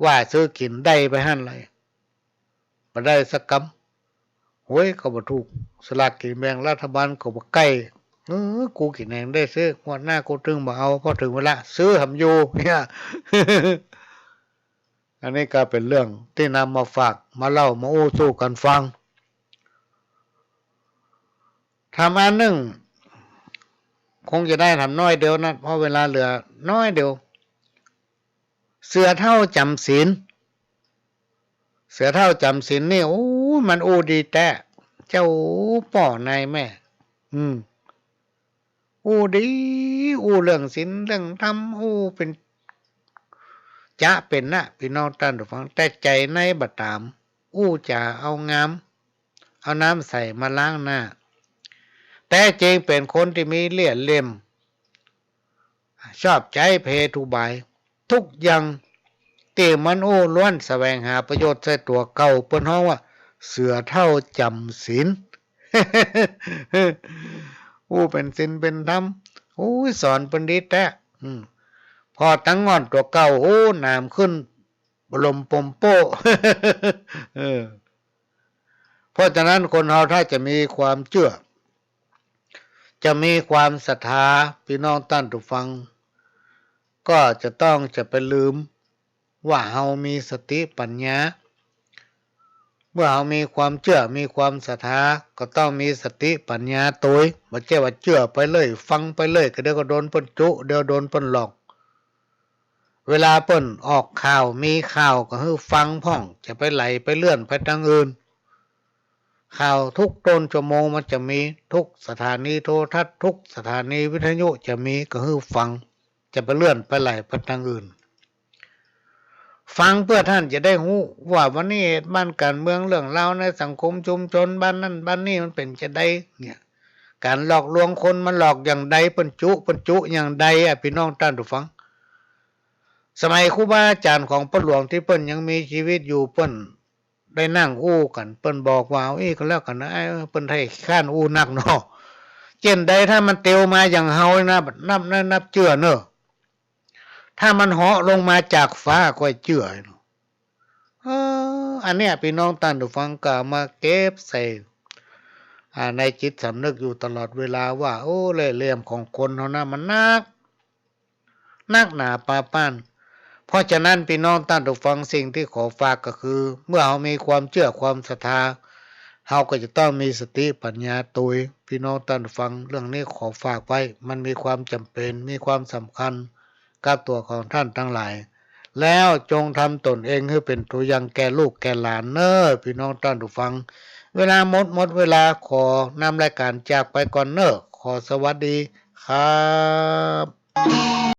ว่าซื้อกิ๋น ได้ไปหั้นเลย บ่ได้สักกำ หวยก็บ่ถูก สลากกิ๋นแบ่งรัฐบาลก็บ่ใก้ เออ กูกิ๋นแหนได้ซื้อ งวดหน้ากูตึงบ่เอา พอเถิงเวลาซื้อหำอยู่ เนี่ย อันนี้ก็เป๋นเรื่องตี้นำมาฝาก มาเล่า มาอู้สู่กั๋นฟัง ถามอันนึ่ง คงจะได้ถามน้อยเดียวนะ เพราะเวลาเหลือน้อยเดียว เสือเฒ่าจ๋ำศีล เสือเฒ่าจ๋ำศีลนี่ โอ้ มันอู้ดีแต๊ เจ้าป้อนายแม่ อืม อู้ดี อู้เรื่องศีลเรื่องธรรม อู้เป๋น จะเป๋นนะ ปี้น้องต้านผู้ฟัง แต่ใจ๋ในบ่ต๋าม อู้จ๋าเอางาม เอาน้ำใสมาล้างหน้า แต๊จริงเป๋นคนตี้มีเล่ห์เหลี่ยม ชอบใจ๊เพทุบาย ทุกอย่างตี้มันอู้ล้วนแสวงหาประโยชน์ใส่ตั๋วเก่า เปิ้นฮ้องว่าเสือเฒ่าจ๋ำศีล อู้เป๋นศีลเป๋นธรรม อู้สอนเปิ้นดีแต๊ อืม พอตั้งง่อนตั๋วเก่า อู้ หนามขึ้น บ่ลมปมโป้ เออ เพราะฉะนั้นคนเฮาถ้าจะมีความเจื้อ จะมีความศรัทธา ปี้น้องต้านผู้ฟัง ก็จะต้องจะไปลืมว่าเฮามีสติปัญญา เมื่อเฮามีความเจื้อ มีความศรัทธา ก็ต้องมีสติปัญญาตวย บ่ใจ้ว่าเจื้อไปเลย ฟังไปเลย ก็เดี๋ยวก็โดนเปิ้นจุ เดี๋ยวโดนเปิ้นหลอก เวลาเปิ้นออกข่าว มีข่าวก็หื้อฟังพ่อง จะไปไหลไปเลื่อนไปตางอื่น ข่าวทุกต้นชั่วโมงมันจะมี ทุกสถานีโทรทัศน์ ทุกสถานีวิทยุจะมี ก็หื้อฟัง จะไปเลื่อนไปไหลไปตางอื่น ฟังเปื้อต้านจะได้ฮู้ว่าวันนี้เหตุบ้านก๋านเมือง เรื่องราวในสังคมชุมชน บ้านนั้นบ้านนี้มันเป๋นจะใดเนี่ย ก๋านหลอกลวงคนมันหลอกอย่างใด เปิ้นจุ เปิ้นจุอย่างใดอะ ปี้น้องต้านผู้ฟัง สมัยครูบาอาจ๋ารย์ของป้อหลวงตี้เปิ้นยังมีจีวิตอยู่ เปิ้นได้นั่งอู้กั๋น เปิ้นบอกว่า เอาอี้ก็แล้วกั๋นนะ เออ เปิ้นไถ่ค้านอู้นักเนาะ เจ้นใดถ้ามันเตียวมาอย่างเฮานะ นับนะ นับเจื้อเน่อ ถ้ามันเหาะลงมาจากฟ้าค่อยเจื้อ เออ อันเนี้ยปี้น้องต้านผู้ฟังก็เอามาเก็บใส่ อ่า ในจิตสำนึกอยู่ตลอดเวลาว่า โอ้ เล่ห์เหลี่ยมของคนเฮานะมันนัก นักหนาปาป้าน เพราะฉะนั้นปี้น้องต้านผู้ฟัง สิ่งตี้ขอฝากก็คือ เมื่อเฮามีความเจื้อความศรัทธา เฮาก็จะต้องมีสติปัญญาตวย พี่น้องต้านผู้ฟัง เรื่องนี้ขอฝากไว้ มันมีความจ๋ำเป๋น มีความสำคัญกับตั๋วของต้านตังหลาย แล้วจงทำตนเองหื้อเป๋นตั๋วอย่างแก่ลูกแก่หลานเน่อ พี่น้องต้านผู้ฟัง เวลาหมด หมดเวลา ขอนำรายก๋านจากไปก่อนเน่อ ขอสวัสดีครับ